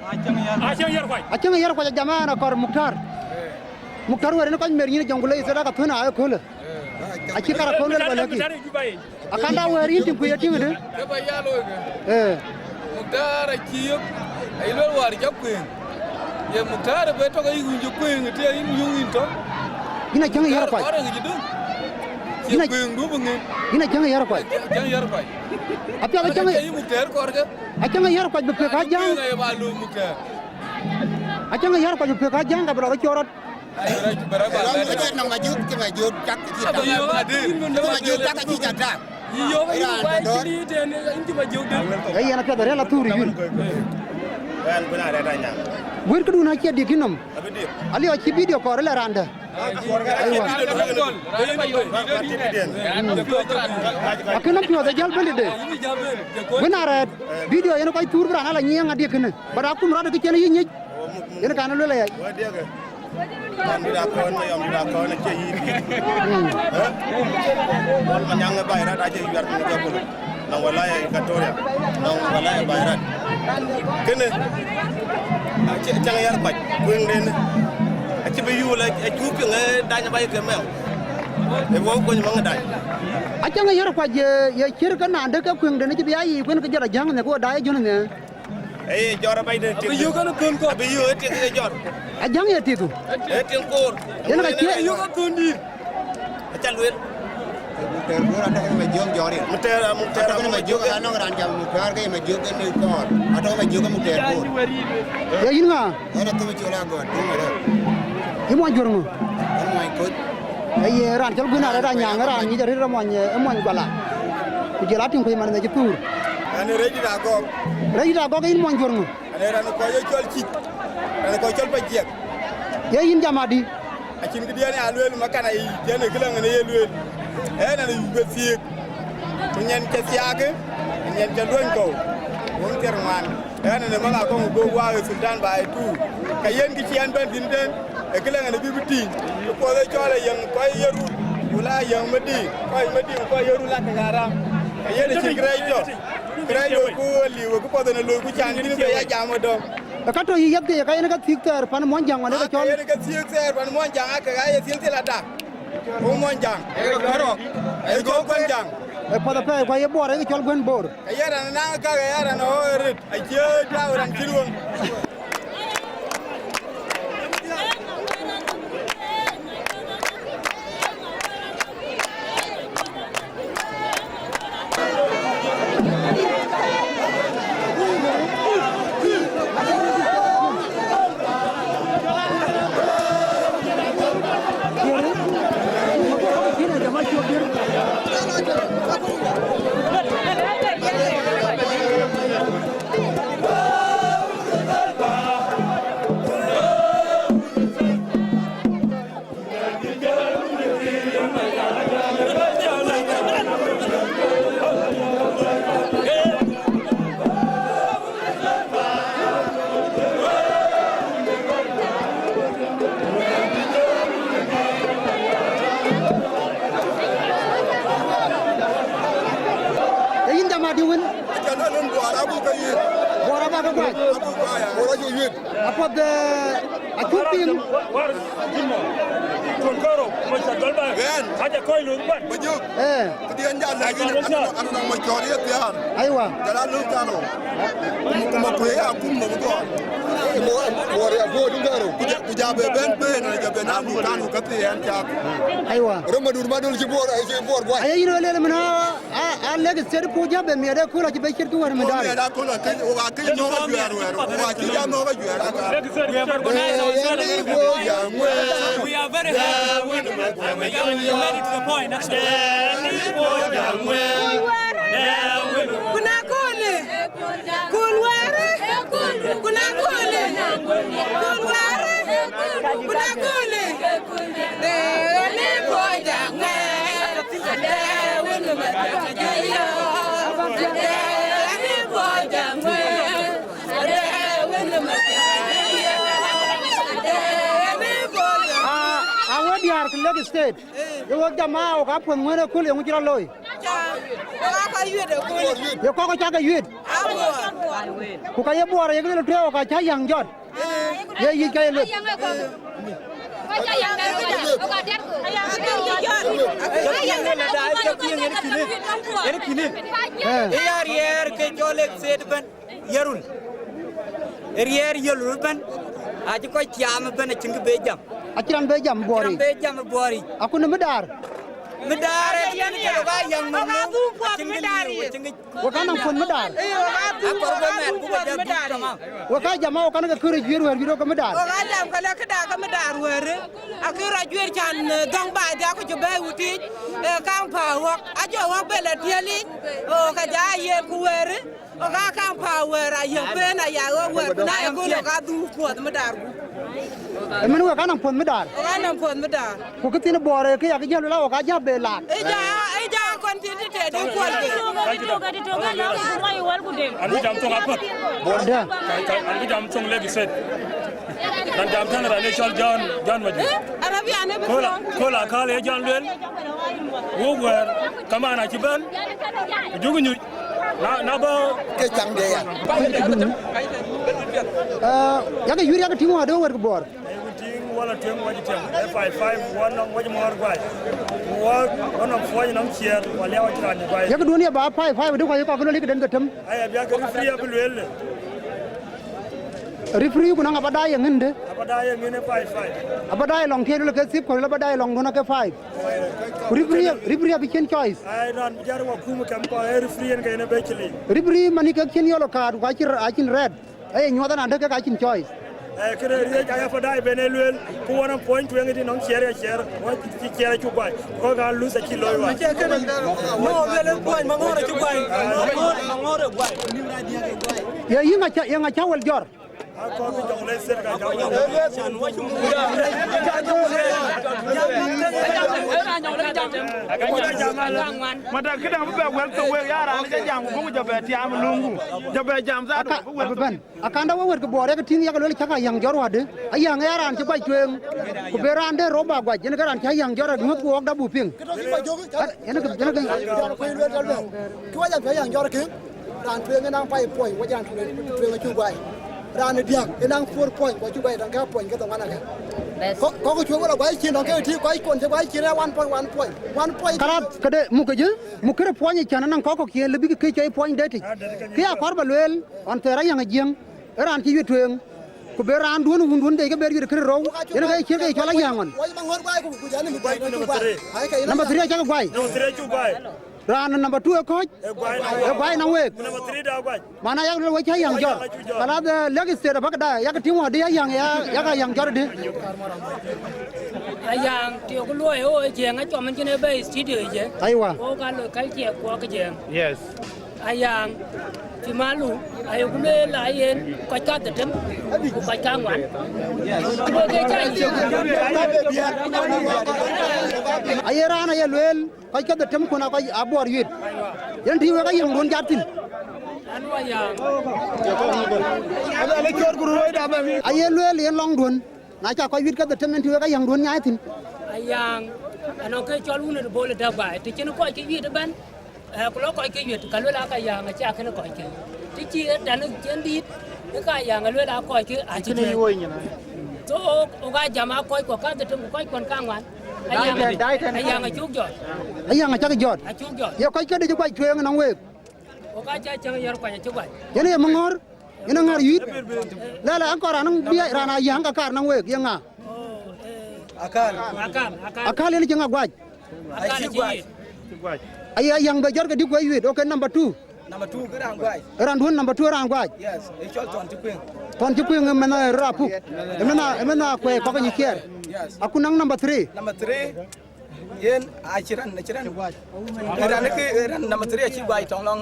Acieŋ Yer Kuac. Acieŋ Yer Kuac, jama na kɔr Muktar. Muktar wɛ̈t en kɔc mer nyin Jonglei State aka thun a ëköl. Acie kar akɔn luel ba lɛ̈k yic. Akanda wɛ̈ɛ̈r yïn tiŋ ku ye tiŋ de. Ke ba ya looi ke. Eh. Muktar acï yök, ai luel wäär cä kuëëŋ. Ye Muktar ebe tɔ̈ ke yï wun cï kuëëŋ, të yïn yök yïn tɔ̈. Yïn Acieŋ Yer Kuac. Kɔr ë ŋic dun. Yïn a- Cï kuëëŋ du bï ŋic. Yïn Acieŋ Yer Kuac. Acieŋ Yer Kuac. Apiɛth Acieŋ. Acï yï Muktar kɔr ke. Acieŋ Yer Kuac bï pek Ajäŋ. Kuëëŋ aye ba looi Muktar. Acieŋ Yer Kuac bï pek Ajäŋ ka bï lɔ ke cɔɔr rɔt. Rɛc, bï rɛc ba lɛc. Rɛc nɔm ka juk, cï ma juk, cak, cï tak. Abï yök adï. Cï ma juk, cak, cï tak. Yï yök ayï raan wany dɔ̈ɔ̈r. Cïn yï tën, yïn cï ma juk dï. Ee yen apiɛth arël athur yïn. Ɣɛn bï na rɛt anyaŋ. Wër këdun acie dik yïn nɔm. Abï dik. Aliɔ cï video kɔɔr ëlë raan dɛ̈. Aywa. Video dun. Akënë piɔ̈ɔ̈th ë jäl bɛ̈n de. Bï na rɛɛt. Video yen kɔc thuur bï raan ala nyiëëŋ adï kënë. Bä raan kum rɔt kë cïn yï nyic. Yen kan luel aya. Mayɔm dït akɔn, mayɔm dït akɔn, acie yï dït. Mm. Eh? Bol Manyang ë Baai Rat acie yuɛr piny ke bul. Nɔŋ walaya Equatoria, nɔŋ walaya Baai Rat. Kënë, acie, Acieŋ Yer Kuac, kuëëŋden. Acï bï yul, acuk piŋ, eh, dany baai ke mɛu. Ë wok kony maŋ dany. Acieŋ Yer Kuac ye, ye cïr ke naan dë ke kuëëŋden acï bï ya yic kuën ke jɔt Ajäŋ ne ke wo daai jön ne. Ee, jɔr abac de tik. Abï yök ënë thön kɔ̈k. Abï yök ë tik ë jɔr. Ajäŋ ye tik. Ë tik koor. Yen ka cie. Abï yök ë thön dïïr. Aca luel. Muktar Bor atɔ̈ ke ma jiök jɔr yen. Muktar, Muktar atɔ̈ ke ma jiök, anɔŋ raan jam Muktar ke ma jiök ënë kɔɔr. Atɔ̈ ke ma jiök Muktar Bor. Ye yïn ŋa? Ɣɛn Athum Col Agɔt, Duŋ Arɛ̈p. Yï muɔny juör ŋö? Ɣɛn muɔny Koc. Aye raan cɔl Guën Arɛ̈t Anyaŋ, raan ŋic arëët, ë muɔny, ë muɔny Guala. Ku jɔl a tïŋ kuc man ë cï thuur. Ɣɛn ë Rɛ̈cdït Agɔk. Rɛ̈cdït Agɔk, yïn muɔny juör ŋö? Ɣɛn ë raan ë kɔc ë cɔl Cïc, raan ë kɔc cɔl Paciɛk. Ye yïn jam adï? Acïn këdiɛ̈n ya lueel, ma kan ayï, jɛn ë kë lëŋ ënë ye lueel. Ɣɛn ë yup bï thiëëk. Ku nyan cä thiaakë, nyan cä luɔny kɔ̈u. Wun thiär ŋuan. Ɣɛn ë manh akɔŋ ë bɔ̈ waak ë Sultan Baai Tuur, ka yen kë cï ɣɛn bɛ̈n thïn tën, ë kë lëŋ ɣɛn bï bï tïŋ, ë kuɔth ë cɔl ë yäŋ kɔc ye rul, ku la yäŋ Madiŋ, kɔc Madiŋ, kɔc ye rul akë ɣa ram. Ka yen acï kërɛɛc tɔ̈, kërɛɛc loi ku ë liu, ë kë puɔth ënë loi ku can bïn ke ya jam ë dɔ̈ŋ. Ë ka tɔ̈ yï yäth ke ye ka yen ke thiëk thɛɛr pan Muɔnyjäŋ ɣɔn ë ke cɔl. Ka yen ke thiëk thɛɛr pan Muɔnyjäŋ, akë ɣa ye thilthil ada. Ku Muɔnyjäŋ, ë cɔl Guɛn Jäŋ. Ë puɔth apɛi, ku aye Bor, ë ke cɔl Guɛn Bor. Ka ye raan ë naŋ käk, ye raan ë ɣɔ̈ɔ̈k ë röt, acie tääu raan cïn weŋ. Ee yïn jam adï wën? Acan alun Buɔɔr abuk ke yiëth. Buɔɔr abak ke guac. Abuk guac, ya. Buɔɔr acuk yuet. Apuɔth, eh, acuk piŋ. Ɣɛn. Aca kɔc luk bän. Majök. Eh. Këdiɛ̈n jal lɛ̈k yïn, an, an, an, an, macɔɔr ye thiaar. Aiwa. Jal a luk tano. Kuma kuëë ya kum nom dhɔɔr. Mo, mo ya bo dum daro. Ku ja, ku ja be ben ben, ja be na luk tano ka thiɛɛn cak. Aiwa. Roma dur ma dul ci Bor, ci Bor guac. Aye yïn wël lel mën a, a, a Lake State puɔ̈u ja be miɛt ë kööl acï be ciɛ̈t kë wär mi dare. Miɛt a kööl a këc, wok a këc nɔ̈k ajuɛɛr wɛ̈ɛ̈r, wok a cï ja nɔ̈k ajuɛɛr. We have organized ourselves. We are very happy. And we are, we made it to the point, actually. Kuna kule, kulware, kuna kule, kulware, kuna kule. Ah, a we diäär ke Lake State. Ye wek jam a wok apuɔth ŋuɛ̈n ë kööl yeŋö cï rɔt looi? Ye kɔ̈k cak ke yuet. Ku ka ye Buɔɔr ye lueel tueŋ ka cä yäŋ jɔt. Ye yic ka ye lueth. Yen kïnë. Eh. Ë ya riɛɛr ke cɔl ek thet ëbɛ̈n, yarul. Ë riɛɛr yarul ëbɛ̈n, acï kɔc tiaam ëbɛ̈n, acïn kë be jam. Acïn raan be jam Buɔɔr yic. Acïn raan be jam Buɔɔr yic. Akun ë Mëdaar. Mëdaar ë tiɛn ke lok aa yäŋ nɔm. Acïn kë liu, acïn kë. Wek aa nɔm puɔ̈th Mëdaar. Akɔr bï mɛt buk jam tamam. Wek aa jam, wek kan ke kërë juëër wɛ̈ɛ̈r juëër ke Mëdaar. Wek aa jam këlë këda ke Mëdaar wɛ̈ɛ̈rë. Akï rɔt juëër can, eh, dhɔ̈ŋ baai dhia ku cï bɛ̈ɛ̈i wutic, eh, kaŋ päu ɣɔ̈k. Ajɔ ɣɔ̈k bɛ lɔ tiɛ̈lic, o, ka ja yen ku wɛ̈ɛ̈rë. Wek aa kaŋ päu wɛ̈ɛ̈r ayök pen aya ɣöök wɛ̈ɛ̈r, ku na ye kööl wek aa dhuk puɔ̈th Mëdaar gup. Ëmën wek aa nɔm puɔ̈th Mëdaar. Wek aa nɔm puɔ̈th Mëdaar. Ku kë thiin Buɔɔr ë kë yak jäl la wek aa jäl be laak. Ë ja, ë ja kɔn thiin të tëde kuɔl ke. An bï jam thoŋ apath. Buɔɔr dë. An bï jam thoŋ Lakes State. Raan jam tënë raan ë cɔl John, John Majuŋ. Arabian ë bï Kööl, kööl akäl ë John lueel. Wok wɛ̈ɛ̈r, kamaan acï bɛ̈n. Ku jukï nyuc. Na, na bä ke caŋ de ya. Eh, yak yur yak tïŋ wä de wɛ̈ɛ̈r ke Buɔɔr. Ayeku tïŋ wala tueŋ wacï tiam, ee five five, wɔ nɔm wacï mɔ̈ɔ̈r guai. Ku wɔ, wɔ nɔm puɔc nɔm ciɛɛr, wɔ liau acï raan guai. Yak duɔ̈n ye ba five five de, ku aye kɔk ke lueel ke den ke tem. Aya bï ake referee abï lueel. Referee ku nɔŋ abä daai ye ŋën de. Abä daai ye ŋën ee five five. Abä daai lɔŋ tiɛɛl ke six, ku abä daai lɔŋ duɔ̈n ke five. Ku referee, referee abï cïn choice. Ai, raan bï jar wɔ kum kɛm kɔ, ee referee en ke en ee bɛ cili. Referee mani kek cïn yellow card, ku acïn, acïn red. Aye nyuɔɔth anan dek kek acïn choice. Eh, këde riëëc aya fadai ben e lueel, ku wɔ nɔm puɔny tueŋ ëtï nɔŋ ciɛɛr ya ciɛɛr, wɔ cï ciɛɛr acuk guai, kɔc ka luth acï looi wä. Acie këde, no, lueel puɔny, maŋɔɔr acuk guai. Maŋɔɔr, maŋɔɔr ë guai. Ye yïŋ aca, yïŋ aca wel jɔr. Akɔk jɔŋ le sir ka jɔŋ le. Mata këdäŋ bï bɛ wel thok wek, ya raan ke jam, ku buk jɔ bɛ tiam luŋku, jɔ bɛ jam zaat, bï wel thok. Akanda wek wɛ̈ɛ̈r ke Buɔɔr yak tïŋ yak lueel cäk Ayäŋ jɔt wädë. Ayäŋ ee raan cï guac tueŋ, ku be raan de rou ba guac, yen ke raan cï Ayäŋ jɔt aŋuɔ̈th ku wɔk dap buk piŋ. Yen ke, yen ke. Cï wacam cï Ayäŋ jɔt kë, raan tueŋ ë naŋ five point, wacam tueŋ, tueŋ acuk guai. Raan ë diäk ë naŋ four point, ku acuk guai tɔŋ ke point ke dhoŋuan akë. Kɔk, kɔk cuëŋ wala guai cin tɔŋ ke tï, kɔc kon cï guai cin ë one point, one point, one point. Kalat këde muk ke jë, muk kërë puɔny ë cän ënɔŋ kɔk kɔ̈k ciëën lë bïk ke cɔi puɔny deetic. Kë ya kɔɔr ba lueel, ɣɔn thɛɛr Ayäŋ Ajiëŋ. Ë raan cï wiɛt tueŋ, ku be raan duɔ̈n wun duɔ̈n dei ke ber wiɛt kërë rou, yen ke ciɛ̈t ke cɔl Ayäŋ ɣɔn. Number three acäk guai. Number three acuk guai. Raan number two ë kɔ̈ɔ̈c, ë guai nɔŋ week. Number three da guai. Mana yak luel wek cä Ayäŋ jɔt. Kala the Lakes State abäk da, yak tïŋ wä di Ayäŋ ya, yak Ayäŋ jɔt di. Ayäŋ, tiök luɔi ë ɣo ë Jiëŋ acɔm en cïn ë bɛ̈i studio ë Jiëŋ. Aiwa. Ɣo ka loi kal ciɛk kuɔk ë Jiëŋ. Yes. Ayäŋ, cï malu, ayeku lueel la yen kɔc kadhetem, ku kɔc kaŋuan. Ku ke cä yic. Aye raan aye lueel, kɔc kadhetem kun aa kɔc aa Buɔɔr yuet. Yen tïŋ wek Ayäŋ duɔ̈n jat thïn. Anu Ayäŋ. Aye lueel yen lɔŋ duɔ̈n. Na ca kɔc wit kadhetem, yen tïŋ wek Ayäŋ duɔ̈n nyaai thïn. Ayäŋ, anɔŋ ke cɔl wun ë bol ë däk baai, të cïn kɔc ke yuet ëbɛ̈n. Eh, ku lɔ kɔc ke yuet, ka luel aa ka Ayäŋ acie akënë kɔc ke. Të cï ë tɛ̈n cïn dïït, ë ka Ayäŋ ë luel aa kɔc ke acï tueŋ. So, ok, ok aa jam aa kɔc kuɔ kadhetem ku kɔc kuɔn kaŋuan. Ayäŋ, Ayäŋ acuk jɔt. Ayäŋ acäk jɔt. Acuk jɔt. Ye kɔc kedï cï guac tueŋ ënɔŋ week. Ok aa cä cäŋ yɔr kuany acï guac. Yen ye maŋɔ̈ɔ̈r, yen aŋär yuit. Lɛlɛ, aŋkɔr raan bï raan Ayäŋ ka kaar nɔŋ week, ye ŋa? Akal. Akal, akal. Akal yen cï ŋa guac? Akal acï guac. Aye Ayäŋ bɛ jɔt ke dï kuec yuit, ok, number two. Number two ke raan guac. Raan duɔ̈n number two raan guac. Yes, ë cɔl Thɔn cï kueŋ. Thɔn cï kueŋ ë mɛnh ë rɔt apuk. Ë mɛnh ë, ë mɛnh ë kuɛɛi kɔ̈k ë nyic ciɛɛr. Yes. Aku naŋ number three. Number three. Yen acï raan, acï raan. Raan ke, raan number three acï guai tɔŋ lɔŋ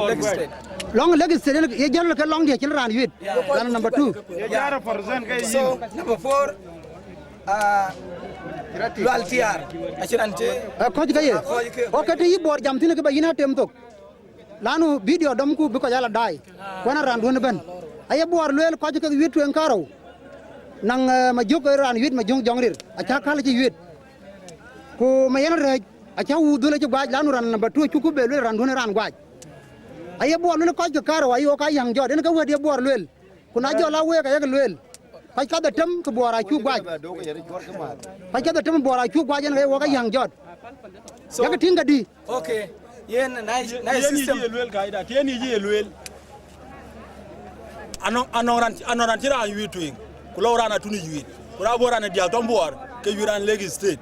Lakes State. Lɔŋ Lakes State, yen ye jäl ke lɔŋ diɛ̈ cïn raan yuet. Yeah. Raan number two. Yeah. So, number four, uh, Lual Tiar, acï raan cï. Eh, kɔc ke ye. Kɔc ke. Ok, të yï Buɔɔr jam thïn ke ba yïn a tem thok. Lanu video dɔmku bï kɔc ala daai. Kuɛn raan duɔ̈n ëbɛ̈n. Aye Buɔɔr lueel kɔc ke yuet tueŋ karou. Naŋ, eh, Majök ë raan yuet, Majök Jɔŋ Rir. Acä kal cï yuet. Ku Mayen Rɛ̈ɛ̈c, acä wuur dhöl acï guac, lanu raan number two acuk ku be lueel raan duɔ̈n ë raan guac. Aye Buɔɔr luel kɔc ke karou ayï wok aa yäŋ jɔt, yen ke wɛ̈t ye Buɔɔr luel. Ku na jɔl a week ayek luel. Kɔc kadhetem ke Buɔɔr acuk guac. Kɔc kadhetem Buɔɔr acuk guac, yen ke ye wok aa yäŋ jɔt. So, yak tïŋ ke dï. Okay. Yen nice, nice system. Yen yï ye luel kaida, yen yï ye luel. Anɔŋ, anɔŋ ran, anɔŋ ran cï raan yuiit tueŋ, ku lɔ ran atun yuiit, ku raan bɔ̈ ran ë diäk tɔŋ Buɔɔr, ke yuiit ran Lake State.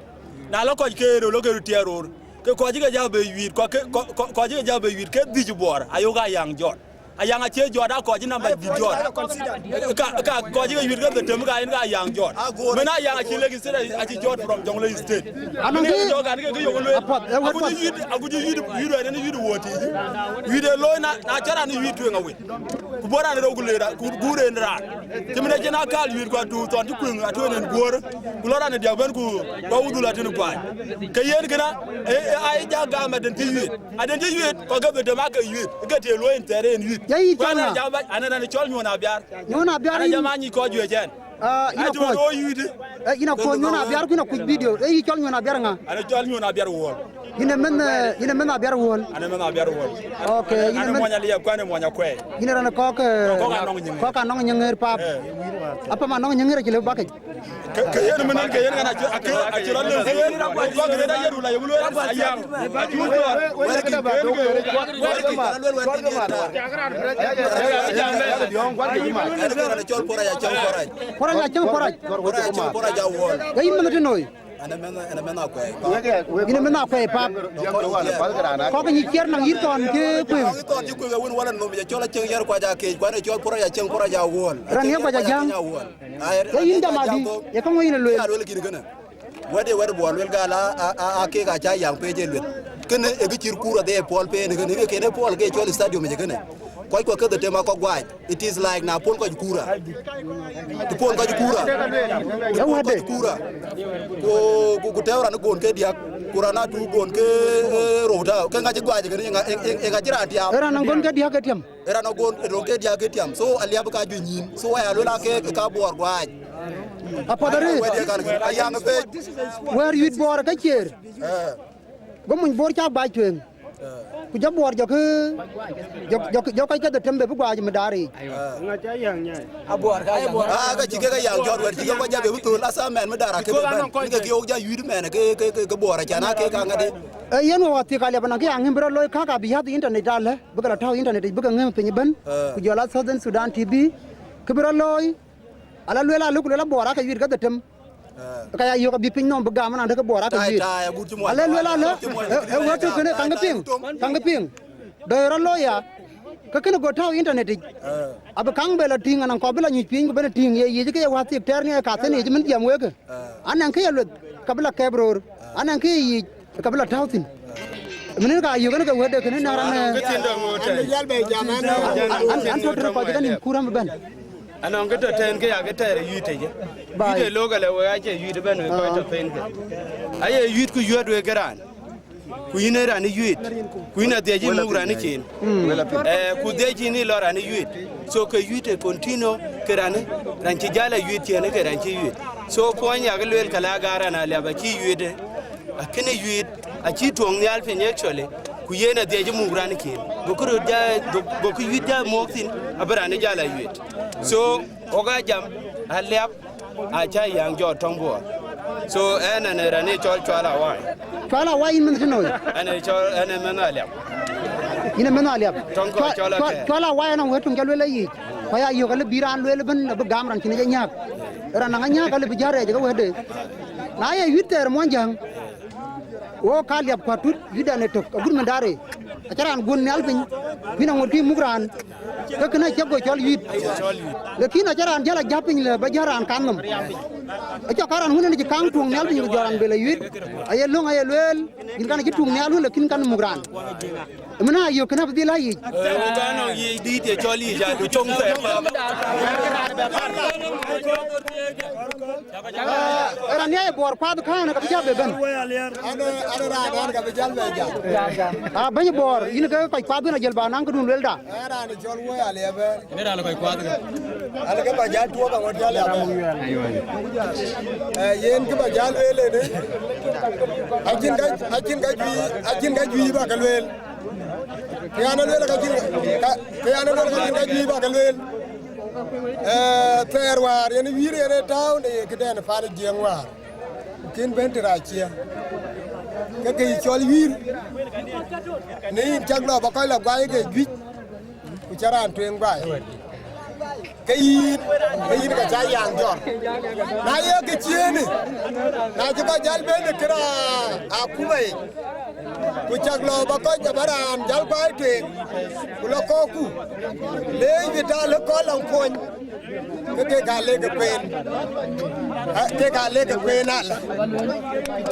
Na lɔ kɔc ke röör, lɔ ke röör tiɛɛr röör, ke kɔc cï ke jäl bɛ yuiit, kɔc ke, kɔc, kɔc cï ke jäl bɛ yuiit, ke dhïc Buɔɔr, ayok aa yäŋ jɔt. Ayäŋ acie jɔt, aa kɔc cï namba dït jɔt. Ka, ka kɔc cï ke yuiit ke dhetem, ka yen ka yäŋ jɔt. Mën ayäŋ acï Lake State, acï jɔt from Jonglei State. Anɔŋ kë jɔk an ke, ke yok lueel. Apuɔth, e wɛ̈t aguc puɔth. Yuiit, aguc yuiit, yuiit wɛ̈t en yuiit wuɔ̈t yiic. Yuiit ë looi na, na cä raan yuiit tueŋ awën. Ku bɔ̈ raan rou ku le ra-, ku guur en raan. Cï mën acïn akaal yuiit ku atu thɔn cï kuëŋ atueŋ en guöör. Ku lɔ raan ë diäk bɛ̈n ku bä wudhul atën kuany. Ke yen këna, e, e, ai ja gam aden cï yuiit. Aden cï yuiit, kɔc ke bï dëm ake yuiit. Ke të luɔi en thɛɛr en yuiit. Ya yï cɔl ŋa? Ku an, jam ba, an, an, cɔl Nyuɔn Abiar. Nyuɔn Abiar. An, yïn jam an, nyi kɔc juëc ɛn. Ah, yïn akuɔ̈c. Ë, yïn akuɔ̈c Nyuɔn Abiar, ku yïn akuc video. Ë yï cɔl Nyuɔn Abiar ŋa? An cɔl Nyuɔn Abiar Wuɔl. Yïn ë mɛnh, eh, yïn ë mɛnh Abiar Wuɔl. An ë mɛnh Abiar Wuɔl. Okay, yïn ë mɛnh. An ë mɔny Aliɛp, ku an ë mɔny Akuɛi. Yïn ë raan ë kɔ̈k, eh, kɔ̈k anɔŋ nyiŋ ŋeer pap. Eh. Apam anɔŋ nyiŋ ŋeer acï lëu bakic. Ke, ke yen menen, ke yen ŋan acï, acï, acï rɔt lëu ke yen. Kɔ̈k rëët aye rul aye wulë. Ayam. Acï wulë. Wɛ̈t kï, wɛ̈t kï, wɛ̈t kï. Cɔl Poraj, acɔl Poraj. Poraj, acɔl Poraj. Poraj, acɔl Poraj Awuɔl. Ke yïn mɛnh tënoi? An ë mɛnh, an ë mɛnh Akuɛi. Yïn ë mɛnh Akuɛi pap. Kɔ̈k nyic ciɛɛr naŋ yïn thɔn cï kuëŋ. Kɔ̈k thɔn cï kuëŋ awën wala nom, ye cɔl Acieŋ Yɛr Kuac Akeec, ku an ë cɔl Poraj Acieŋ Poraj Awuɔl. Raan ye Kuac Ajaŋ. Ye yïn jam adï? Ye käŋö yïn ë lueel? Ya lueel kïn kënë. Wɛ̈t ye wɛ̈t Buɔɔr luel gal a, a, a, a kek acä yäŋ pec ë lueth. Kënë ë kë cït kura dhie puɔl peen kënë, ke kën ë puɔl ke cɔl stadium ë kënë. Kɔc kɔ̈k kedhie tem akɔ̈k guac. It is like na puɔl kɔc kura. Të puɔl kɔc kura. Të puɔl kɔc kura. Ku, ku, ku tɛ̈ɛ̈u raan gon ke diäk. Ku raan atu gon ke, eh, rou tääu. Ke ŋa cï guac kënë, ë ŋa, ë, ë, ë ŋa cï raan tiaam? Ë raan gon ke diäk ke tiam. Ë raan gon, ë gon ke diäk ke tiam. So, Aliap ka juëc nyïn. So, aya luel ake ka Buɔɔr guac. Apuɔth arëët. Wɛ̈t ye kan, ayäŋ pec. Wɛ̈ɛ̈r yuiit Buɔɔr ka ciëër. Eh. Go mony Bor cä bac tueŋ. Eh. Ku jɔ Buɔɔr jɔkï, jɔ, jɔ, jɔ kɔc kedhie tem bï guac mëdaar yiic. Eh. Ŋa cä yäŋ nyai? Abuɔɔr ka yäŋ. Ah, ka cï kek yäŋ jɔt wɛ̈t cï ke kɔc jam bï thöl, asa mɛn mëdaar akë bï bɛ̈n. Kë ke yok ja yuiit mɛn ke, ke, ke, ke Buɔɔr acan ake ka ŋadï. Eh, yen wɔ wathik Aliap anɔŋ kë ya ŋëm bï rɔt looi, kaka bï yäth internet alë, bï ke lɔ tääu internet yic, bï ke ŋëm piny ëbën. Eh. Ku jɔl a Southern Sudan T V, kë bï rɔt looi. Ala luel alë ku luel Abuɔɔr ake yuiit kedhie tem. Eh. Ka ya yök abï piny nɔm bï gam ënɔn dë ke Buɔɔr ake yuiit. Tai, tai, agut cï muɔny. Ala luel alë, eh, eh, wɛ̈t tök kënë, kaŋ ke piŋ, kaŋ ke piŋ. Dɔ̈i rɔt looi ya, ke kënë go tääu internet yic. Eh. Abï kaŋ bɛ lɔ tïŋ, anɔŋ kɔc bï lɔ nyuc piny ku bɛn tïŋ, ye yic ke ye wathik tɛɛr ni ye kathën yic mën jiɛm wek. Eh. Anɔŋ kë ye lueth, ka bï lɔ kɛp roor. Eh. Anɔŋ kë ye yic, ka bï lɔ tääu thïn. Mën ka yök en ke wɛ̈tde kënë na raan, eh, kë thiin dɔ̈ŋ ŋoot tɛ̈n. An, an, an, an tɔ̈ tëde kɔc ke nïm kuur ëbɛ̈n. Anɔŋ kë tɔ̈ tɛ̈n ke ya ke tɛɛr ë yuiit tëcë. Bai. Yuiit ë look alë wek acie yuiit ëbɛ̈n wek kɔc tɔ̈ pɛ̈n ke. Aye yuiit ku yuɛ̈t wek ke raan. Ku yïn ë raan ë yuiit. Ku yïn adhiac yï muk raan ë cin. Mm. Eh, ku dhiac yïn ë lɔ raan ë yuiit. So ke yuiit ë continue ke raan ë, raan cï jäl a yuiit ciëën ke raan cï yuiit. So puɔny yak lueel ka la gar raan Aliap acï yuiit ë. Akënë yuiit, acï tuɔŋ nhial piny actually, ku yen adhiac muk raan ë cin. Gokï röt ja, go, gokï yuiit ja muk thïn, abï raan ë jal a yuiit. So, wok aa jam, Aliap, acä yäŋ jɔt tɔŋ Buɔɔr. So, ɛn, ɛn ë raan ë cɔl Cual Awai. Cual Awai yïn mɛnh tënoi? Ɛn ë cɔl, ɛn ë mɛnh Aliap. Yïn ë mɛnh Aliap. Tɔŋ kɔc Cual, cɔl Cual, Akɛɛr. Cual Awai anɔŋ wɛ̈t töŋ ca luel ayic. Ku aya yök alë bï raan lueel ëbën abï gam raan cïn ë jɔ nyääk. Raan na ŋa nyääk alë bï jal rɛɛc ke wɛ̈tde. Na ye yuiit thɛɛr muɔnyjäŋ, wok ka Aliap ku atut yuiitdan ëtök agut mën daarë. Acä raan guɔ̈n nhial piny, bïn aŋot kï muk raan, ke kënë acie go cɔl yuiit. Lakin acä raan jäl a jäp piny lë bä jäl raan kan nhom. Acɔk ka raan wën en cï kaŋ tuɔŋ nhial piny ku jɔl raan bë lɔ yuiit. Aye löŋ aye lueel, yïn kan acï tuɔŋ nhial wën lakin kan muk raan. Ëmën ayök kënë abï dhil a yic. Eh, ku ka nɔŋ yic dïït ye cɔl yic, a du cöŋ thɛɛr. Ë raan ya ye Buɔɔr kuath kään, ka bï ja bë bɛ̈n. Ane, ane raan, ane ka bï jal bɛ jam. Ah, bɛ̈ny Buɔɔr, yïn ke kɔc kuath wën ajël ba naŋ këdun luelda. Ë raan cɔl Woi Aliap ë. Ane raan kɔc kuath kë. Ane ke ba jal tuɔɔk aŋot jal ya bɛ. Eh, yen kë ba jal lueel ënë. Acïn ka, acïn ka juëc, acïn ka juëc ba ke lueel. Ke yan ë lueel ka cïn, ka, ke yan ë lueel ka cïn ka juëc ba ke lueel. Eh, thɛɛr wäär yen wiir yen ë tääu në këdɛn pan Jiëŋ wäär. Ku kën bɛ̈n të rac cië. Ke ke yï cɔl wiir. Në yïn cak lɔ ba kɔc la guai ke juëc. Ku cä raan tueŋ guai. Ke yïn, ke yïn ka cä yaŋ jɔr. Na ye kë ciëënë, na cï kɔc jäl bɛ̈n ë këra akuma yic. Ku cak lɔ ba kɔc ba raan jäl guai tueŋ, ku lɔ kɔɔku. Leec bï ta lë kɔc lɔŋ puɔny, ke ke ka lek ke kueen. A, ke ka lek ke kueen ala.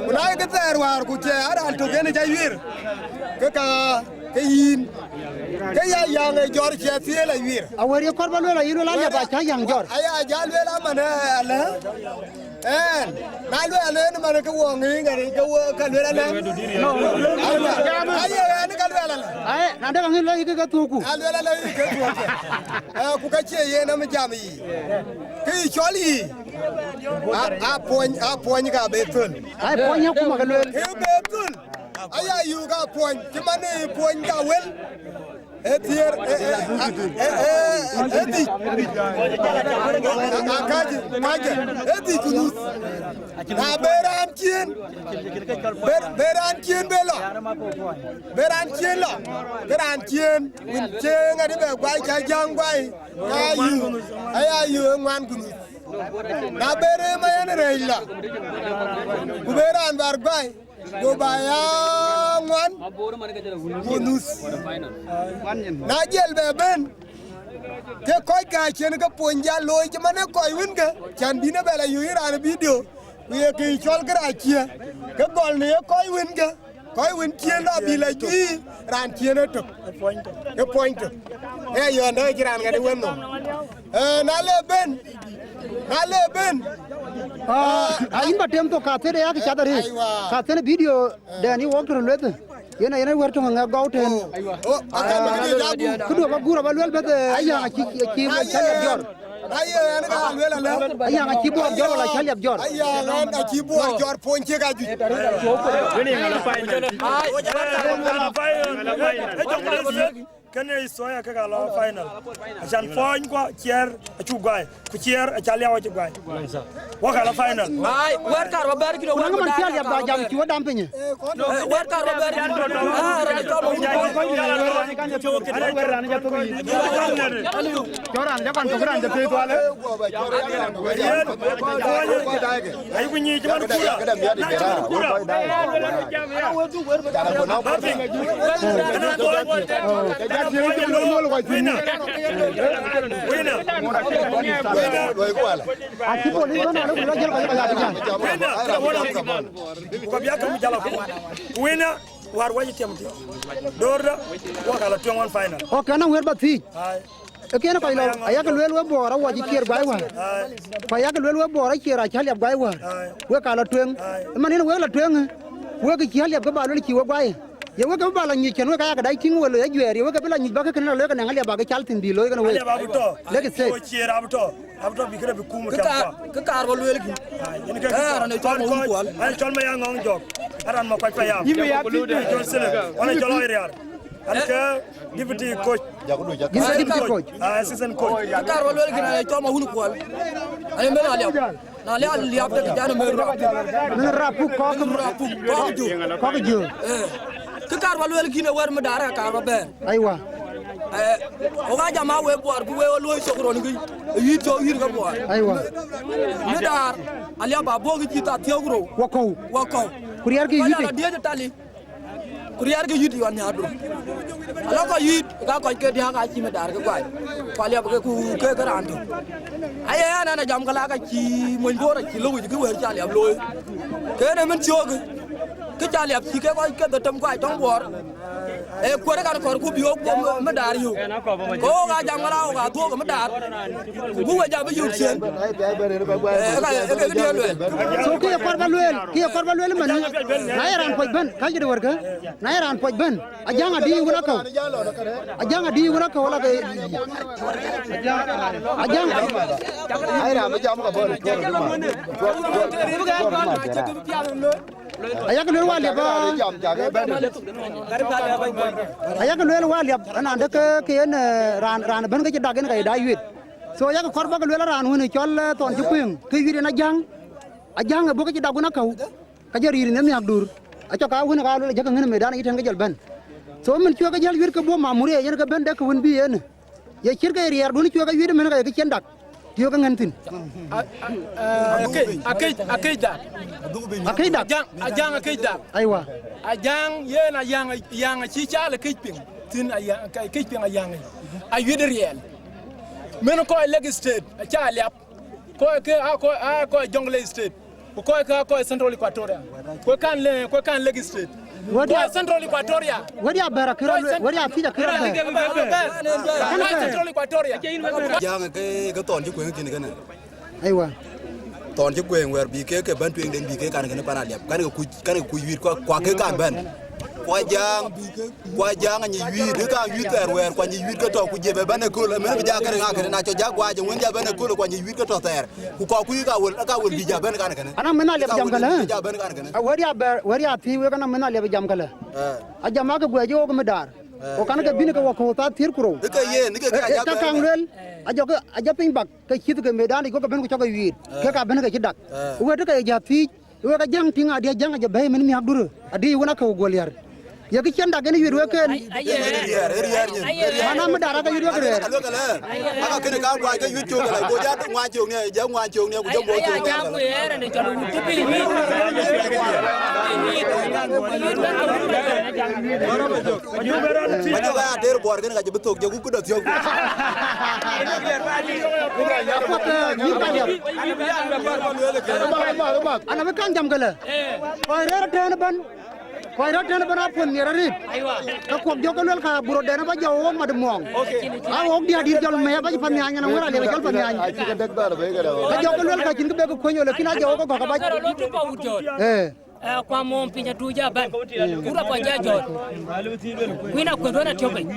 Ku na ye kë thɛɛr wäär ku cï a raan tök yen ë cä yuiir, ke ka, ke yïn, ke ya yaŋ ë jɔr cï a thiëël a yuiir. Awär ye kɔr ba lueel ayï lueel alɛ̈p acä yaŋ jɔr. Aya jäl lueel aman ë alë. Ɛn, na luɛɛl en man ke wɔ ŋic ŋɛ̈n ke wɔ ka luɛɛl alɛ. Aywa, aye ɛn ka luɛɛl alɛ. Ai, na dek aŋic lɔ yï ke ke thuɔɔku. A luɛɛl alɛ yï ke thuɔɔku. Eh, ku ka cie yen am jam yï. Ke yï cɔl yï. A, a puɔny, a puɔny ka be thöl. Ai, puɔny akuma ke lueel. Ke be thöl. Aya yï ka puɔny, cï man ë puɔny ka wël. Ë thiëër, ë, ë, ë, ë, ë dhic. A, a, kaje, kaje, ë dhic ku nuth. Na be raan ciëën, be, be raan ciëën be lɔ. Be raan ciëën lɔ. Be raan ciëën. Wën ciëën ŋadï bɛ guai cä jäŋ guai. Ka yï, aya yï ë ŋuan ku nuth. Na be rëëm ayen rɛɛc lɔ. Ku be raan bär guai. Go ba ya ŋuan ku nuth. Na jël bɛ ben, ke kɔc ka cïn ke puɔny ja looi cï man ë kɔc wën ke, cän bïn ë bɛ la yööc raan ë video, ku ye kë cɔl kërac cië, ke gɔl në ye kɔc wën ke, kɔc wën ciën la bï la juiir, raan ciën ë tök. Ë puɔny tök. Ë yɔn dɛ cï raan ŋɛt ë wën nɔm. Eh, na le ben, na le ben. Ah, ah, yïn ba tem thok ka thede yak cath arëët. Aiwa. Ka thede video den yï wok tör lueth. Yen, yen wër töŋ ŋɛk gɔu ten. Oh, oh, akan ba kï jabu. Këdu ba gur ba luel beth, eh, ayaŋ aci, aci, aci liap jɔr. Aye, an ka luel ala. Ayaŋ aci buɔr jɔr wala aci liap jɔr. Ayaŋ an aci buɔr jɔr puɔny cï ka juic. Winning on a final. Ai, ai, Kënë Ithiopia ke ka lɔ final. Acan puɔny kua ciɛɛr acuk guai, ku ciɛɛr aca liau acï guai. Wä ka lɔ final. Ai, wɛ̈t kaar ba bɛ̈ɛ̈r kïn, wɛ̈t man cä liap ba jam cï wä dam piny. Eh, wɛ̈t kaar ba bɛ̈ɛ̈r kïn. Ah, raan cɔl ma wun. Cɔl raan ja kɔn tök raan ja thiëi thualë. Ayi ku nyic man kura. Na cï man kura. Winner. Winner. Winner. Acï police bɛ̈n alë ku lɔ jël kɔc kɔc abï jam. Winner. Ku ka bï akëm jal akuɔn. Winner. Wäär wä cï tiɛm tï. Doorda. Wä ka lɔ tueŋ ɣɔn final. Ok, anɔŋ wël ba thiic. Ai. Ee kën kɔc lɔ, ayak lueel we Bor awɔ cï ciɛɛr guai wäär. Ai. Ku ayak lueel we Bor aciɛɛr acä liap guai wäär. Ai. Wek ka lɔ tueŋ. Ai. Ëman yen wek lɔ tueŋ, wek cï aliap ke ba lueel cï we guai. Ye wek ke bï ba lɔ nyic cän wek ayak dac tïŋ wek loi ajuɛɛr, ye wek ke bï lɔ nyic bä ke kënë lɔ lueel ke nɛŋ aliap bä ke cal thïn bï looi kënë wek. Aliap abï tɔ. Lek state. Wo ciɛɛr abï tɔ. Abï tɔ bï kënë bï kum. Kë kaar, kë kaar ba lueel kï. Ai, yen ke. Ee, raan ë cɔl ma wun kual. Ai, cɔl ma ya ŋɔŋ jɔk. Aran ma kuac payam. Yïn mi ya tïc. Johnson. Wan ë cɔl oi riar. An ke deputy coach. Yïn ke deputy coach. Ah, assistant coach. Kë kaar ba lueel kïn, ë, cɔl ma wun kual. An ë mën aliap. Na liap, liap de jan mën rap. Mën rap puk kɔk. Mën rap puk kɔk jö. Kɔk jö. Eh. Kë kaar ba lueel kïn ë wɛ̈t mëdäär ë kaar ba bɛ̈ɛ̈r. Aiwa. Eh, wok aa jam aa wek Buɔɔr, ku wek ë luɔi cök rɔn kï. Ë yït cök yït ke Buɔɔr. Aiwa. Mëdäär, aliap abɔ̈ kï cï thaa thiɔ̈k rou. Wakɔ̈u. Wakɔ̈u. Ku riɛɛr kï yït. Kɔc ala diëc ë tali. Ku riɛɛr ke yït ɣɔn nhiaardu. Ala kɔc yït, ka kɔc ke diäk aa cï mëdäär ke guai. Ku aliap ke ku ke ke raan tök. Aye an, an, a jam ke la ka cï mony Bor acï lɔ wic ke wëër cï aliap looi. Kënë min thiöökë, ke cï aliap cï ke kɔc ke dhetem guai tɔŋ Buɔɔr. Ee kuɛ̈r kan kɔr ku biöök ku mëdäär yök. Ke wok aa jam ke la wok aa dhuɔ̈k mëdäär. Ku buk we jam bï yök ciëën. Ee, ka, ee, ke, ke diɛɛr lueel. So, kë ye kɔr ba lueel, kë ye kɔr ba lueel ëmën. Na ye raan puɔc bɛ̈n, ka jëde wärkë. Na ye raan puɔc bɛ̈n, Ajaŋ adï wën akäu. Ajaŋ adï wën akäu wala ke. Ajaŋ. Ai raan bï jam ka bɔ̈ rït tuɔɔr rït man. Tuɔɔr, tuɔɔr, tuɔɔr man. Ayak luel waliap, ayak luel waliap, anan de ke ke yen, eh, ran, ran ben ke cï dak yen ka ye da yuet. So ayak kɔr bak luel ran wën cɔl, eh, Thɔn cï kueŋ, ke yuet yen Ajäŋ. Ajäŋ ë bɔ̈ ke cï dak wën akäu. Ka jɔ riir në miäk dur. Acɔk ka wën ka luel ajäk ŋën medan yï tɛ̈n ke jɔl bɛ̈n. So min cuɛ ke jäl yuet ke bɔ̈ Mamuria yen ke bɛ̈n dek ke wën bï yen. Ye cït ke riɛɛr dun cuɛ ke yuet mën ka ye ke cien dak. Tiö ke ŋën thïn. Akëc, akëc, akëc dak. Akëc dak. Ajäŋ, Ajäŋ akëc dak. Aywa. Ajäŋ yen Ayäŋ, Ayäŋ acï caal akëc piŋ. Thïn Ayäŋ, akëc piŋ Ayäŋ. Ayuet riɛl. Mën kɔc Lake State, aca liap. Kɔc ke aa kɔc, aa kɔc Jonglei State. Ku kɔc ke aa kɔc Central Equatoria. Ku kan le, ku kan Lake State. Wadiya, kɔc Central Equatoria. Wadiya bɛ̈r akï rɔt lueel, wadiya thiëc akï rɔt bɛ̈r. Kɔc Central Equatoria. Ajäŋ ke, ke Thɔn cï kueŋ kïn kënë. Aywa. Thɔn cï kueŋ wɛ̈ɛ̈r bï ke, ke bɛ̈n tueŋden bï ke kan kënë pan Aliap. Kan ke kuc, kan ke kuc wïït kua, kua ke kan bɛ̈n. Ku Ajäŋ, ku Ajäŋ anyi yuiit, dï kaŋ yuiit thɛɛr wɛɛr, ku anyi yuiit ke tɔ̈ ku jiëp ë bɛ̈n ëköl, ëmën bï ja kërë ŋa kënë, na cɔ ja guac, ë wën ja bɛ̈n ëköl, ku anyi yuiit ke tɔ̈ thɛɛr. Ku kɔɔr kuc ka wël, ka wël bï ja bɛ̈n kan kënë. Ana mën Aliap jam këlë, ja bɛ̈n kan kënë. A wɛ̈t ya bɛ̈r, wɛ̈t ya thiëëc wek, ana mën Aliap jam këlë. Eh. Ajam akë guɛc ë wok ë mëdäär. Eh. Ku kan ke bïn ke wok ku thaa thiëër ku rou. Ë ke yen, ë ke, eh, ka kaŋ luel, ajɔ ke, ajɔ piny bak, ke cïth ke medan, ku ke bɛ̈n ku cɔk ke yuiit. Eh. Ke ka bɛ̈n ke cï dak. Eh. Wɛ̈t ke ye ja thiëëc. Wek Ajäŋ tïŋ adï Ajäŋ ajɔ bɛ̈i mën miäk durë, adï wën akëu guɔ liär. Ye kë cïn dak en yuet wek ken. Riɛɛr, riɛɛr nyin, riɛɛr. Mana mëdäär aka yuet wek riɛɛr. Aka kënë ka guac ke yuet cök, ala go ja ŋuan cök ni, ja ŋuan cök ni, ku ja guɔ cök ni. Majɔk aya der buɔɔr kënë ka cï bï thok, jɔku këdɔ thiɔ̈k. Ana bï kaŋ jam këlë. Kɔc rɛ̈ɛ̈r tɛ̈ɛ̈n ëbɛ̈n. Kɔc rɔt tënë bɛ̈n apuɔ̈th nhiɛɛr arëët. Aywa. Ke kuɔk jɔk ke luel ka burötden aba jɔ wok mat muɔɔŋ. Okay. A wok diäär dït jɔl mɛ̈i aba cï Panhiany, ŋɛn wën Aliap cɔl Panhiany. Acï ke dek dhar bɛ̈i këdë. Ka jɔk ke luel ka cïn kë bek ke kuöny, lakin a jɔ wok ke gɔ̈k aba. Ee. Eh, kua mom piny atuuc abɛ̈n. Kur akɔc jɔ jɔt. Kuin akueth wën atiöp piny.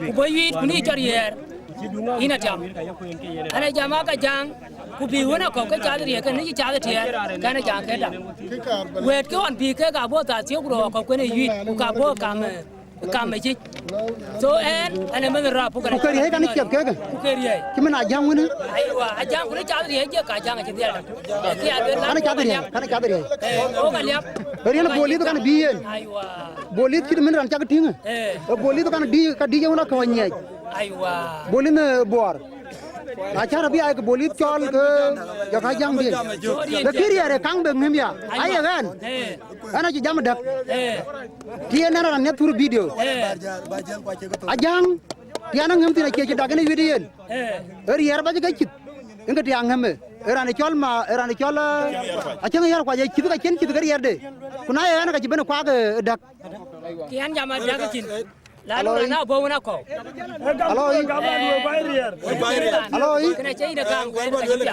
Ku bɔ̈ yuiit, ku ni cɔl riɛɛr. Yïn atiam. Ɛn ë jam aka Ajäŋ, ku bï wën akɔ̈u ke cath riëëk, kën cï cath tiɛɛr, kɛn ë Ajäŋ këda. Wëët kë ɣɔn bï kek abɔ̈ thaa thiëëk ku rou akɔ̈u kën ë yuiit, ku ka bɔ̈ kam, eh, kam ë cic. So ɛn, ɛn ë meth rap, ku kën. Ku ke riëëc kan ë ciɛth kekë. Ku ke riëëc. Cï min Ajäŋ wënë. Aywa, Ajäŋ ku në cath riëëc, jek ka Ajäŋ acï dhiɛl. Kan ë cath riëëc, kan ë cath riëëc. Eh, wok Aliap. Riɛn bolith kan bï yen. Aywa. Bolith cït min raan cak tïŋ. Eh. Bolith kan dï, ka dï yen wën akɔ̈u anyiɛc. Aywa. Bolith në Buɔɔr. Na cä rɔt bï aa ke bolith cɔl ke jɔ ka Ajäŋ diëc. Ke kï riɛɛr ë kaŋ bek ŋëm ya. Aye ɣɛn. Eh. Ɣɛn acï jam ë däk. Eh. Tï en ɣɛn raan ŋiɛth thur video. Eh. Ajäŋ, tï an aŋëm thïn acie cï dak en ë yuet yen. Eh. Ë riɛɛr ba cï ke cïth. Ëŋ ke tï aŋëm ë. Ë raan ë cɔl ma, ë raan ë cɔl, eh, acïn yär kuac ë cïth ka cïn cïth ke riɛɛrde. Ku na ye ɣɛn ka cï ben ë kuak ë däk. Tï an jam ë däk ë cïn. Lanu raan abɔ̈ wën akɔ̈u. Alo, yi. Alo, yi. Kën acie yïn ë kaŋ, kën acie yïn.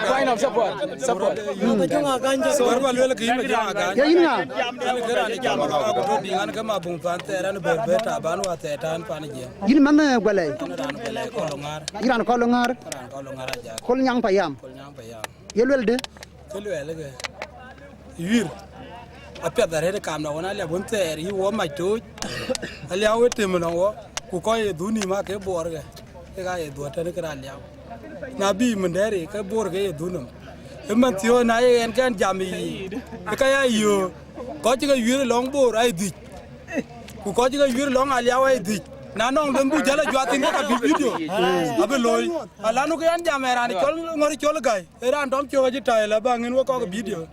Point of support. Support. Ye yïn ŋa? Yïn mɛnh, eh, Guɛlɛi. Yïn raan Kɔl Ŋäär. Kɔl Nyaŋ Payam. Ye luel dë? Kë luɛɛl ke yuiir apiɛth arëët, kam nɔŋ wën Aliap wën thɛɛr yï wɔ mac tooc. Aliap wën tim nɔŋ wɔ, ku kɔc ye dhun nïïm ake Buɔɔr ke, ke ka ye dhuɔ̈t tënë kërë Aliap. Na bï mën dɛ̈ɛ̈r ke Buɔɔr ke ye dhun nɔm. Ë man thiɔ̈ɔ̈c na ye ɣɛn kɛn jam yï, ë ka ya yï ɣöö, kɔc cï ke yuiir lɔŋ Buɔɔr ayï dhïc. Ku kɔc cï ke yuiir lɔŋ Aliap ayï dhïc. Na nɔŋ lon buk jäl a juath thïn ke ka bï video abï looi. Alanu ke ɣɛn jam ë raan cɔl ŋɔ̈r cɔl gäi. Ë raan dɔm cök acï tai la ba ŋën wek kɔk ë video.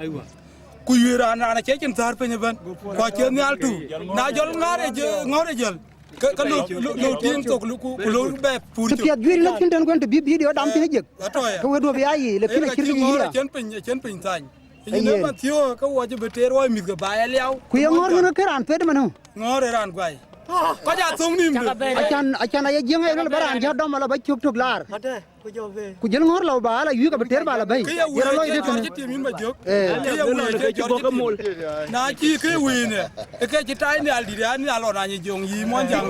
Ku yuiir raan, raan acie cin thäär piny ëbɛ̈n, ku acie nhial tu. Na jɔl ŋäär ë jë-, ŋɔ̈r ë jäl, ke, ke lok, lok, lok tiiŋ thok, ku, ku lok bɛ pur cök. Piɛth juëc lëk cïn tën kuën të bï video dam thïn ë jek. Atɔ̈ ya. Ke wëëdu bï aa yic, lakin acïn kë yïn ya. Acïn piny, acïn piny thany. Yen. Ëmën thiöök ke wɔ cï bï teer wɔ mïth ke ba ya liau. Ku ye ŋɔ̈r ŋën ke raan thuet ëmënë. Ŋɔ̈r ë raan guai. Kɔc aa thöŋ nïïm de. Acan, acan aye jiëŋ aye lël ba raan jɔt dɔm ala ba cök tök laar. Ku jël ŋɔ̈ɔ̈r la ba la yuik abï tɛr ba la bɛ̈i. Kë ye wëi cï jɔɔr cï tim yïn ba jök. Kë ye wëi cï jɔɔr cï tim. Na cï kë wëi në, ë ke cï tai nhial dït an nhial ɣɔn anyï jöŋ yï mɔn jaŋ.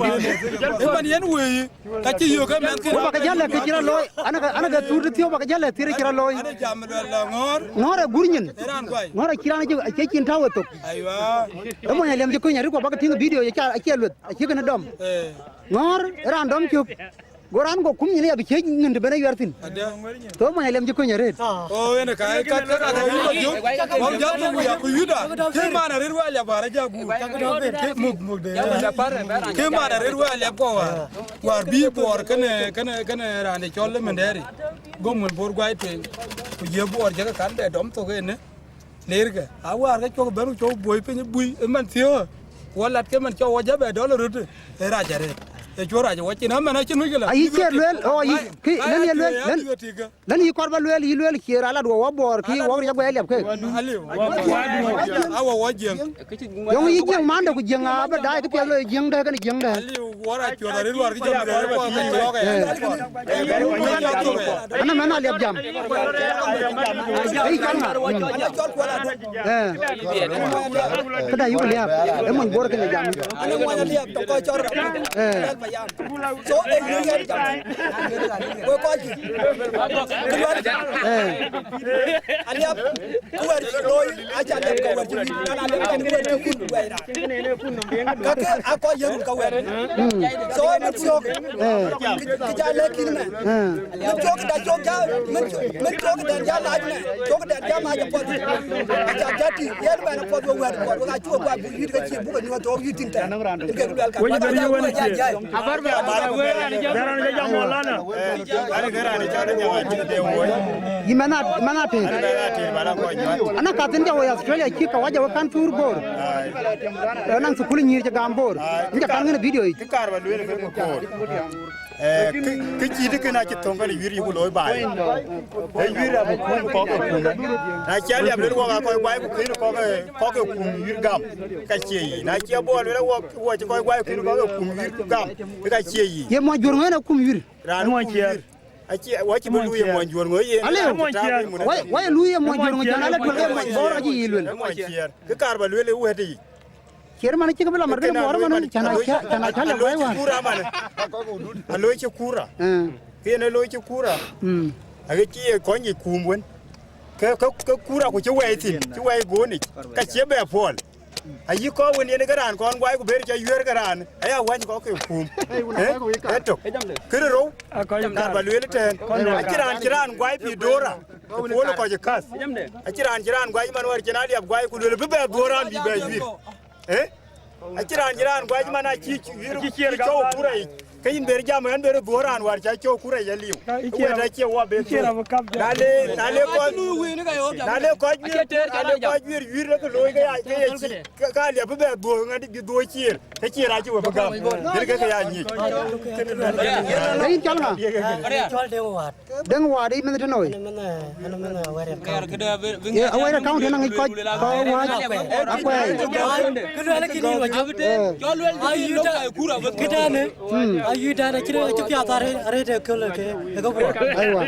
Ë man yen wëi, ka cï yök ë mɛnhkë. Ku ba ke jäl lɛ̈k kë cï rɔt looi, an, an ke thuur thiɔ̈u ba ke jäl lɛ̈k thiir cï rɔt looi. An jam lɔ la ŋɔ̈ɔ̈r. Ŋɔ̈ɔ̈r ë gur nyin. Ë raan guai. Ŋɔ̈ɔ̈r acï raan acï cin tääu ë thok. Aywa. Ë mony aliɛm cï kuny arëët ku ba ke tïŋ video ye ca acie lueth, acï kënë dɔm. Ŋɔ̈ɔ̈r ë raan dɔm cök. Go raan go kum nyin ya bï ciëc ŋën të bën ayuɛɛr thïn. Ada. Thou mony aliɛm cï kuny arëët. O yen ka ka ka ka yï ba jök. Wam jam ku ya ku yuda. Ke man arëët wa ya bara ja gu. Ke muk muk de. Ke man arëët wa ya ko wa. War bi bor kënë kënë kënë raan de cɔl menderi. Gom ŋun bor guai tueŋ. Ku ye bor jaka kan be dɔm thok ënë. Lerkë, a wäär ke cɔk bɛ̈n ku cɔk boi piny bui ë man thiöö. Ku alat ke man cɔk wɔ jabɛ dɔl röt ë rac arëët. Ë cuö rac wɔ cin amɛn acïn wïc kë la. Ayï ciɛɛr lueel, o ayï kï lën ye lueel lën. Lën yï kɔr ba lueel yï lueel ciëër alat wɔ wɔ buɔɔr kï wɔ riɛk guɛɛr liɛp kek. Aliu. Awɔ wɔ jiëŋ. Yöŋ yï jiëŋ mandë ku jiëŋ abï daai kë piɛth loi jiëŋ dɛ kënë jiëŋ dɛ. Aliu wɔ rac cuɔt arëët luar kï jɔm rɛɛr kɔɔk kë cɔɔk ë. Ana mɛn aliɛp jam. Ei cɔl ŋa? Këda yuk liap. Emon bor kënë jam. Ana ŋuany aliɛp tɔŋ kɔc cɔl. So e yuk yɛn jam. We kɔc. Aliap ku wɛr cï looi aca liɛp ke wɛr cï wït. Ana liɛp ke wɛr cï wït wɛɛr. Kakë a kɔc yek run ka wɛ̈t. So ë mïth thiɔ̈k kë ca lɛ̈k kïn mɛn. Mïth thiɔ̈k da cök ja mïth thiɔ̈k dɛn ja lac mɛn. Thiɔ̈k dɛn ja mac apuɔth. Aca ja tïŋ yen mɛn apuɔth we wɛ̈t apuɔth we ka cuk guap buk yït ke cï buk ke nyuɔ̈th thok yït thïn tɛ̈n. Kek luɛl ka. Abar bɛ abar bɛ wëër an jam. Bɛ̈n raan jam wala na. Yï mɛn a mɛn a tëër. Ana ka thïn ja woi Australia cï ka waja we kan thur bor. Ë naŋ thukul nyïïr cï gam bor. Inca kan ŋën video yic. Kë kaar ba lueel ke ke koor. Kë cït kënë acï thöŋ kënë yuïr yï ku looi baai. Ë yuïr abï kum kɔ̈k ke kum. Na cï aliap luel wok a kɔc guai ku kën kɔ̈k kɔ̈k ke kum yuïr gam, ka cie yic. Na cï abor luel wok wok cï kɔc guai ku kën kɔ̈k ke kum yuïr gam, ka cie yic. Ye muɔc juɔ̈r ŋö en a kum yuïr? Raan kum yuïr. Acie, wa cï bï luui ye muɔny juɔ̈r ŋö yen. Aliu. Wai, wai luui ye muɔny juɔ̈r ŋö jɔn ala tuel ke muɔny bor acï yï luel. Muɔny ciɛɛr. Kë kaar ba lueel ë wɛ̈t yic. Ciɛɛr man acï kë bï la markën bor man cana ca cana ca le wai wan. Kura man. Alo cï kura. Kë yen alo cï kura. Ake cï ye kɔny yic kum wën. Ke ke ke kura ku cï wɛi thïn, cï wɛi goonic. Ka cie bɛ puɔl. Ayï kɔc wën yen ke raan kɔn guai ku ber ca yuɛ̈r ke raan aya wäny kɔc ke kum. Ë tök. Kërë rou. Kaar ba lueel tɛ̈ɛ̈n. Acï raan cï raan guai pï dora. Puɔl kɔc ë kath. Acï raan cï raan guai man wär cïn aliap guai ku lueel bï bɛ dhuɔ̈r raan bï bɛ yuïr. Ë acï raan cï raan guai man acï yuïr cï cɔu kura yic. Ke yïn ber jam ɣɛn ber dhuɔ̈r raan wär ca cɔu kura yic aliu. Wët acie wɔ ben. Na le na le kɔc na le kɔc yuïr na le kɔc yuïr yuïr ke looi ke ya ke ye cï. Ka liɛp bï bɛ dhuɔ̈k ŋa dï bï dhuɔ̈k ciëër, ke ciëër acï we bï gam. Dhil ke ke ya nyic. Ke yïn cɔl ŋa? Cɔl Deŋ Waat. Deŋ Waat, yï meth tënoi? Ye Awɛɛr account yen aŋic kɔc kɔc wac. Akuɛɛi. Kë luɛl kï nïn wacök. Ayudan, këdänë. Ayudan acï acï piath arëët arëët ë köl ke ke buɔɔr. Aiwa.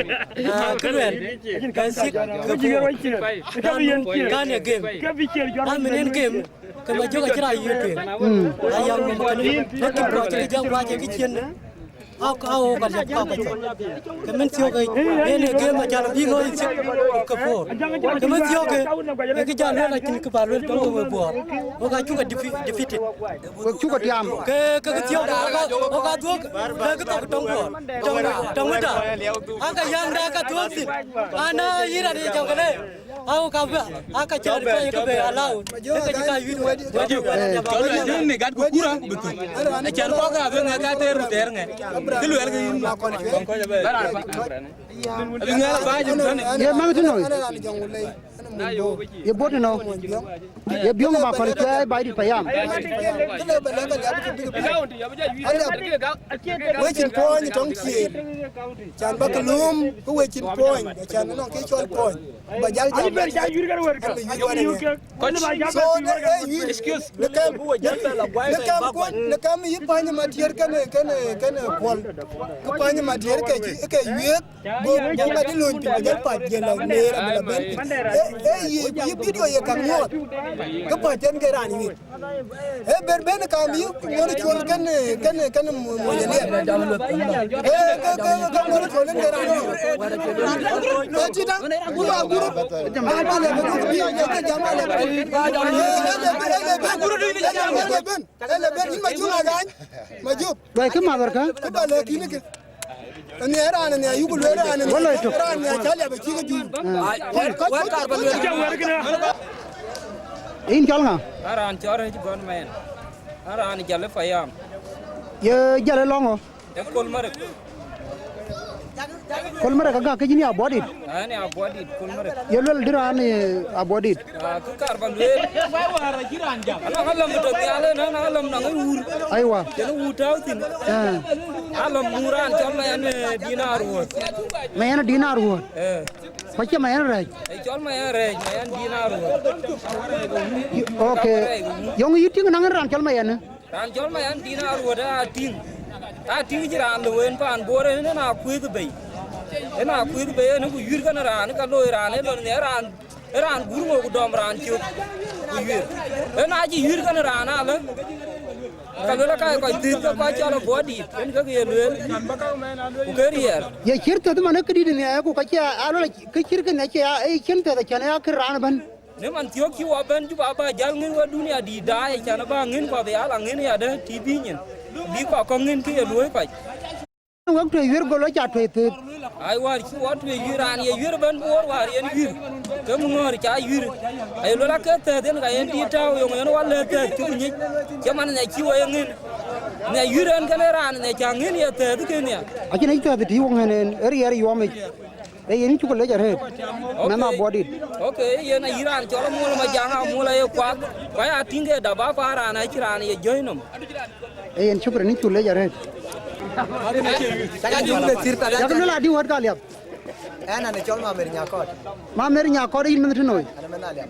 Kë luɛl. Ke thik ke buɔɔr. Kan ë gem. Amën en gem. Ke ma jök acï rac yï tueŋ. Aya ŋum kënë, ë kï puɔc ke jam wac ë kë cien. Au ka liɛp ka kɔc thok. Ke mën thiɔ̈k ë en ë gem acan bï looi thik ke puɔ̈r. Ke mën thiɔ̈k ë kë jal luel acïn kë ba luel tɔ̈u we buɔɔr. Wek acuk defeated. Wek cuk tiam. Ke ke thiɔ̈k wek adhuɔ̈k ke kë thok tɔŋ buɔɔr. Tɔŋ tɔŋ wëda. Aka yäŋda ka thuɔ̈k thïn. Ana yïn raan ye jɔŋ kënë. Au ka bï aka cï raan kɔc ke bɛ alau. Ke cï ka yuc wɛ̈t. Cɔl ni gat ku kura ku bï thök. Acan kɔk abï ŋɛk ka teer ku teer ŋɛk. Kë luɛl ke yïn kɔc abɛ. Abï ŋɛk ba jëm tɔ̈ni. Ye maŋ tënoi? Ye bot tënou? Ye biöŋ ma kɔn cuɛɛi Baidit Payam. Kënë ba lɛ̈k Aliap tï bïk bï. Aliap, wecin puɔny tɔŋ ciëër. Can ba ke lööm, ke wecin puɔny, can nɔŋ ke cɔl puɔny. Ba jal jam. An bï yuan ënë. So, ne, eh, yïn, ne kɛm, ne kɛm kuɔny, ne kɛm yï Pany Matiɛr kënë, kënë, kënë Kuɔl. Ke Pany Matiɛr ke cï, ke yuëëk. Buk, buk adï lööny piny, ajal pac, jël la neer, abï la bɛ̈n piny. Eh, eh, yï, yï video ye kaŋ nyuɔɔth. Ke pac en ke raan yï. Eh, ben, ben kam yï, ŋuɔ̈t col kën, kën, kën mo-, mony Aliap. Eh, ke, ke, ke ŋuɔ̈t col en ke raan yï. Eh, tït da, guru, guru. Ah, ba le, guru, bi, ye ke jam, ba le, guru. Eh, eh, eh, eh, ben, eh, ben, eh, ben, eh, ben, yïn Majuk agany. Majuk. Wai, kë madhar ka? Kë ba le kïn ke. Ënë raan ënë ayuk lueel raan ënë. Wala ëtök. Raan ënë acä liap acï ke juëc. Wɛ̈t, wɛ̈t kaar ba lueel. Yïn cɔl ŋa? An raan cɔl Rɛ̈c Gɔn Mɛn. An raan Jal Payam. Ye Jal lɔŋ ɣo? Ye Kol Marek. Kol Marek agak ke yïn ya Abuɔdit? An ya Abuɔdit, Kol Marek. Ye luel dï raan, eh, Abuɔdit? Ah, kë kaar ba lueel. Ala, ala mï tɔ̈ nhial ënë, ala, ala nɔŋ ë wur. Aiwa. Cïn wur tääu thïn. Eh. Ala mï raan cɔl Mayan, eh, Dinar Wuɔ̈t. Mayan Dinar Wuɔ̈t. Eh. Ku acie Mayan Rɛ̈c. Ee cɔl Mayan Rɛ̈c, Mayan Dinar Wuɔ̈t. Okay. Yöŋ yï tïŋ naŋ raan cɔl Mayan ë? Raan cɔl Mayan Dinar Wuɔ̈t aa tïŋ. Aa tïŋ cï raan lëu en paan Bor en, en aa kuëëth bei. En aa kuëëth bei en ku yuïr kën raan ka loi raan ë lon nhial raan. Ë raan gur ŋö ku dɔm raan cök, ku yuër. Ë na cï yuër kën raan alë, ka luel aka kɔc thïth ke kɔc cɔl Abuɔdit, yen kek ye lueel, ku ke riɛɛr. Ye cïr theth man ë këdït nhiɛɛr, ku ka cï a luel ke cïr kën acie a, ë cïn theth acän ë akër raan ëbɛ̈n. Në man thiɔ̈k cï wɔ bɛ̈n Juba, ba jäl ŋïn we dunia dït daai, acän aba ŋïn kɔth ya la ŋïn ya dë T V nyin, bï kɔc kɔ̈k ŋïn kë ye luöi kɔc. Wek tueŋ yuër gol aca tueŋ thëët. Ai, wäär cï wɔ tueŋ yuër, raan ye yuër ëbɛ̈n bï wɔ wäär yen yuër. Ke mï ŋɔ̈ɔ̈r ca yuër. Aye luel ake thɛ̈th yen ka yen dït tääu, yöŋ yen wä lɛ̈k thɛ̈th cuk nyic. Cï man nhiac cï wɔ ye ŋïn. Nhiac yuër en kënë raan nhiac ca ŋïn ye thɛ̈th kënë ya. Acïn yic thɛ̈th tï wɔ ŋën en, ë riɛɛr yuɔmic. Ee yen cuk lec arëët. Mɛnh Abuɔdit. Okay, yen ayï raan cɔl Amul Majaŋ, Amul aye kuath. Ku aya tïŋ ke dap apa raan acï raan ye jɔ̈i nɔm. Ee yen, shukran, yïn cuk lec arëët. Cak a jɔŋ de thir tala. Yak luel adï wɛ̈t ka Aliap? Ɛn an cɔl Mamer Nyakɔt. Mamer Nyakɔt, yïn mɛnh tënoi? An mɛnh Aliap.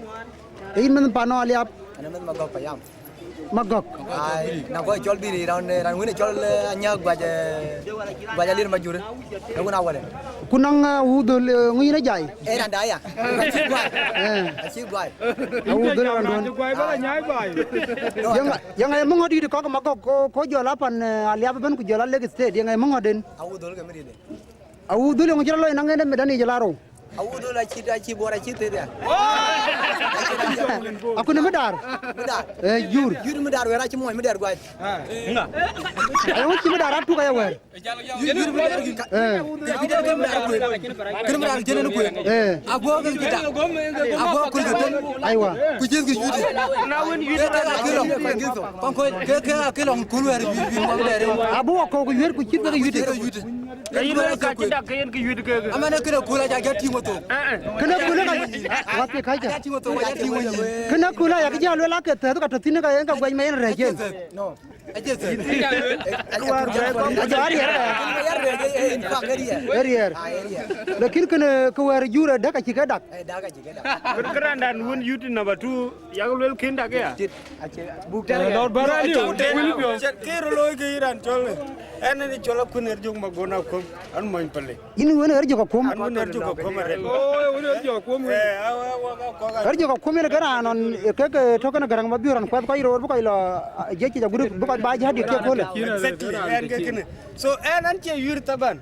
Ee yïn mɛnh pan nɔ Aliap? An mɛnh Magɔ̈k Payam. Magɔ̈k. Ai, na kɔc cɔl bï raan, raan wën cɔl, eh, Anyak Guac, eh, Guac Alir Majur. Ee wun awale. Ku nɔŋ, eh, wudhul, eh, ŋu yïn ajai? Ee raan da ya. Ka cï guai. Eh. Ka cï guai. Awudhul raan duɔ̈n. Guai bala nyai bai. Yeŋa, yeŋa ye mïŋɔ̈t dït kɔ̈k Magɔ̈k ko, ko jɔl apan, eh, Aliap ëbɛ̈n ku jɔl a Lake State, yeŋa ye mïŋɔ̈t den? Awudhul ke mïdït de. Awudhul yöŋ cï rɔt loi naŋ en de mëdan yic la rou. Awudhul acït, acï Bor acït thith ya. Akun mëdar. Mëdar. Eh, jur. Jur mëdar wɛ̈ɛ̈r acï muɔny mëdar guai. Ayöŋ cï mëdar atuk aya wɛ̈ɛ̈r. Eh. Kën mëdar jënë në kueer. Eh. Aguɔ ke cï dak. Aguɔ kul ke thëm. Aiwa. Ku cïth ke yuti. Ke ke akï lɔŋ. Kɔn kɔc ke ke akï lɔŋ kul wɛ̈ɛ̈r yuit, yuit muɔm dɛɛr. Abu wa kɔu ku yuɛ̈r ku cïth ke yuti. Ke yuti. Ke yuti. Ka cï dak ke yen ke yuit ke. Aman kënë kul aja jɔ tïŋ wethok. Kënë kul ka. Wa ke kaca. Jɔ tïŋ wethok, wa jɔ tïŋ wethok. Kënë kul aya ke jɔ luel ake thɛ̈th ka tɔ̈ thïn ka yen ka guɛc ma yen rɛ̈c yen. No. Aje thɛ̈r. Aje ariɛr ka ya. Ariɛr. Lakin kënë ke wɛ̈ɛ̈r jur ë däk acï ke dak. Kërkërandan wun yuti number two, yak luel kën dak ya. Buk tɛ̈r ya. Lord Barani. Kë röt looi ke yï raan cɔl. Ɛn, ɛn cɔl Akun Ɣer Jök Magɔ̈k Akuɔm. An mony Pale. Yïn wën Ɣer Jök Akuɔm. An wën Ɣer Jök Akuɔm arëët. Oh, wën Ɣer Jök Akuɔm. Eh, awa, awa, awa, awa. Ɣer Jök Akuɔm yen ke raan ɣɔn, eh, kek, eh, tɔ̈ kënë Gäräŋ Mabiöör ɣɔn kuɛth kɔc roor bï kɔc lɔ, ah, jiëc yic agut bï kɔc ba jääk dik cï köölë. Exactly, ɛn ke kënë. So, ɛn, an cie yuir thaban.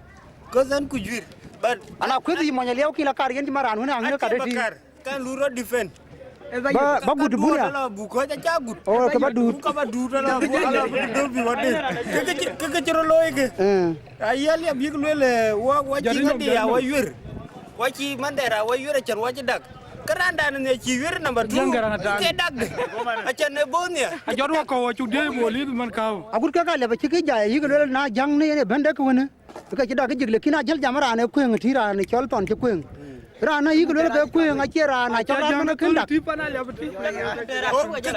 'Cause an ku yuir. But ana kuëth yï mony Aliap kï la kar yen cï man raan wën aŋic kar de tï. Kan lu rot defend. Ba, ba gut bun ya. Ala bu ko ja ja gut. Oh, ka ba dut. Ka ba dut ala bu, ala bu dut bi wade. Ke, ke, ke, ke cï röt looi ke. Eh. Aye Aliap yïk luel, eh, wa, wa cï ŋadi ya, wa yuer. Wa cï mandɛɛr a wa yuer acän wa cï dak. Ke raandan ne cï yuer number two. Ke dak de. Acän ne bɔ̈ ne. A jɔt wa kɔ̈u acuk diëëc bol yïth man kääu. Agut ke ka Aliap acï ke jai yïk luel na jäŋ ne yen ë bɛ̈n dek wënë. Ke cï dak ke jik, lakin ajäl jam raan ë kuëŋ tï raan cɔl thɔn cï kuëŋ. Raan na yïk luel ke kuëëŋ acie raan, acɔk raan man kën dak. Kë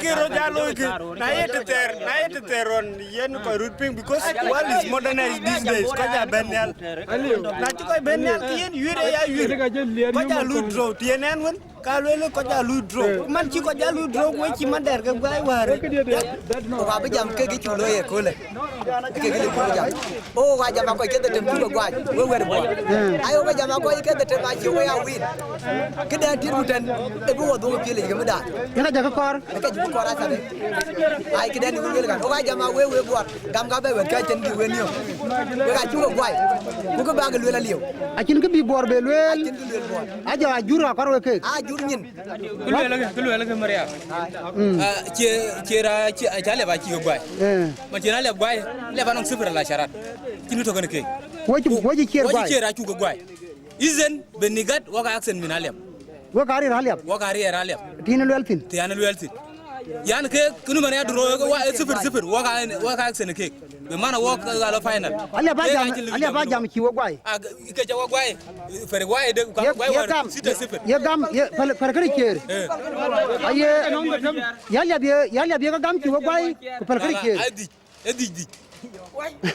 kë rɔt ja looi kë, na ye të thɛɛr, na ye të thɛɛr ɣɔn yen kɔc röt piŋ, because world is modernized these days, kɔc aa bɛ̈n nhial. Na cï kɔc bɛ̈n nhial, kë yen yuiir ë ya yuiir. Kɔc aa luui drop, të yen ɛn wën, ka lueel kɔc aa luui drop. Man cï kɔc aa luui drop, wek cï man dɛ̈r ke guai wäär. Ku abï jam kek cuk looi ëköölë. Kek lë bï jam. O, wok aa jam akɔc kedhie tem cuk guai, we wɛ̈t buɔt. Ai, wok aa jam akɔc kedhie tem acï we ya win. Këdɛn tiit ku tɛ̈n, ë bï wɔ dhuɔ̈k piëlic ke bï daat. Yen ka jɔkï kɔɔr. Ë ka jɔkï kɔɔr athath. Ai, këdɛn ë wël kan. Wok aa jam a we, we buɔt. Gam ka bɛ wɛ̈t ka cïn bï we niöm. Wek aa cuk guai. Ku kë bäk lueel aliu. Acïn kë bï buɔɔr be lueel. Acïn kë lueel buɔɔr. Ajɔ ajur akɔɔr wek kek. Ajur nyin. Kë lueel, kë lueel kë Maria. Mm. Ah, cie, cie ra, cie, ca lɛp acï ke guai. Eh. Man cïn a lɛp guai, lɛp anɔŋ sifir la sharat. Cïn tök kën ke. Wo cï, wo cï cier guai. Wo cï cier acuk ke guai. Izen, ben ni gat, wok accent min a lɛp. Wok a riɛr a lɛp. Wok a riɛr a lɛp. Tin luel thin. Tin luel thin. Yan ke, kënu man ya duro, wa, sifir, sifir, wok a, wok accent ke. Be man a wok a lo final. Alia ba jam, alia ba jam ci wo guai. A ke ca wo guai. Fer guai de ka guai. Ye gam, sita sifir. Ye gam, ye per, per kër cier. Eh. Aye, ya liab ye, ya liab ye ka gam ci wo guai, ku per kër cier. Adi, adi di.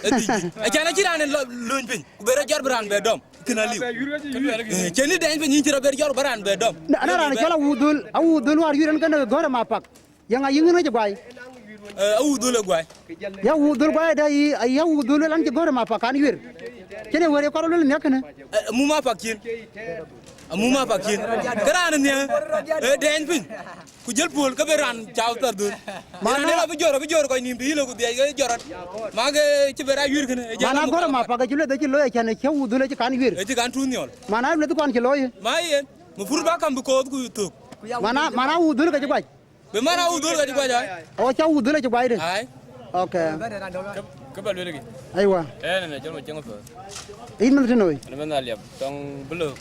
Adi di. Acan a ci raan lo luny piny. Ku bere jor bran be dom. Kina liu. Eh, ceni den piny ci ro ber jor bran be dom. Na raan cɔl a wudhul, a wudhul war yuren kan gore ma pak. Yaŋ a yïŋ ŋic guai. Eh, a wudhul e guai. Ya wudhul guai da yi, ya wudhul lan ci gore ma pak kan yuir. Cene were kɔr lul ne kene. Eh, mu ma pak kin. Amu ma pak kin. Ke raan nhiaŋ, eh, dɛɛny piny. Ku jël puɔl ke be raan cau thar dhöl. Mana raan de la bï jɔr, bï jɔr kɔc nïm bï yïlë ku dhiac ke jɔrɔt. Ma ke cï be ra yuir kënë, e jam. Mana gɔrë ma pak acï lueth acï looi acan e cï wudhul acï kan yuir. E cï kan tuuth nhiɔl. Mana lueth kɔn cï looi. Ma yen, mafurut ba kam bï kooth ku thök. Mana, mana wudhul ke cï guac. Be man a wudhul ka cï guac ai. O ca wudhul acï guac de. Ai. Okay. Ke, ke ba luel ki. Aiwa. Eh, ne jol ma chengo pe. In man tino. Ne man aliap tong belo.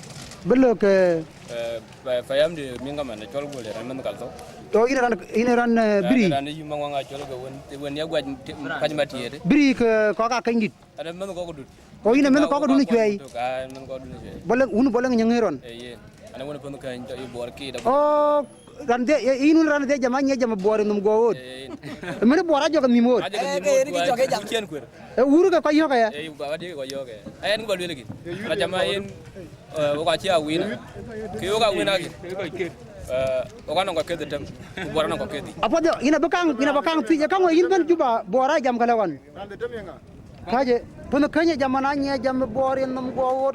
Belo ke. Eh, pa, pa yam di minga man col gole ran man kal to. To in ran, in ran, eh, biri. Ran di yuma nga col ke wen, wen ya guac kaj ma tiete. Biri ke ko ka kany dit. Ana mɛnh kɔk dut. Ko yïn ë mɛnh kɔk dun cuɛi. Ka mɛnh kɔk dun cuɛi. Boleng, wun boleng nyiŋ ron. Eh, yen. Ana wun pun ka njo i bor ki da. Oh, ran de, eh, yïn wun ran de jama nye jama bor num go wot. Eh, yen. Mɛn bor a jok num wot. A jok num wot. Cien kuer. E wur ke kɔc yök aya. Eh, ba de kɔc yök aya. Ayen ku ba luel ki. Ana jama yen, eh, wo ka ci a wina. Ki wo ka wina ki. Eh, wo ka nɔŋ kɔc kedhie tem. Ku bor nɔŋ kɔc kedhie. Apo de, yïn abï kaŋ, yïn abï kaŋ thiëc, e kaŋ wo yïn ben Juba, bor a jam kale wan. Kaje, pun kanye jam man anye jam bor in num go wot.